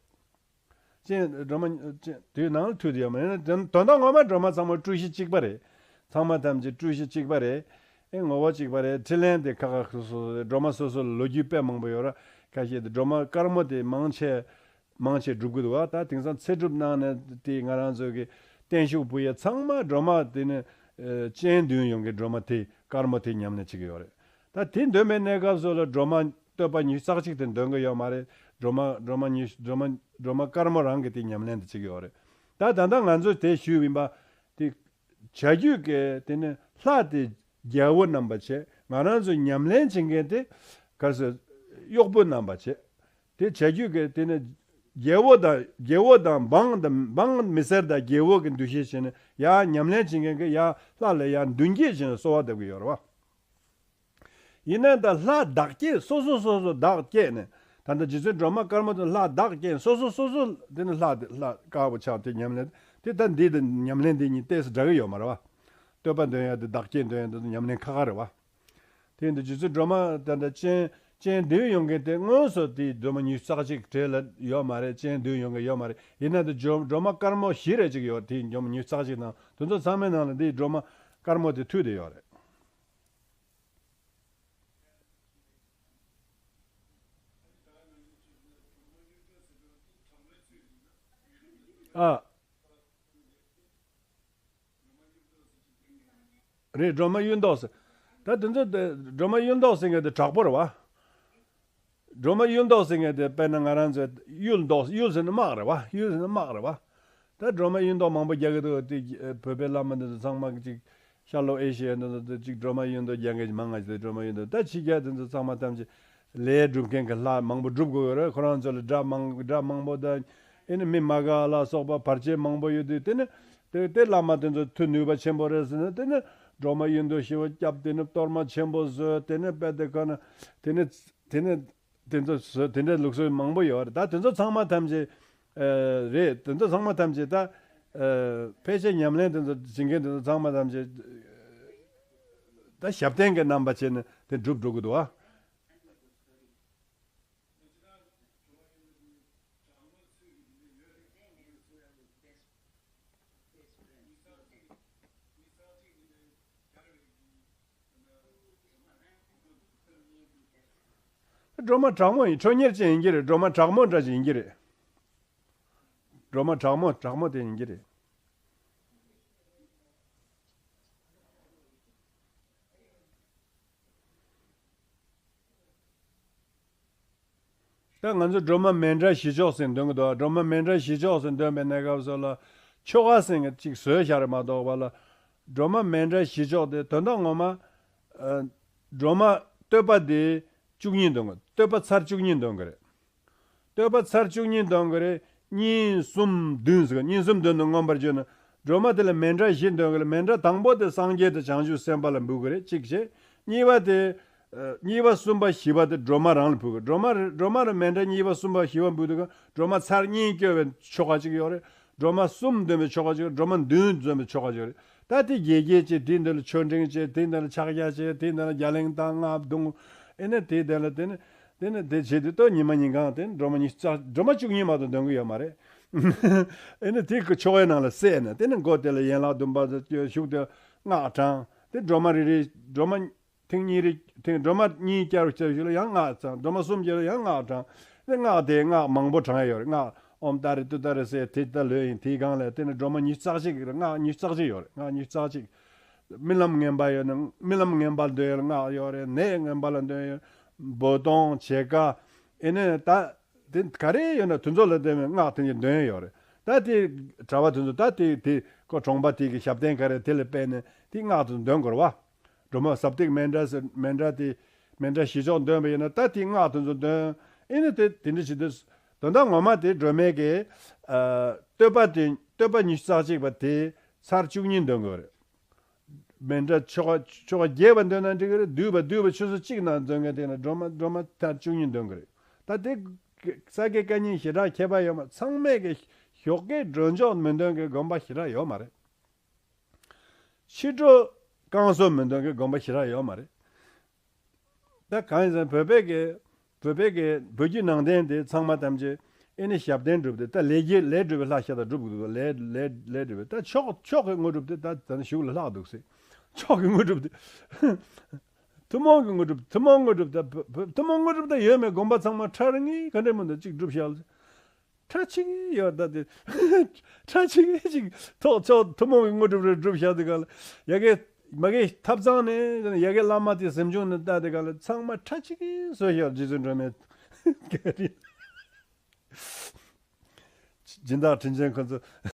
སྤྱན་སྒྲོལ་མ་སྤྱན་དེའི་ནང་ལ་ཐུག་བསྡད་ཡོད་མ་རེད། དོན་དོན་དག་ངོ་མ་སྒྲོལ་མ་ཚང་མ་སྤྲུལ་གཞི་གཅིག་པ་རེད། ཚང་མ་ཐམས་ཅད་སྤྲུལ་གཞི་གཅིག་པ་རེད། ཨེ་ངོ་བོ་གཅིག་པ་རེད། འཕྲིན་ལས་དེ་ཁ་ཁ་སོ་སོ་སྒྲོལ་མ་སོ་སོ་ལ་ལོ་རྒྱུས་དཔེ་མང་པོ་ཡོད་ར། ཁ་ཤས་དེ་སྒྲོལ་མ་དཀར་མོ་དེ་མང་ཆེ་མང་ཆེ་སྒྲུབ་གི་འདུག་བ། ད་དེང་སང་ཚེ་སྒྲུབ་གནང་ནས་དེ་ང་རང་ཚོ་གི་བརྟན་བཞུགས་ཕུལ་ཡས་ཚང་མ་སྒྲོལ་མ་དེ་ནི་ཨེ་སྤྱན་བདུན་ཡོད་མཁན་སྒྲོལ་མ་དེ་དཀར་མོ་དེ་ཉམས་ལེན་བྱེད་ཀྱི་ཡོད་རེད། ད་དེ་འདོན་པའི་གནས་སྐབས་སུ་ལ་སྒྲོལ་མ་བསྟོད་པ་ཉི་ཤུ་རྩ་གཅིག་དེ་འདོན་གི་ཡོད་མ་རེད། སྒྲོལ་མ་སྒྲོལ་མ་ཉི་ཤུ་སྒྲོལ་མ་སྒྲོལ་མ་དཀར་མོ་རང་གི་དེ་ཉམས་ལེན་དེ་བྱེད་ཀྱི་ཡོད་རེད། ད་ད་ལྟ་ང་ཚོས་དེ་ཞུས་ཡིན་པ་དེ་བྱ་རྒྱུད་ཀྱི་དེ་ནི་ལྷ་དེ་རྒྱལ་པོ་རྣམ་པ་བྱས། ང་རང་ཚོས་ཉམས་ལེན་བྱེད་མཁན་དེ་ག་རེ་ཟེར་གཡོག་པོ་རྣམ་པ་བྱས། དེ་བྱ་རྒྱུད་ཀྱི་དེ་ནི་རྒྱལ་པོ་དང་རྒྱལ་པོ་དང་འབངས་དང་འབངས་མི་སེར་དང་རྒྱལ་པོ་གི་འདུ་ཤེས་བྱས་ནས་ཡར་ཉམས་ལེན་བྱེད་མཁན་གྱི་ཡར་ལྷ་ལ་ཡར་མདུན་སྐྱེད་བྱས་ནས་གསོལ་བ་འདེབས་ཀྱི་ཡོད་རེད་བ། ཡིན་ན་ད་ལྷ་བདག་བསྐྱེད་སོ་སོ་སོ་སོ་བདག་བསྐྱེད་ནས་ད་ལྟ་རྗེ་བཙུན་སྒྲོལ་མ་དཀར་མོ་དང་ལྷ་བདག་བསྐྱེད་སོ་སོ་སོ་སོ་དེ་ནི་ལྷ་དེ་ལྷ་དཀར་པོ་ཆགས་དེ་ཉམས་ལེན་དེ་ད་འདི་དང་ཉམས་ལེན་དེ་གཉིས་ཏོག་ཙམ་འདྲ་གི་ཡོད་མ་རེད་བ། བསྟོད་པ་འདོན་ཡ་དེ་བདག་བསྐྱེད་འདོན་ཡ་དེ་ཉམས་ལེན་ཁག་ཁག་རེད་བ། དེ་ཡིན་དུས་རྗེ་བཙུན་སྒྲོལ་མ་ད་ལྟ་སྤྱན་སྤྱན་བདུན་ཡོད་མཁན་དེ་དངོས་སུ་དེའི་སྒྲོལ་མ་ཉི་ཤུ་རྩ་གཅིག་གྲས་ལ་ཡོད་མ་རེད། སྤྱན་བདུན་ཡོད་མཁན་ཡོད་མ་རེད། ཡིན་ན་དེ་སྒྲོལ་སྒྲོལ་མ་དཀར་མོ་བཞི་རེ་གཅིག་ཡོད། དེའི་སྒྲོལ་མ་ཉི་ཤུ་རྩ་གཅིག་ནང་དེ་ཚོ་ཚང་མའི་ནང་ལ་འདིའི་སྒྲོལ་མ་དཀར་མོ་དེ་ཐུག་བསྡད་ཡོད་རེད། ཨ། རེད། སྒྲོལ་མ་གཡུ་མདོག་ཟེར། ད་དེ་ཚོ་དེ་སྒྲོལ་མ་གཡུ་མདོག་ཟེར་མཁན་དེ་དྲག་པོ་རེད་བ། སྒྲོལ་མ་གཡུ་མདོག་ཟེར་མཁན་དེ་དཔེར་ན་ང་རང་ཚོའི་གཡུ་མདོག་གཡུ་ཟེར་ན་དམག་རེད་བ། གཡུ་ཟེར་ན་དམག་རེད་བ། ད་སྒྲོལ་མ་གཡུ་མདོག་མང་པོ་རྒྱག་གི་འདུག་དེ་བོད་པའི་བླ་མ་འདི་ཚོ་ཚང་མ་ཅིག་ཤར་ལྷོ་ཨེ་ཤི་ཡ་འདི་ཚོ་ཅིག་སྒྲོལ་མ་གཡུ་མདོག་རྒྱག་མཁན་ཅིག་མང་ང་ཅིག་སྒྲོལ་མ་གཡུ་མདོག་ད་ཕྱི་རྒྱལ་འདི་ཚོ་ཚང་མ་ཐམས་ཅད་ལས་སྒྲུབ་མཁན་གྱི་ལྷ་མང་པོ་སྒྲུབ་དགོས་ཡོད་རེད། ཁོ་རང་ཚོ་ལ་དགྲ་མང་དགྲ་མང་པོ་དང་ཨེ་ནི་མི་མ་དགའ་ལ་སོགས་པ་བར་ཆད་མང་པོ་ཡོད་དུས་དེ་ནི་དེ་དེ་བླ་མ་དེ་ཚོ་མཐུ་ནུས་པ་ཆེན་པོ་རེད་ཟེར་ན་དེ་ནི་སྒྲོལ་མ་གཡུ་མདོག་ཞེ་པོ་བརྒྱབ། དེ་ནི་གཏོར་མ་ཆེན་པོ་བཟོས། དེ་ནི་དཔེ་དེ་ཁ་ན་དེ་ནི་དེ་ནི་དེ་ཚོ་བཟོས། དེ་འདྲའི་ལུགས་སྲོལ་མང་པོ་ཡོད་རེད། ད་དེ་ཚོ་ཚང་མ་ཐམས་ཅད་ཨ་རེད། དེ་ཚོ་ཚང་མ་ཐམས་ཅད་ད་ཨ་ཕལ་ཆེར་ཉམས་ལེན་དེ་ཚོ་བྱེད་མཁན་དེ་ཚོ་ཚང་མ་ཐམས་ཅད་ད་ཞབས་བརྟན་གྱི་རྣམ་པ་བྱས་ནས་དེ་འགྲུབ་འགྲོ་གི་འདུག་ཨ། སྒྲོལ་མ་དྲག་མོ་ཡིན། ཁྲོ་གཉེར་ཅན་ཡིན་གྱི་རེད། སྒྲོལ་མ་དྲག་མོ་འདྲ་ཅིག་ཡིན་གྱི་རེད། སྒྲོལ་མ་དྲག་མོ་དྲག་མོ་དེ་ཡིན་གྱི་རེད། ད་ང་ཚོ་སྒྲོལ་མ་མཎྜལ་བཞི་ལྕོགས་ཟེར་འདོན་གྱི་འདུག་སྒྲོལ་མ་མཎྜལ་བཞི་ལྕོགས་ཟེར་འདོན་པའི་གནས་སྐབས་སུ་ལ་ཆོ་ག་ཟེར་མཁན་ཅིག་བཟོས་བཞག་རེད་མ་གཏོགས་པ་ལ། སྒྲོལ་མ་མཎྜལ་བཞི་ལྕོགས་དེ་དོན་དག་ངོ་མ་ཨ་སྒྲོལ་མ་བསྟོད་པ་དེ་བཅུ་གཉིས་འདོན་གྱི། བསྟོད་པ་ཚར་བཅུ་གཉིས་འདོན་གྱི་རེད། བསྟོད་པ་ཚར་བཅུ་གཉིས་འདོན་གྱི་རེད། གཉིས་གསུམ་བདུན་ཟེར་གྱི། གཉིས་གསུམ་བདུན་དུ་མངོན་པར་བརྗོད་ན་སྒྲོལ་མ་དེ་ལ་མཎྜལ་བཞི་འདོན་གྱི་རེད། མཎྜལ་དང་པོ་དེ་སངས་རྒྱས་དང་བྱང་ཆུབ་སེམས་དཔའ་ལ་འབུལ་གྱི་རེད། གཅིག་བྱས། གཉིས་པ་དེ་ཨ་གཉིས་པ་གསུམ་པ་བཞི་པ་དེ་སྒྲོལ་མ་རང་ལ་ཕུལ་དགོས། སྒྲོལ་མ་སྒྲོལ་མ་ལ་མཎྜལ་གཉིས་པ་གསུམ་པ་བཞི་པ་འབུལ་དུས་སྒང་སྒྲོལ་མ་ཚར་གཉིས་བསྐྱོད་པའི་ཆོ་ག་ཅིག་ཡོད་རེད། སྒྲོལ་མ་གསུམ་འདོན་པའི་ཆོ་ག་ཅིག་ཡོད་རེད། སྒྲོལ་མ་བདུན་འདོན་པའི་ཆོ་ག་ཅིག་ཡོད་རེད། ད་དེ་རྒྱས་རྒྱས་བྱས། དེའི་མདུན་ལ་མཆོད་སྤྲིན་བྱས། དེའི་མདུན་ལ་ཕྱག་རྒྱ་བྱས། དེའི་མདུན་ལ་རྒྱ་གླིང་བཏང་། སྔགས་བརྡུང་། ཨེ་ནས་དེའི་མདུན་ལ་དེ་ནས་དེ་ནས་དེ་བྱས་དུས་ཏོ་ཉི་མ་ཉིན་གང་དེ་སྒྲོལ་མ་ཉི་ཤུ་རྩ་སྒྲོལ་མ་བཅུ་གཉིས་མ་གཏོགས་འདོན་གི་ཡོད་མ་རེད། ཨེ་ནས་དེ་གི་ཆོ་གའི་ནང་ལ་བསྲེས་ནས་དེ་ནས་མགོ་དེ་ལ་ཡན་ལག་བདུན་པ་བཞུགས་ཏེ་སྔགས་བགྲང་། དེ་སྒྲོལ་མ་རེ་རེ་སྒྲོལ་མ་ཐེངས་གཉིས་རེ། ཐེངས་སྒྲོལ་མ་གཉིས་བསྐྱར་བསྐྱར་ཞིག་ལ་ཡང་སྔགས་བགྲང་། སྒྲོལ་མ་གསུམ་བསྐྱར་ལ་ཡང་སྔགས་བགྲང་། དེ་སྔགས་དེ་སྔགས་མང་པོ་བགྲང་ཡ་ཡོད་རེད། སྔགས་ཨོཾ་ཏཱ་རེ་ཏུཏྟཱ་རེ་ཟེར་དེ་ད་ལོས་ཡིན། དེའི་སྒང་ལ་དེ་ནི་སྒྲོལ་མ་ཉི་ཤུ་རྩ་གཅིག་རེད། སྔགས་ཉི་ཤུ་རྩ་གཅིག་ཡོད་རེད། སྔགས་ཉི་ཤུ་རྩ་གཅིག་རྨི་ལམ་ངན་པ་ཡོད་ན་རྨི་ལམ་ངན་པ་འདོན་ཡ་ལ་སྔགས་ཡོད་རེད། ནད་ངན་པ་ལ་འདོན་ཡ། འབོད་གཏོང་། བྱེད་ཀ། ཨེ་ནས་ད་དེ་ག་རེ་ཡོད་ན་དེ་ཚོ་ལ་བརྟེན་ནས་སྔགས་དེ་འདྲ་འདོན་ཡ་ཡོད་རེད། ད་དེ་གྲྭ་པ་དེ་ཚོ་ད་དེ་དེ་ཁོ་གྲོང་པ་དེ་གི་ཞབས་བརྟན་ག་རེ་དེ་ལ་དཔགས་ནས་དེ་སྔགས་དེ་ཚོ་འདོན་དགོས་རེད་བ། སྒྲོལ་མ་ཟབ་ཏིག་མཎྜལ་ཟེར་མཎྜལ་དེ་མཎྜལ་བཞི་ལྕོགས་འདོན་པ་ཡིན་ན་ད་དེ་སྔགས་དེ་ཚོ་འདོན། ཨེ་ནས་དེ་དེ་འདྲ་བྱེད་དུས་དོན་དག་ངོ་མ་དེ་སྒྲོལ་མའི་གི་ཨ་བསྟོད་པ་དེ་བསྟོད་པ་ཉི་ཤུ་རྩ་གཅིག་པ་དེ་ཚར་བཅུ་གཉིས་འདོན་དགོས་རེད། མཎྜལ་ཆོ་ག་ཆོ་ག་རྒྱས་པ་འདོན་ན་འགྲིག་གི་རེད། བསྡུས་པ་བསྡུས་པ་ཆུ་ཚོད་གཅིག་ནང་འདོན་མཁན་དེ་ན་སྒྲོལ་མ་སྒྲོལ་མ་ཚར་བཅུ་གཉིས་འདོན་གི་རེད། ད་དེ་ས་དགེ་བཀའ་རྙིང་བྱེ་བྲག་ཁྱད་པར་ཡོད་མ། ཚང་མས་གི་ཞོགས་ཀས་སྒྲོལ་ཆོག་མི་འདོན་གི་དགོན་པ་ཞེ་དྲག་ཡོད་མ་རེད། ཕྱི་དྲོ་བསྐང་གསོ་མི་འདོན་གི་དགོན་པ་ཞེ་དྲག་ཡོད་མ་རེད། ད་གང་ཡིན་ཟེར་ན་བོད་པའི་གི་བོད་པའི་གི་བོད་བརྒྱུད་ནང་བསྟན་དེ་ཚང་མ་ཐམས་ཅད་ཨེ་ནི་ཞབས་བརྟན་སྒྲུབ་དེ་ད་ལས་རྒྱུ་ལས་སྒྲུབ་པའི་ལྷ་ཤ་སྟག་སྒྲུབ་དགོས་འདུག་ལས་ལས་ལས་སྒྲུབ་པའི་ད་མཆོག་མཆོག་གི་དངོས་གྲུབ་དེ་ད་ད་ནི་གཞུག་ལ་ལྷག་འདུག་ཟེར། མཆོག་གི་དངོས་གྲུབ་དེ་ཐུན་མོང་གི་དངོས་གྲུབ། ཐུན་མོང་དངོས་གྲུབ་ད་བོད་བོད་ཐུན་མོང་དངོས་གྲུབ་ད་ཡོད་མེད་དགོན་པ་ཚང་མ་ཁྲ་རིང་ངེ་ག་འདྲ་མི་འདུག་གཅིག་སྒྲུབ་བཞག་ལ། ཁྲ་ཆིག་ཡོད་ད་དེ། ཁྲ་ཆིག་ཅིག་ཐོག་ཆོག་ཐུན་མོང་གི་དངོས་གྲུབ་རེ་སྒྲུབ་བཞག་དེ་ག་ལ་ཡ་གི་མ་གི་ཐབ་ཚང་ནས་ཡ་གི་བླ་མ་དེ་གཟིམ་ཆུང་ནས་ལྟ་དེ་ག་ལ་ཚང་མ་ཁྲ་ཆིག་བཟོས་བཞག་རྗེ་བཙུན་སྒྲོལ་མའི་ག་རེ། སྦྱིན་བདག་དྲིན་ཅན་ཁོ་ཚོ་